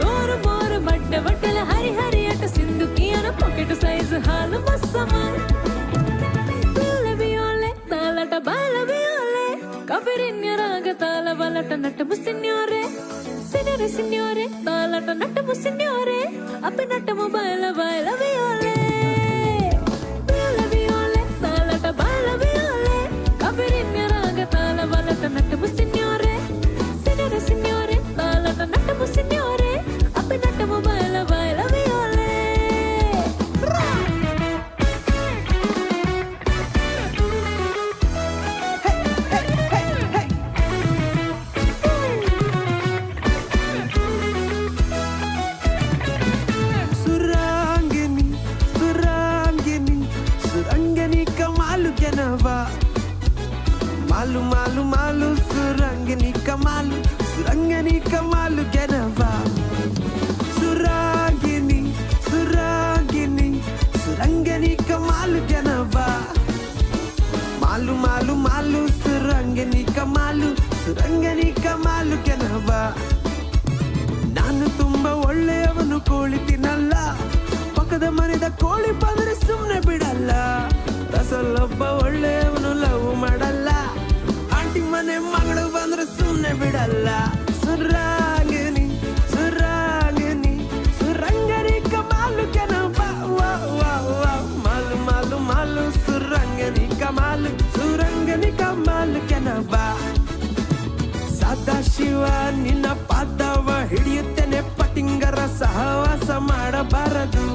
[SPEAKER 3] තෝර මෝර මඩ වටල හරි හරියට සින්දු කියන පොකට් සයිස් හාලු මස්සමන් තුල්ල වියෝලේ තාලට බාල වියෝලේ කවරින් රාග ತಾಲ ಬಲಟ ನಟಮು ಸಿನ್ಯೋರೆ ಸಿನರೆ ಸಿನ್ಯೋರೆ ತಾಲಟ ನಟಮು ಸಿನ್ಯೋರೆ ಅಪೆ ನಟಮು ಬಯಲ ಬಯಲ ವಿಯೋಲೆ ಬಯಲ ವಿಯೋಲೆ ತಾಲಟ
[SPEAKER 10] ಕೆನವಾ ಮಾಲು ಮಾಲು ಮಾಲು ಸುರಂಗಿನಿ ಕಮಾಲು ಸುರಂಗನಿ ಕಮಾಲು ಕೆನವಾ ಸುರಾಗಿನಿ ಸುರಾಗಿನಿ ಸುರಂಗನಿ ಕಮಾಲು ಕೆನವಾ ಮಾಲು ಮಾಲು ಮಾಲು ಸುರಂಗನಿ ಕಮಾಲು ಸುರಂಗನಿ ಕಮಾಲು ಕೆನವಾ. ನಾನು ತುಂಬಾ ಒಳ್ಳೆಯವನು ಕೋಳಿ ತಿನ್ನಲ್ಲ, ಪಕ್ಕದ ಮನೆದ ಕೋಳಿ ಬಂದ್ರೆ ಸುಮ್ನೆ ಬಿಡಲ್ಲ. ರಸಲ್ಲೊಬ್ಬ ಒಳ್ಳೆಯವನು ಲವ್ ಮಾಡಲ್ಲ, ಆಂಟಿ ಮನೆ ಮಗಳು ಬಂದ್ರೆ ಸುಮ್ನೆ ಬಿಡಲ್ಲ. ಸುರಾಗಿನಿ ಸುರಾಗಿನಿ ಸುರಂಗನಿ ಕಮಾಲು ಕೆನವಾ ವಾ ವಾ ವಾ ಮಾಲು ಮಾಲು ಮಾಲು ಸುರಂಗನಿ ಕಮಾಲು ಸುರಂಗನಿ ಕಮಾಲು ಕೆನವಾ. ಸದಾಶಿವ ನಿನ್ನ ಪಾದವ ಹಿಡಿಯುತ್ತೇನೆ, ಪಟಿಂಗರ ಸಹವಾಸ ಮಾಡಬಾರದು,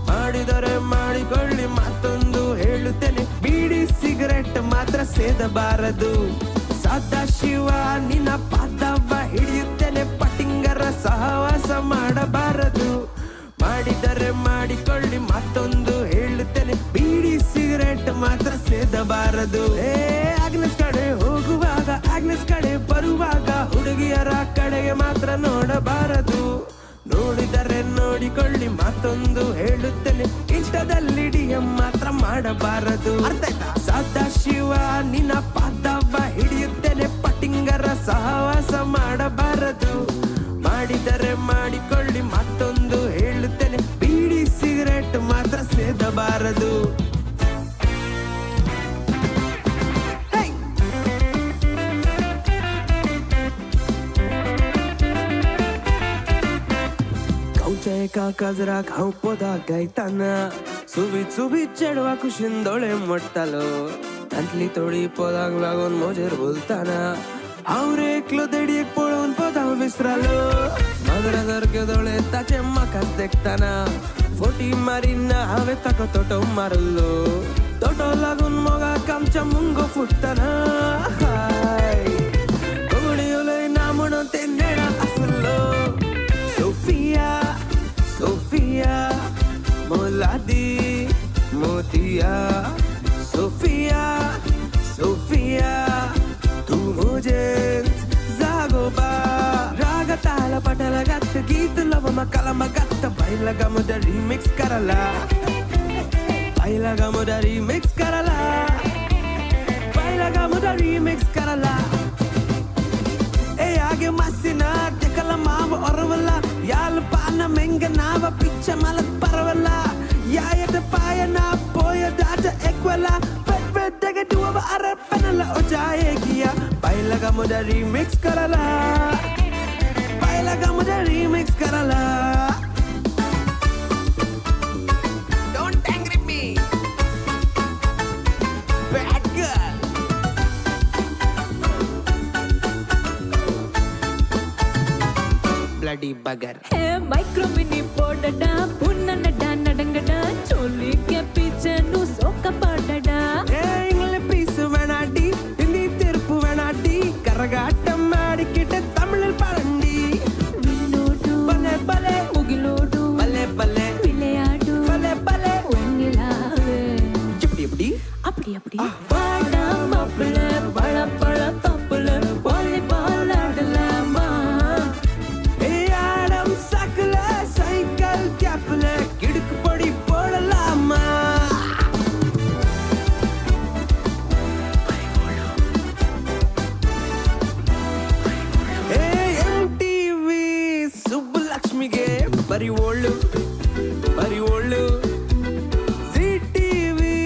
[SPEAKER 10] ಮಾಡಿದರೆ ಮಾಡಿಕೊಳ್ಳಿ ಮತ್ತೊಂದು ಹೇಳುತ್ತೇನೆ, ಬೀಡಿ ಸಿಗರೆಟ್ ಮಾತ್ರ ಸೇದಬಾರದು. ಸದಾಶಿವ ನಿನ್ನ ಪಾದವ ಹಿಡಿಯುತ್ತೇನೆ, ಪಟಿಂಗರ ಸಹವಾಸ ಮಾಡಬಾರದು, ಮಾಡಿದರೆ ಮಾಡಿಕೊಳ್ಳಿ ಮತ್ತೊಂದು ಹೇಳುತ್ತೇನೆ, ಬೀಡಿ ಸಿಗರೆಟ್ ಮಾತ್ರ ಸೇದಬಾರದು. ಏ ಆಗ್ನೆಸ್ ಕಡೆ ಹೋಗುವಾಗ ಆಗ್ನೆಸ್ ಕಡೆ ಬರುವಾಗ ಹುಡುಗಿಯರ ಕಡೆಗೆ ಮಾತ್ರ ನೋಡಬಾರದು, ನೋಡಿದರೆ ನೋಡಿಕೊಳ್ಳಿ ಮತ್ತೊಂದು ಹೇಳುತ್ತೇನೆ, ಇಷ್ಟದಲ್ಲಿ ಡಿಎಂ ಮಾತ್ರ ಮಾಡಬಾರದು. ಸದಾಶಿವ ನಿನ್ನ ಪಾದವ ಹಿಡಿಯುತ್ತೇನೆ, ಪಟಿಂಗರ ಸಹವಾಸ ಮಾಡಬಾರದು, ಮಾಡಿದರೆ ಮಾಡಿಕೊಳ್ಳಿ ಮತ್ತೊಂದು ಹೇಳುತ್ತೇನೆ, ಬೀಡಿ ಸಿಗರೆಟ್ ಮಾತ್ರ ಸೇದಬಾರದು. एका काजराक हांव पदां गायताना सुबीत सुबीत चेडवा कुशीन दोळे मोडटालो, तांतली थोडी पदांक लागून म्हजेर बोलताना हांव रे एकलो देडयेक पळोवन पदां विसरालो. माजरा सारके दोळे ताचे म्हाकाच देखताना फोटी मारिना हांवें ताका तोटो मारलो, तोटो लागून मोगाक आमच्या मुंगो फुट्टना. कोंकणी उलयना म्हणून ते नेणा आसलो. सोफिया सोफिया मोलादी मोतिया, सोफिया सोफिया तू मुझे जागोबा. राग ताल पटल गत गीत लवम कलम गत बैलग मुद रीमिक्स करला, बैलग मुद रीमिक्स करला, बैलग मुद रीमिक्स करला. ए आगे मसिना tekala माव ಒರವಲ್ಲ ಯಾಲ್ ಪಾನ ಮೆಂಗ ನಾವ ಪಿಚ್ಚ ಮಲತ್ ಪರವಲ್ಲ ಯಾಯತ ಪಾಯನ ಪೋಯ ದಾಟ ಎಕ್ವಲ ಪೆದ್ದಗೆ ಡುವ ಅರ ಪೆನಲ ಓ ಜಾಯೇಗಿಯ. ಬೈಲಗ ಮುದ ರೀಮಿಕ್ಸ್ ಕರಲ, ಬೈಲಗ ಮುದ remix ಕರಲ. Don't angry me bad girl. Bloody bugger.
[SPEAKER 3] Hey micro mini podada punnanada nadangada choli ke piche nu soka padada.
[SPEAKER 10] Hey English piece venadi Hindi thirpu venadi karagaattam maadikitte tamil parandi.
[SPEAKER 3] Vinnodu
[SPEAKER 10] bale bale
[SPEAKER 3] mugilodu
[SPEAKER 10] bale bale
[SPEAKER 3] vilayadu
[SPEAKER 10] bale bale
[SPEAKER 3] vennilave
[SPEAKER 10] eppadi eppadi
[SPEAKER 3] appadi appadi vaada mappala bala bala tappala volleyball aadalama.
[SPEAKER 10] Cycle கேப்ல கிடுக்கு பொடி போடலாமா? MTV ಸುಬ್ಬಲಕ್ಷ್ಮಿಗೆ ಬರಿ ಓಳು ಬರಿ ಓಳು, G TV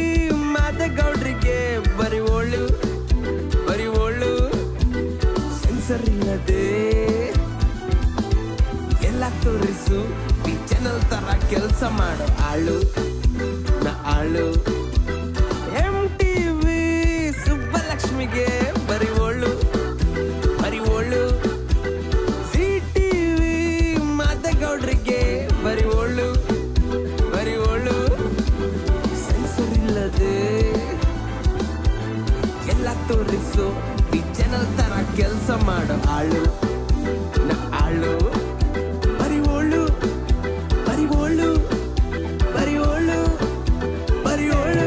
[SPEAKER 10] ಮಾದೇಗೌಡ್ರಿಗೆ ಬರಿ ಓಳು ಬರಿ ಓಳು, ಸೆನ್ಸರ್ ಇಲ್ಲದೆ ಎಲ್ಲ ತೋರಿಸು ಈ ಚಾನಲ್ ತರ ಕೆಲಸ ಮಾಡೋ ಆಳು ನ ಆಳು. ಎಂ ಟಿವಿ ಸುಬ್ಬಲಕ್ಷ್ಮಿಗೆ ಬರಿ ಓಳು ಬರಿ ಓಳು, ಜಿ ಟಿವಿ ಮಾದೇಗೌಡ್ರಿಗೆ ಬರಿ ಓಳು ಬರಿ ಓಳು, ಸೆನ್ಸರ್ ಇಲ್ಲದೆ ಎಲ್ಲ ತೋರಿಸು ಈ ಚಾನಲ್ ತರ ಕೆಲಸ ಮಾಡೋ ಆಳು ನ ಆಳು. ಬರಿ ಓಳು ಬರಿ ಓಳು ಬರಿ ಓಳು ಬರಿ ಓಳು.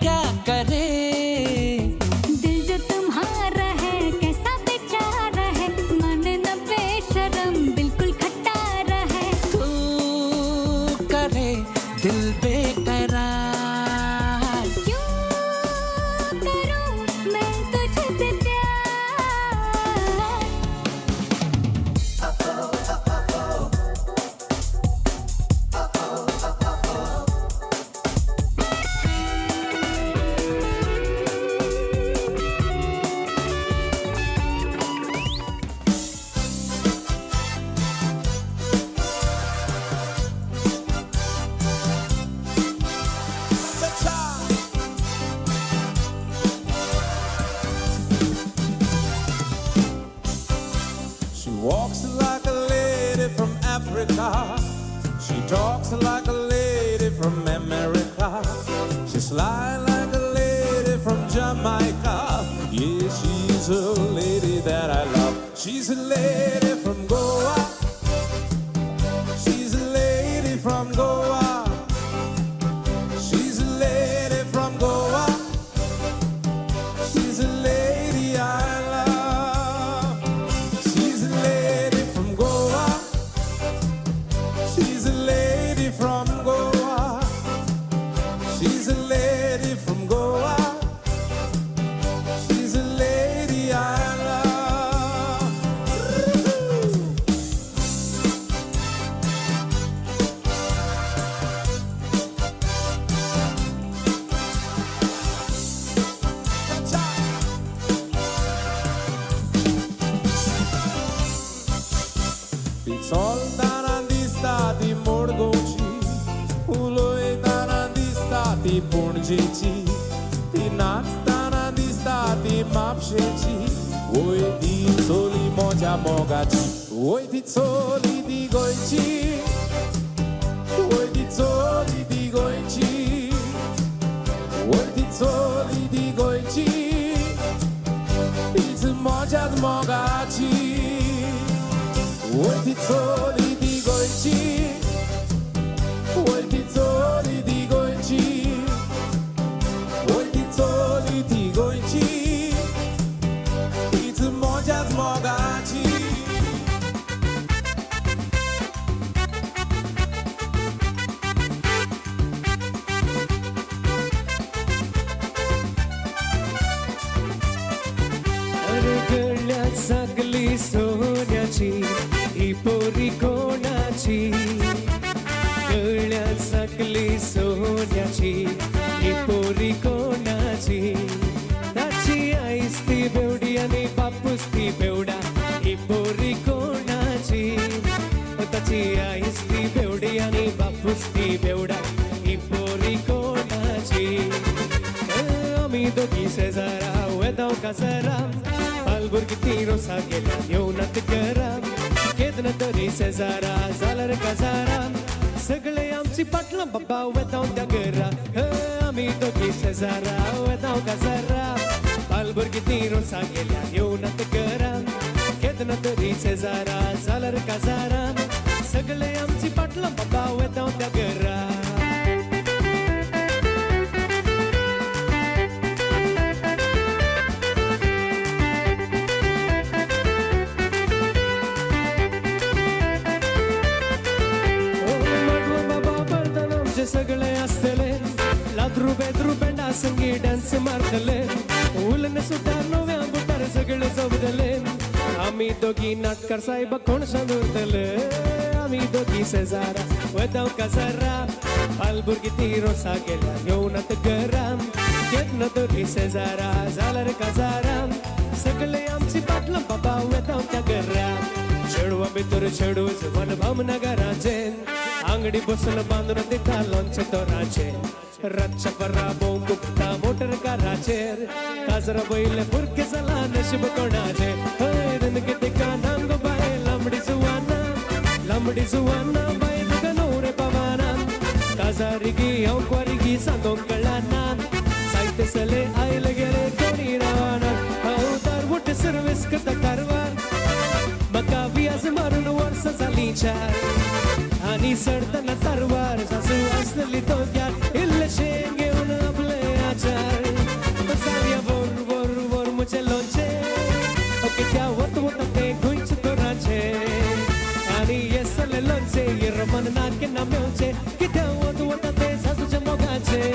[SPEAKER 21] क्या करे।
[SPEAKER 3] दिल जो तुम्हारा है कैसा बेचारा है, माने न बेशरम बिल्कुल खट्टारा है।
[SPEAKER 21] तू करे दिल बेकरार,
[SPEAKER 3] क्यों करूं मैं तुझसे प्यार।
[SPEAKER 8] She walks like a lady from Africa. She talks like a lady from America. She sly like a lady from Jamaica. Yeah, she's a lady that I love. She's a lady from Goa. She's a lady from Goa. She's a lady from Goa. She's a lady I love. She's a lady from Goa. She's a lady from Goa. She's a lady from Goa. She's a lady I love. ती चलतना दिसता ती मडगांवची, उलयतना दिसता ती पणजेची, ती नाचतना दिसता ती म्हापशेची. वय ती चली म्हज्या मोगाची, वय ती चली ती गोंयची, वय ती चली ती गोंयची, वय ती चली ती गोंयची, तीच म्हज्याच मोगाची. वय ती चली ती गोंयची, वय ती चली ती गोंयची, वय ती चली ती गोंयची, तीच म्हज्याच मोगाची.
[SPEAKER 22] अरे गळ्यात सगळी सोन्याची ही पोरी कोणाची, गळ्यात सगळी सोन्याची ही पोरी कोणाची. ताची आईस ती बेवडी आणि बापूस ती बेवडा, ही पोरी कोणाची. ताची आईस ती बेवडी आणि बापूस ती बेवडा, ही पोरी कोणाची. आमी दोगी शेजारा वेदाव काजरा, पालबुरगी ती रोसा गेल्या येवनात घरा. केदना तरी शेजारा जाल्यार काजारा, सगळे आमची पाटलां बाबा वेताव त्या घरा. आमी दोगी शेजारा वेताव काजारा, पालबुरगी ती रोसा गेल्या येवनात घरा. केदना तरी शेजारा जाल्यार काजारा, सगळे आमची पाटलां बाबा वेताव त्या घरा. सगळे आसतले लाद्रू बेद्रू बेंडा संगी डान्स मारतले, उलन सुद्धा नव्या बुटार सगळे जमतले. आमी दोगी नाटकार साहेब कोण उरतले, आमी दोगी शेजारा वेताव काजारा, पालबुरगी ती रोसा गेल्या येवनात घरा. केन्ना तरी शेजारा जाल्यार काजारा, सगळे आमची पाटलां बाबा वेताव त्या घरा. चेडवा भितर चेडू जवन भावनगराचे, आंगडी बसून बांदून दिता लोणचें तोराचें. रातच्या परा भोंवूंक वता मोटर काराचेर, काजरा वयले भुरगे जाला नशीब कोणाचें. हय दनके तिका नांगो बाय लांबडी जुवाना, लांबडी जुवाना बाय तुका न्हवरे पावाना. काजारी गी हांव कुवारी गी सांगोंक कळना, जायते सले आयले गेले कोणी रावना. हांव दारवट सर्वीस करता कारवार, म्हाका वियाज मारून वर्सां जालीं चार. आनी चडतना तारवार सासू आसली तोग्यार, इल्लेशें घेवन आपले आचार. मन ना केन्ना मेवचें कित्या वत वता तें सासूच्या मोगाचें.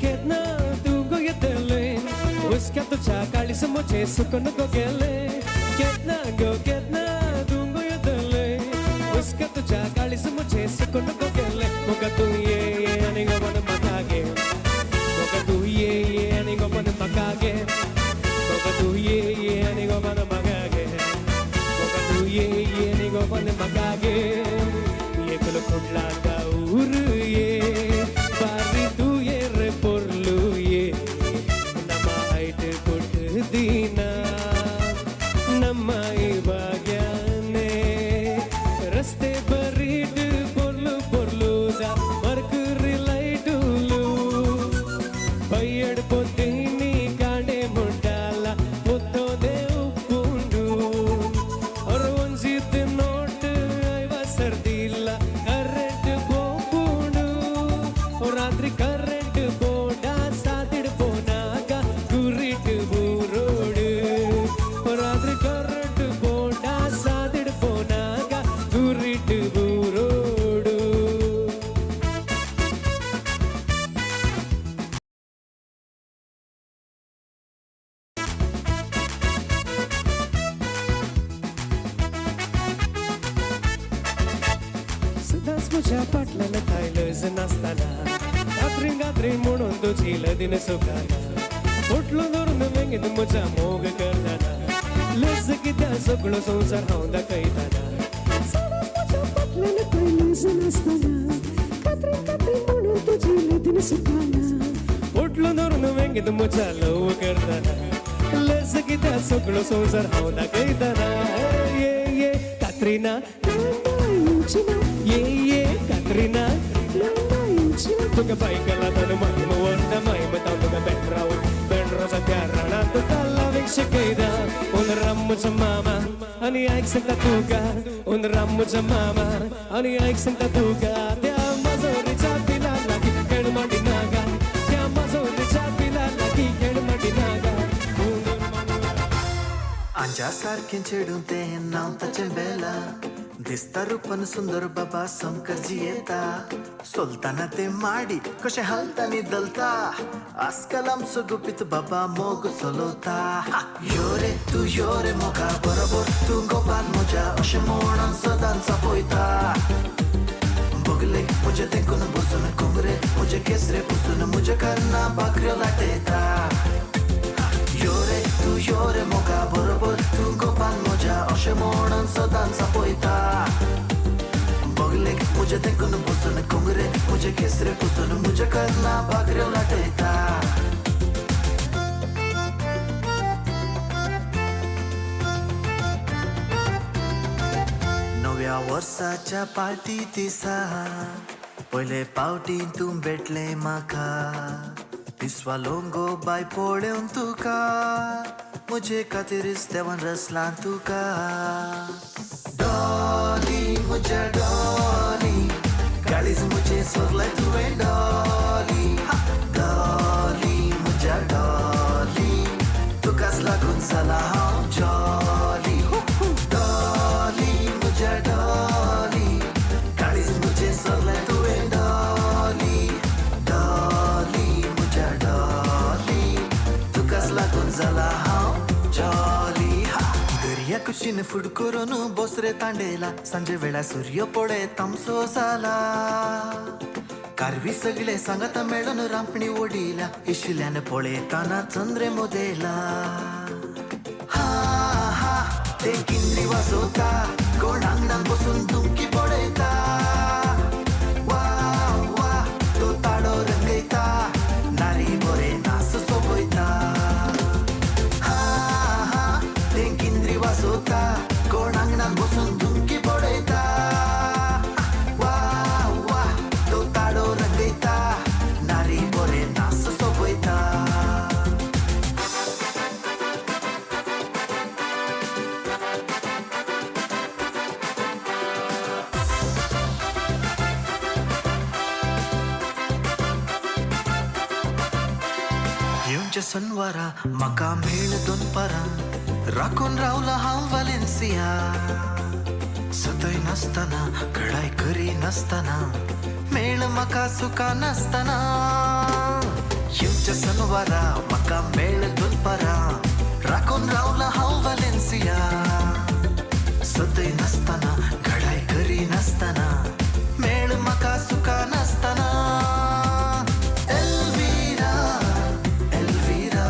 [SPEAKER 22] केतना तू गोयतले उसका तुझ्या काळीस मुझे सुकून गो गेले. केतना गो केतना तू गोयतले उसका तुझ्या काळीस मुझे सुकून गो गेले. मोगा तू ये ये आणि गोमन मकागे, मोगा तू ये ये आणि गोमन मकागे, मोगा तू ये ये आणि गोमन मकागे, मोगा तू ये ये आणि गोमन मकागे. एकलो कुठला गाऊर ये बारी तू ये पोरलू ये ನಮ್ಮ ಹೈಟ್ ಕೊಟ್ಟು ದಿನ ನಮ್ಮ ಈ ಭಾಗ್ಯನೆ ರಸ್ತೆ ಬರೀಟ್ ಪೊರ್ಲು ಪೊರ್ಲುದ ಮರ್ಕುರಿ ಲೈಟುಲು ಬೈಯಡ್ ಪೊತ್ತೀನಿ ಕಾಣೆ ಮುಟ್ಟಾಲ ಪೊತ್ತೋದೆ ಉಪ್ಪುಂಡು ಅವ್ರು ಒಂಜಿತ್ ನೋಟ್ ಐವ ಸರ್ದಿಲ್ಲ ಕರೆಂಟ್ ಪೋಪುಂಡು ರಾತ್ರಿ ಕರೆಂಟ್ போடா சாத்திடு போனாக குರಿட்டு ஊரோடு ராத்திரி கரண்ட் போடா சாத்திடு போனாக குರಿட்டு ஊரோடு. सदांच म्हज्या फाटल्यान कांय लज नासतना रात्री गात्री म्हणून तुजी लदीन सुखाना पोटलो धरून वेंगेत म्हज्या मोग करतना लज कित्या सगळो संवसार हांव दाखयतना. सदांच म्हज्या फाटल्यान कांय लज नासतना कात्री कात्री म्हणून तुजी लदीन सुखाना पोटलो धरून वेंगेत म्हज्या लव करतना लज कित्या सगळो संवसार हांव दाखयतना. ये ये कात्रिना ये ये कात्रिना तुका बायकला ताणू मायम व्हरता मायम तांव तुका बेंड्राव बेंड्राच्या त्या राणात तुका लावीक शिकयता. उन रामूचा मामा आनी आयक सांगता तुका, उन रामूचा मामा आनी आयक सांगता तुका, त्या माजोरीच्या पिला लागीं खेळ मांडी नागा, त्या माजोरीच्या पिला लागीं खेळ मांडी नागा.
[SPEAKER 6] आंजा सारखें चेडूं तें नांव ताचें बेला, दिसता रूपन सुंदर बाबा समकर जियेता, सोलताना ते माडी कशें हालता नी दलता, आजकाल आमचो गुपीत बाबा मोग चलवता. यो रे तूं यो रे मोगा बरोबर तूं गोपाल म्हज्या अशें म्हणून सदांच पळयता, बगले म्हजे तेंकून बसून कोंबरे म्हजे केसरे पुसून म्हज्या कर्ना भाकऱ्यो लाटयता. यो रे तूं यो रे मोगा बरोबर तूं गोपाल म्हज्या अशें म्हणून सदांच पळयता, बगलेक म्हजे तेंकून बसून कोंगरे म्हजे केसरे पुसून म्हज्या कर्ना भाकऱ्यो लाटयता. नव्या वर्साच्या पार्टी दिसा पयले पावटी तूं भेटलें म्हाका, दिसवा लोंगो बाय पळोवन तुका म्हजे खातीरच देवान रचलां तुका. डॉली म्हज्या डॉली काळीज म्हजें सोदलें तुवें डॉली, डॉली म्हज्या डॉली तुकाच लागून जाला हांव जॉली. डॉली म्हज्या डॉली काळीज म्हजें सोदलें तुवें डॉली, डॉली म्हज्या डॉली तुकाच लागून जाला हांव जॉली. दर्या कुशीन फूड करून बोसरे तांडेला, सांजे वेळा सूर्य पळय तामसो जाला, कारवी सगळे सांगाता मेळून रांपणी ओडिला, इशिल्यान पळयताना चंद्रे मोदेला. हा हा ते किंद्री वाजोता कोण आंगणान बसून धुमकी पळयता, वा वा तो ताडो रंगयता नारी बरे नास सोबयता. हा हा ते किंद्री वाजोता कोण आंगणान बसून धुमकी पळयता, वा वा तो ताडो रंगयता. येवच्या सनवारा म्हाका मेळ दनपारां राखून रावला हांव वालेन्सिया सतय नासतना घडाय करी नासतना मेळ म्हाका सुखा नासतना येवच्या सनवारा म्हाका मेळ दनपारां राखून रावला हांव वालेन्सिया सतय नासतना घडाय करी नासतना मेळ म्हाका सुखा नासतना एल्विरा एल्विरा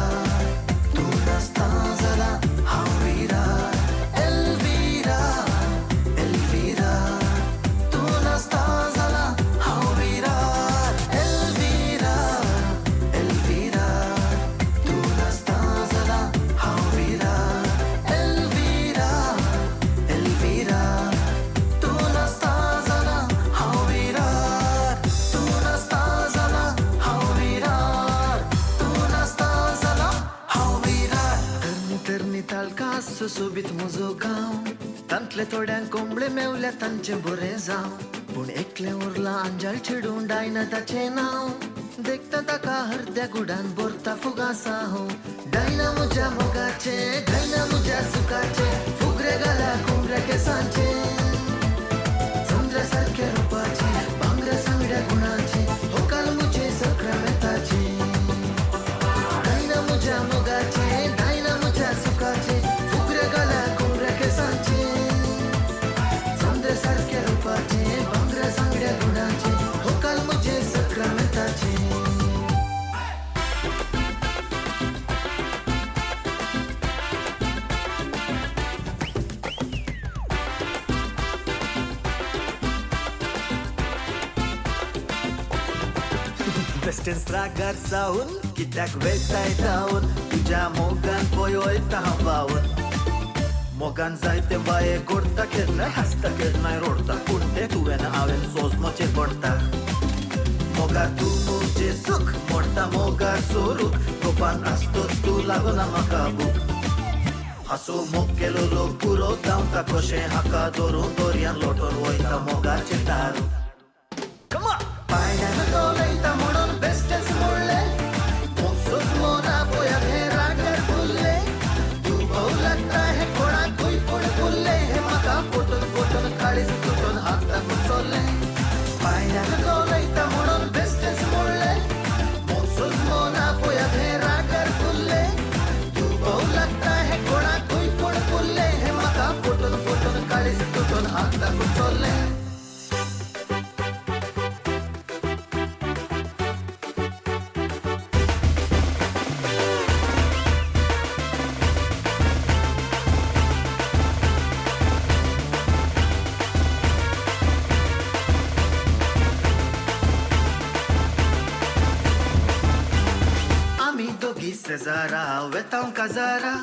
[SPEAKER 6] तूं नासता जाला हांव विरा एल्विरा एल्विरा तूं नासता जाला हांव विरा एल्विरा एल्विरा तूं नासता जाला हांव विरा एल्विरा एल्विरा तूं नासता जाला हांव विरा तूं नासता जाला हांव विरा तूं नासता जाला हांव विरा तरणी तरणी तालका सुसोबीत म्हजो गांव तांतले थोड्यांक कोंबळे मेवल्या तांचें बरें जावं पूण एकलें उरलां आंजाळ चेडूं डायना ताचें नांव देखता ताका हरद्या गुडान बोरता फुगासां डायना म्हज्या मोगाचें डायना म्हज्या सुखाचें फुगरे घाल्या कोंबऱ्या केसांचें चंद्रा सारक्या रुपाचें भांगरा सांगड्या गुणाचें होकाल म्हजें सक्रमेताचें डायना म्हज्या मोगाचें डायना म्हज्या सुखाचें फुगरे घाल्या कोंबऱ्या केसांचें चंद्रा सारक्या रुपाचें भांगरा सांगड्या गुणाचें होकाल म्हजें सक्रमेताचें. बेस्टेंस रागार जावन कित्याक वेताय धांवन तुज्या मोगान पळय वयता हांव व्हांवन मोगान जायते बाये करता केन्नाय हांसता केन्नाय रोडता पूण तें तुवें हांवें सोजमोचेर पडटा मोगार तूं म्हजें सूख मोडटा मोगार सोरूक गोपान आसतोच तूं लागना म्हाका भूक हांसो मोग केलो लोक पुरो धांवता कशें हाका धरून दर्यान लोटून वयता मोगाचें दारू. पांयड्यान धोलयता म्हणून बेस्टेंच म्हणलें मोगसोच मोना पळयात हें रागार फुल्लें तूं भोव लागता हें कोणाकूय पूण फुल्लें हें म्हाका फुटून फुटून काळीज तुटून हाताक चोल्लें पांयड्यान धोलयता म्हणून बेस्टेंच म्हणलें मोगसोच मोना पळयात हें रागार फुल्लें तूं भोव लागता हें कोणाकूय पूण फुल्लें हें म्हाका फुटून फुटून काळीज तुटून हाताक चोल्लें. आमी दोगी शेजारा वेतांव काजारा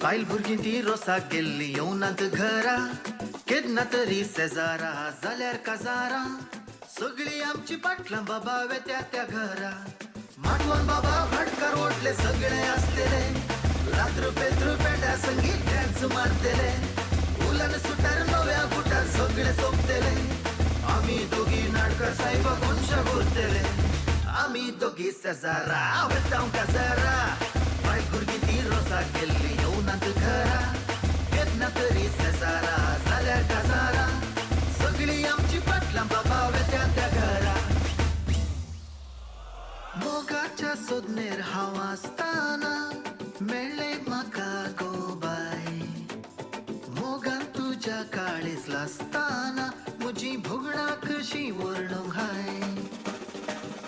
[SPEAKER 6] बायल भुरगीं ती रोसाक गेल्ली येवनात घरा केन्ना तरी शेजारा जाल्यार काजारा सगळीं आमची पाटलां बाबा वेत्या त्या घरा माटवान बाबा भाटकार ओडले सगळे आसतले रात्र पेत्र पेड्या संगीत डॅन्स मारतले उलन सुटार नव्या गुटार सगळे सोंपतले आमी दोगी नाडकर साहेबा कोनशा उरतले आमी दोगी शेजारा वेतांव काजारा बायल भुरगीं ती रोसाक गेल्ली येवनात घरा केन्ना तरी शेजारा जाल्यार काजारा सगळीं आमची पाटलां बाबा वेत्या त्या घरा मोगाच्या सोदनेर हांव आसतना मेळ्ळें म्हाका गो बाय मोगान तुज्या काळीज लासतना म्हजी भोगणां कशीं वर्णूंक हाय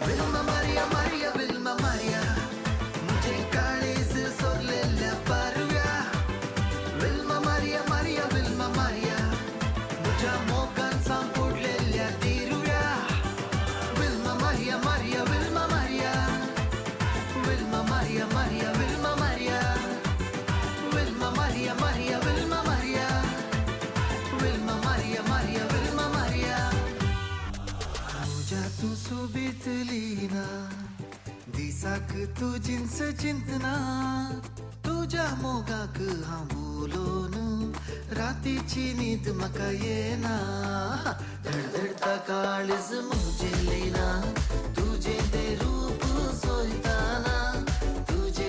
[SPEAKER 6] Vilma Maria Maria Vilma Maria म्हजें काळीज सोरलेल्या पारव्या Vilma Maria Maria Vilma Maria म्हज्या मोगान सांपुडलेल्या तिरुव्या Vilma Maria Maria Vilma Maria Vilma Maria Maria Vilma Maria Vilma Maria Maria Vilma Maria Vilma Maria Maria Vilma Maria. म्हज्या तूं सोबीतली ना दिसाक तूं जिन्स चिंतना तुज्या मोगाक हांव उलोवन रातीची न्हीद म्हाका येना धडधडता काळीज म्हजें ना तुजें तें रूप सोयताना तुजें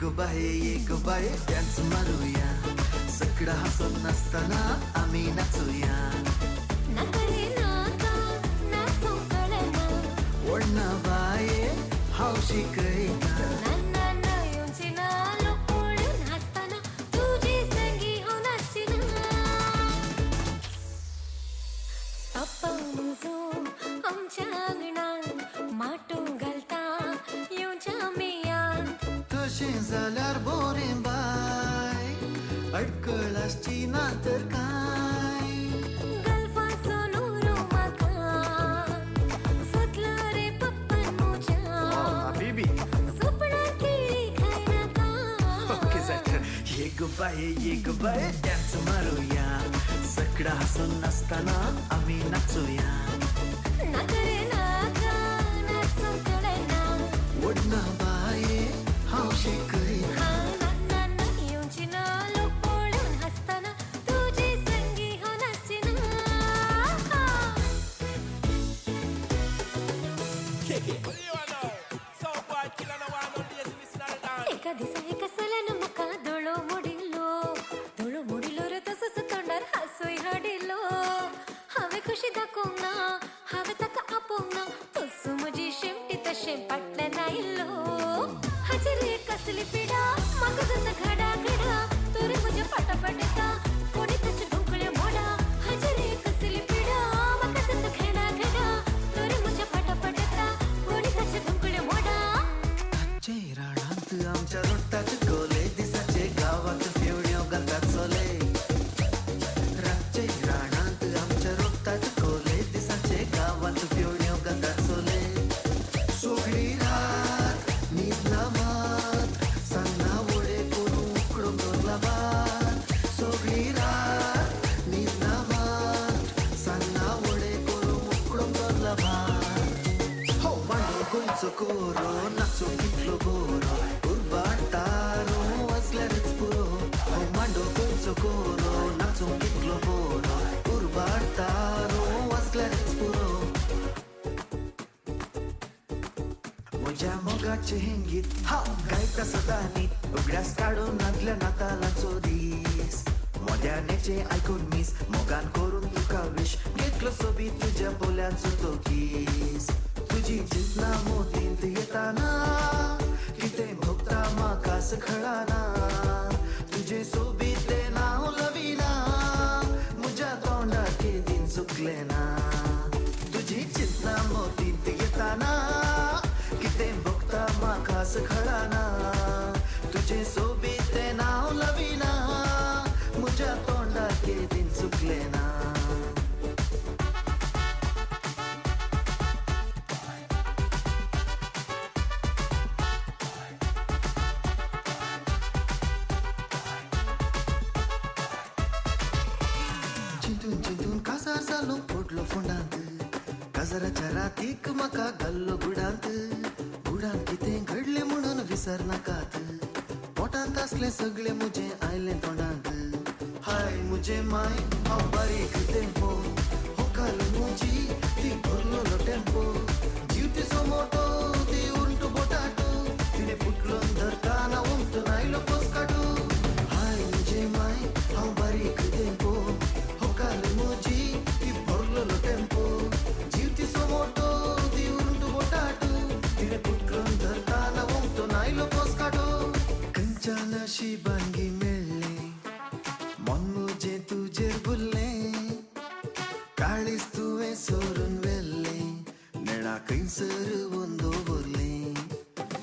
[SPEAKER 6] गो बाये ये गो बाये डॅन्स मारूया सगळं हसून नाचताना आम्ही नाचूया
[SPEAKER 3] नाका रे नाका नाचूंक कळना
[SPEAKER 6] ओडना बाये हांव शिकयता
[SPEAKER 3] ना ना ना येवची ना लोक पळोवन हांसतना तुजी संगी हांव नाचची ना पप्पा म्हजो आमच्या आंगणान माटो घालता येवच्या मेयान
[SPEAKER 6] तशें जाल्यार बोरें बाय अडकळ आसची ना तर काय
[SPEAKER 3] गल्फाचो न्हवरो म्हाका सोदलो रे पप्पान म्हज्या
[SPEAKER 6] हबीबी
[SPEAKER 3] सपनां केळी खायनाका
[SPEAKER 6] ओके जायत ये गो बाये ये गो बाये डॅन्स मारूया सगळं हसून नाचताना आम्ही नाचूया
[SPEAKER 3] नाका रे नाका नाचूंक कळना
[SPEAKER 6] ओडना बाये हांव शिकयता
[SPEAKER 3] हा ना ना ना येवची ना लोक पळोवन हांसतना तुजी संगी हांव नाचची ना. एका दिसा एका सल्यान म्हाका दोळो मोडिल्लो दोळो मोडिल्लो रे तसोच तोंडार हांसूय हाडिल्लो हांवें खुशी दाखोवंक ना हांवें ताका आपोवंक ना तसो म्हजी शेमटी तशें फाटल्यान आयिल्लो हाचेर कसली पिडा म्हाका जाता घडा घडा तोरी म्हज्या फाटाफाट येता कोणी ताचे धुंकळे मोडा हाचेर कसली पिडा म्हाका जाता घडा घडा तोरी म्हज्या फाटाफाट येता कोणी ताचे धुंकळे मोडा
[SPEAKER 6] राणांत आमच्या रोटात कोले दिसाचे गावात फेवड्यो घालतात सोले रातचे राणांत आमच्या रोटात कोले दिसाचे गावात फेवड्यो घालतात सोले सगळी रात न्हीद ना मात सांगना वडे करून उकडून दवरला भात सगळी रात न्हीद ना मात सांगना वडे करून उकडून दवरला भात हो मांडो गोंयचो कोरो नाचो कितलो गोरो उरबाटारो वाजल्यारच पुरो हो मांडो गोंयचो कोरो नाचो कितलो बोरो उरबाटारो वाजल्यारच पुरो म्हज्या मोगाचें हें गीत हांव गायता सदां न्हीद उगडास काडून नातल्या नातालाचो दीस मोद्यानेचें आयकून मीस मोगान करून तुका विश घेतलो सोबीत तुज्या बोल्यांचो तो कीस तुजी चिंतना मोतींत येताना कितें भोगता म्हाका सखळाना तुजें सोबीत तें नांव लविना म्हज्या तोंडार केदीन चुकलें ना तुजी चिंतना मोतींत येताना कितें भोगता म्हाका सखळाना तुजें सोबीत तें नांव लविना म्हज्या तोंडार केदीन चुकलें ना. चिंतून चिंतून काजार जालो पडलो फोंडांत काजाराच्या रातीक म्हाका घाल्लो गुडांत गुडांत कितें घडलें म्हणून विसरनाकात पोटांत आसलें सगळें म्हजें आयलें तोंडांत हाय म्हजें माय हांव बारीक टेम्पो होकाल म्हजी ती भरलेलो टेम्पो जीव तिचो मोटो ती उंटू बोटाटो तिणें फुटलोन धरताना उमटून आयलो पोसकाटो हाय म्हजें माय हांव बारीक टेम्पो होकाल म्हजी ती भरलेलो टेम्पो जीव तिचो मोटो ती उंटू बोटाटो तिणें फुटलोन धरताना उमटून आयलो पोसकाटो खंयच्या नशिबांगी मेळ्ळें मन म्हजें तुजेर भुल्लें काळीज तुवें सोरून व्हेल्लें नेणा खंयसर दवरलें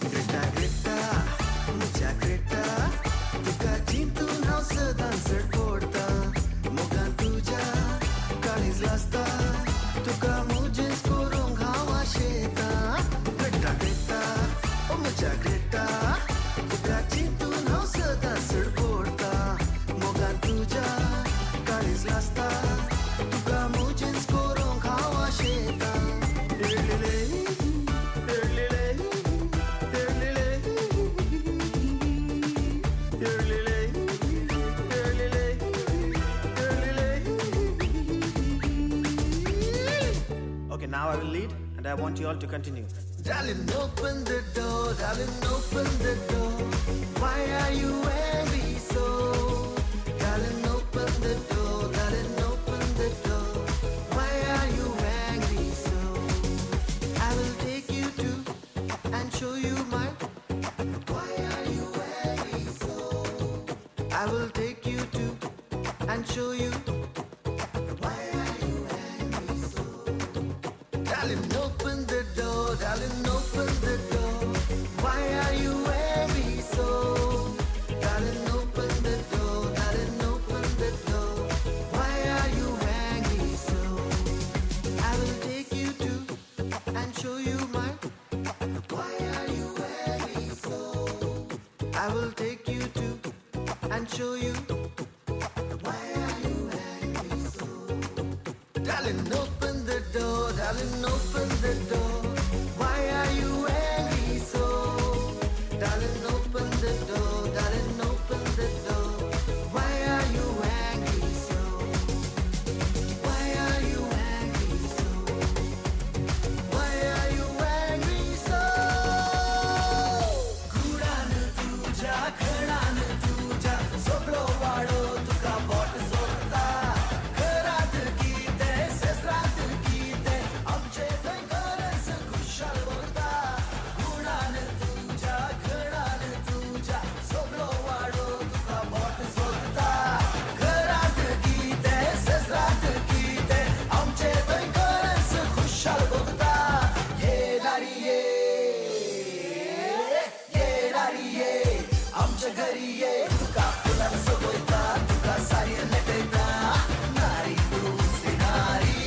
[SPEAKER 6] ग्रेटा ग्रेटा म्हज्या ग्रेटा तुका चिंतून हांव सदां चड पडटा मोगान तुज्या काळीज लासता तुका म्हजेंच करूंक हांव आशेता ग्रेटा ग्रेटा ओ म्हज्या ग्रेटा तुका चिंतून हांव सदां चड पडटा मोगान तुज्या काळीज लासता तुका म्हजेंच करूंक हांव आशेता.
[SPEAKER 11] Okay, now I will lead and I want you all to continue.
[SPEAKER 6] Darling, open the door, darling, open the door. Why are you angry so? Darling, open the door, darling, open the door. Why are you angry so? I will take you to and show you my. Why are you angry so? I will take you to and show you. Why are you angry so? Darling, open the door, darling, open the door. Why are you angry so? Darling, open the door, darling, open the door. Why are you angry so? I will take you to and show you my. Why are you angry so? I will take you to and show you. Why are you angry so? Darling, open the door, darling, open the door. Why are you angry so? Darling, open the door, darling, open the door. Why are you angry so? Why are you angry so? Why are you angry so? गुडान तुझ्या खणान तुझ्या सगळो वाडो तुका बोट सोदता घरात कितें सेसरात कितें आमचे थंय खरेंच खुशाल भरता गुणान तुझ्या खणान तुझ्या सगळो वाडो तुका बोट सोदता घरात कितें सेसरात कितें आमचे थंय खरेंच खुशाल भरता ये नारी ये ये नारी ये आमच्या घरी ये तुका फुलान सजयता तुका साडयेन नटयता नारी तूच ती नारी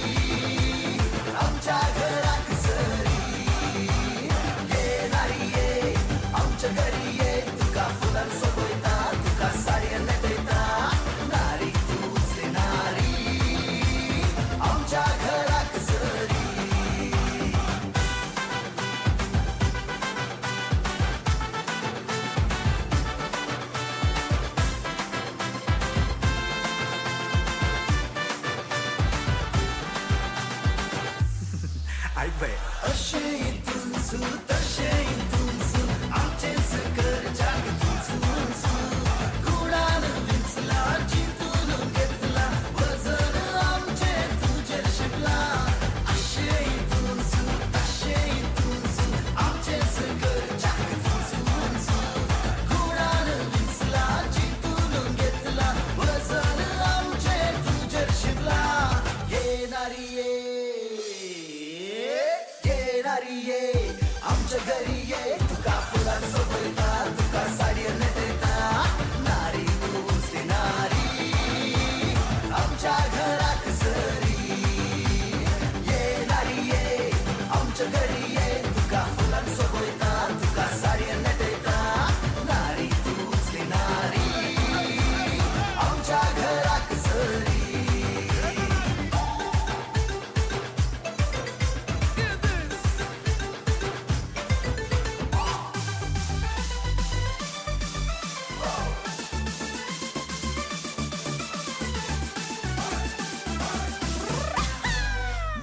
[SPEAKER 6] आमच्या घराक सरी ये नारी ये आमच्या घरी ये तुका फुलान सजयता तुका साडयेन नटयता नारी तूच ती नारी आमच्या घराक सरी.
[SPEAKER 11] ऐक बाई,
[SPEAKER 6] अशें तुमचो तशें तुमचो आमचेंच करच्याक तुमचो गुणान विंचला चिंतून घेतला वजन आमचें तुजेर शिकला अशें तुमचो तशें तुमचो आमचेंच करच्याक तुमचो गुणान विंचला चिंतून घेतला वजन आमचें तुजेर शिकला ये नारी ये ये नारी ये आमच्या घरी ये तुका फुलान सोबयता तुका साडयेन नटयता नारी तूच ती नारी आमच्या घराक सरी ये नारी ये आमच्या घरी ये तुका फुलान सोबयता तुका साडयेन नटयता नारी तूच ती नारी आमच्या घराक सरी.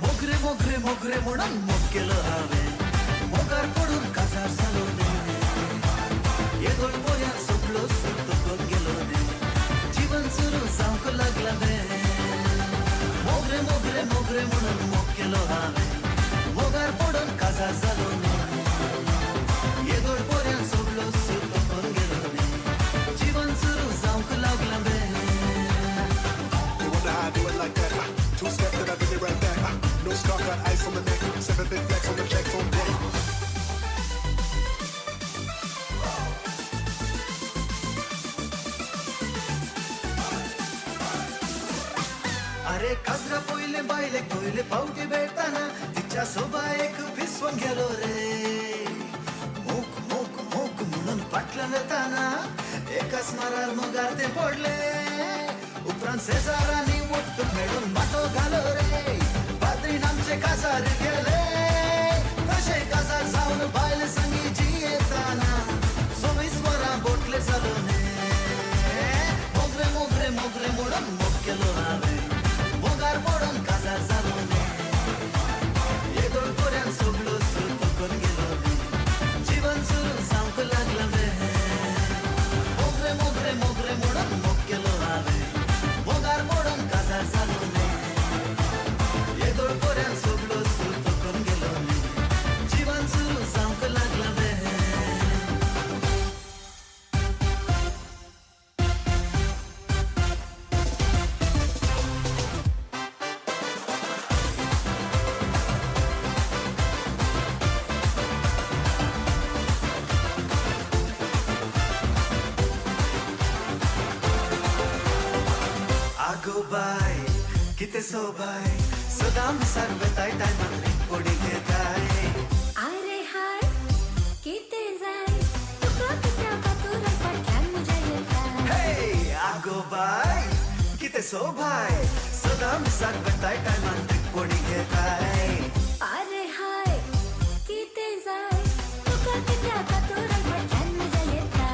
[SPEAKER 6] मोगरे मोगरे मोगरे म्हणून मोग केलो हांवें मोगार पडून काजार जालो न्ही येदोळ पोऱ्यान सगळो सुतकून गेलो न्ही जीवन सुरू जावंक लागला बे मोगरे मोगरे मोगरे म्हणून मोग केलो हांवें मोगार पडून काजार जालो न्ही येदोळ पोऱ्यान सगळो सुतकून गेलो न्ही जीवन सुरू जावंक लागला बे.
[SPEAKER 16] They wonder how I do it like that. Two step, then I bring it right back. No scarf, got ice on the neck. 7 big flex on the checks on deck.
[SPEAKER 6] अरे काजरा पयले बायलेक पयले पावटी भेटताना तिच्या सोबायेक विसवून गेलो रे मोक मोक मोक म्हणून फाटल्यान येताना एकाच मारार मोगार ते पडले उपरांत शेजारांनी वट्ट मेळून माटो घालो रे पाद्रीन आमचे काजार गेले तशे काजार जावन बायल संगी जियेताना 24 वरां बोटले जालो न्ही मोगरे मोगरे मोगरे म्हणून मोग केलो हांवें मोगार पडून काजार जालो न्ही येदोळ पोऱ्यान सगळो सुतकून गेलो. कितें सोबाय सदां मिसाक वेताय टायमान रिपोर्टी घेताय.
[SPEAKER 3] अरे हाय कितें जाय तुका कित्या कातूर फाटल्यान म्हज्या येता.
[SPEAKER 6] हे आगो बाय कितें सोबाय सदां मिसाक वेताय टायमान रिपोर्टी घेताय.
[SPEAKER 3] अरे हाय कितें जाय तुका कित्या कातूर फाटल्यान म्हज्या येता.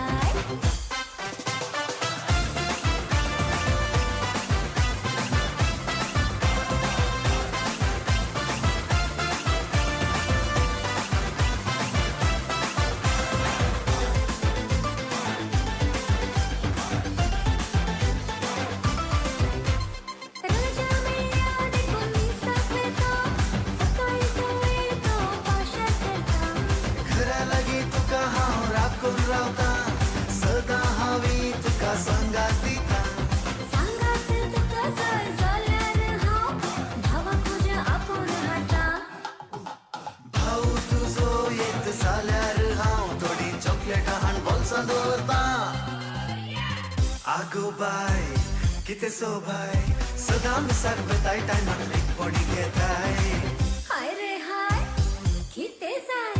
[SPEAKER 3] रजा मेळ्ळ्या देखून मिसाक वेता सकाळचो वेळ तो पाशार करता.
[SPEAKER 6] घरा लागीं तुका हांव राखून रावता सदां हांवी तुका सांगात दिता.
[SPEAKER 3] सांगात तुका जाय जाल्यार हांव भावाक म्हज्या आपोवन हाडटा.
[SPEAKER 6] भाऊ तुजो येत जाल्यार हांव थोडी चॉकलेटां हाण बोल्सां दवरता. आगो बाय कितें सोबाय सदां मिसाक वेताय टायमान रिपोर्टी घेताय.
[SPEAKER 3] हाय रे हाय कितें जाय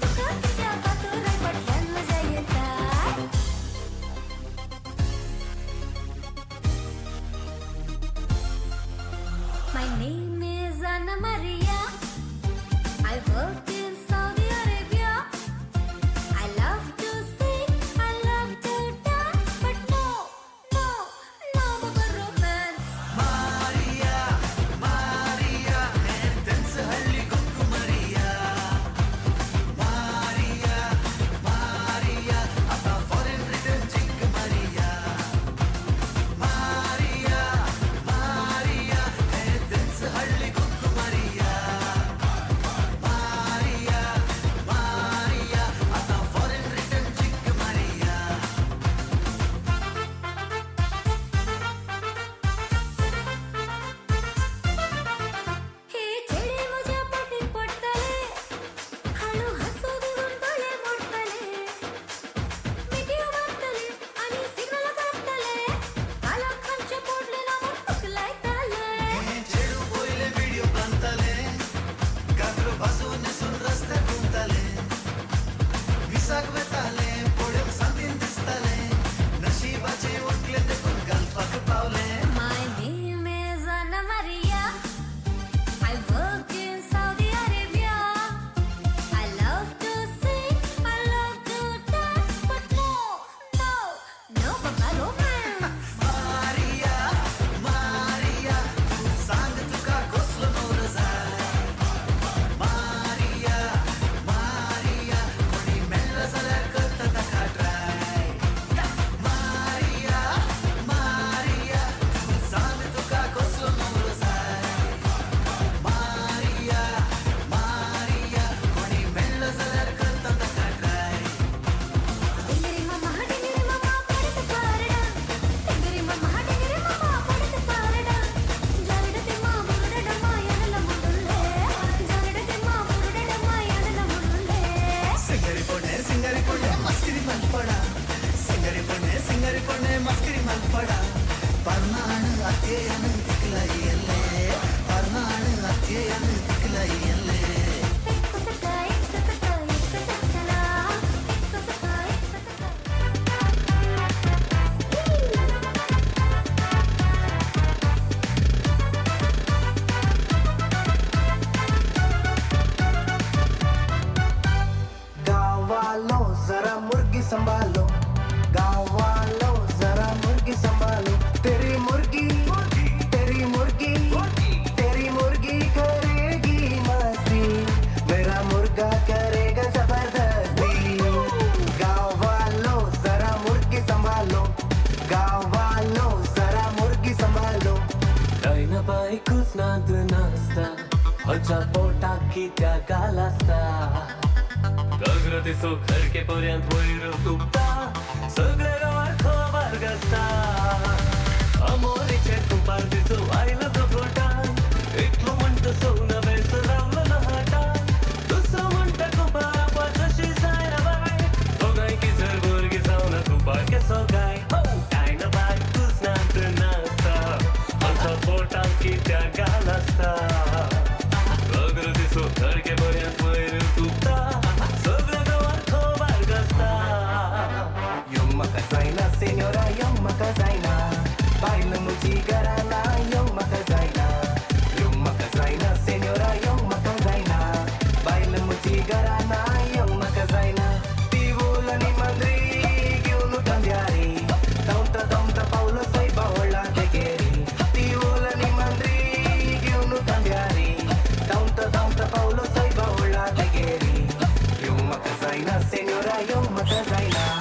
[SPEAKER 3] तुका कित्या कातूर फाटल्यान म्हज्या येता. My name is Anna Maria. I work in Saudi Arabia. I love to sing, I love to dance, but no, no, no more romance.
[SPEAKER 6] Maria Maria हें हಳ್ಳಿ ಕೊಕ್ಕು ಮರಿಯಾ. ಮಾರಿಯಾ ಮಾರಿಯಾ ಅತ್ತ ಫಾರಿನ್ ರಿಟರ್ನ್ ಚಿಕ್ಕ Maria. Maria Maria ಹೆಂ ಹಳ್ಳಿ ಕೊಕ್ಕು Maria. Maria Maria ಅತ್ತ foreign return ಚಿಕ್ಕ Maria.
[SPEAKER 3] हे चेडे म्हज्या पाटीक पडटले हाडू हांसो दिवन दोळे मोडटले मिठयो मारतले आनी सिग्नल काडटले काळखांचे पडले ना म्हूण तुकलायतले.
[SPEAKER 6] हें चेडूं पयलें विडियो बांदतालें गागरो बाजू न्हेसून रस्त्यार घुंवतालें मिसाक वेतालें पळोवंक सांतीन दिसतालें नशिबाचें उठलें देखून गल्फाक पावलें.
[SPEAKER 3] My name is Anna Maria. I work in Saudi Arabia. I love to sing, I love to dance, but no, no, no baba romance.
[SPEAKER 6] Maria Maria तूं सांग तुका कसलो नवरो जाय. मारिया मारिया कोणी मेळ्ळो जाल्यार करता ताका ट्राय. मारिया मारिया तूं सांग तुका कसलो नवरो जाय. मारिया मारिया कोणी मेळ्ळो जाल्यार करता ताका ट्राय.
[SPEAKER 3] டிங்கிரி மாமா டிங்கிரி மாமா படுத்து பாருடா டிங்கிரி மாமா டிங்கிரி மாமா படுத்து பாருடா ஜாலிடத்திம்மா முருடடம்மா எனல முருளே ஜாலிடத்திம்மா முருடடம்மா எனல முருளே.
[SPEAKER 6] சிங்கரி பொண்ணே சிங்கரி பொண்ணே மஸ்கிரி மல்படா. சிங்கரி பொண்ணே சிங்கரி பொண்ணே மஸ்கிரி மல்படா. பர்னாணு அத்தியனு திக்லையல்லே பர்னாணு அத்தியனு திக்லையல்லே.
[SPEAKER 3] குசக்கா குசக்கா குசக்கலா குசக்கா குசக்கா.
[SPEAKER 10] गाँव वालों जरा मुर्गी संभालो, गाँव वालों जरा मुर्गी संभालो. तेरी मुर्गी तेरी मुर्गी तेरी मुर्गी करेगी मस्ती, मेरा मुर्गा करेगा जबरदस्ती. गाँव वालों जरा मुर्गी संभालो, गाँव वालों जरा मुर्गी संभालो.
[SPEAKER 21] डायनाबाई कुजनांत नासता हच्या पोटाक कित्याक गाल आसता दगरो दिसो खडके पर्यंत वयर तुपता सगळे गांवार खबर गाजता. अमोरीचे कुंपार दिसो आयलो तो घोटान एकलो म्हणटा सोना बेस रावलो ना हाटान दुसरो म्हणटा कुंपार तशी जायना बाय दोगांय किजर भुरगीं जावना कुंपार केसो गाय. डायनाबाय कुजनांत नासता हच्या पोटाक कित्याक मत जायना.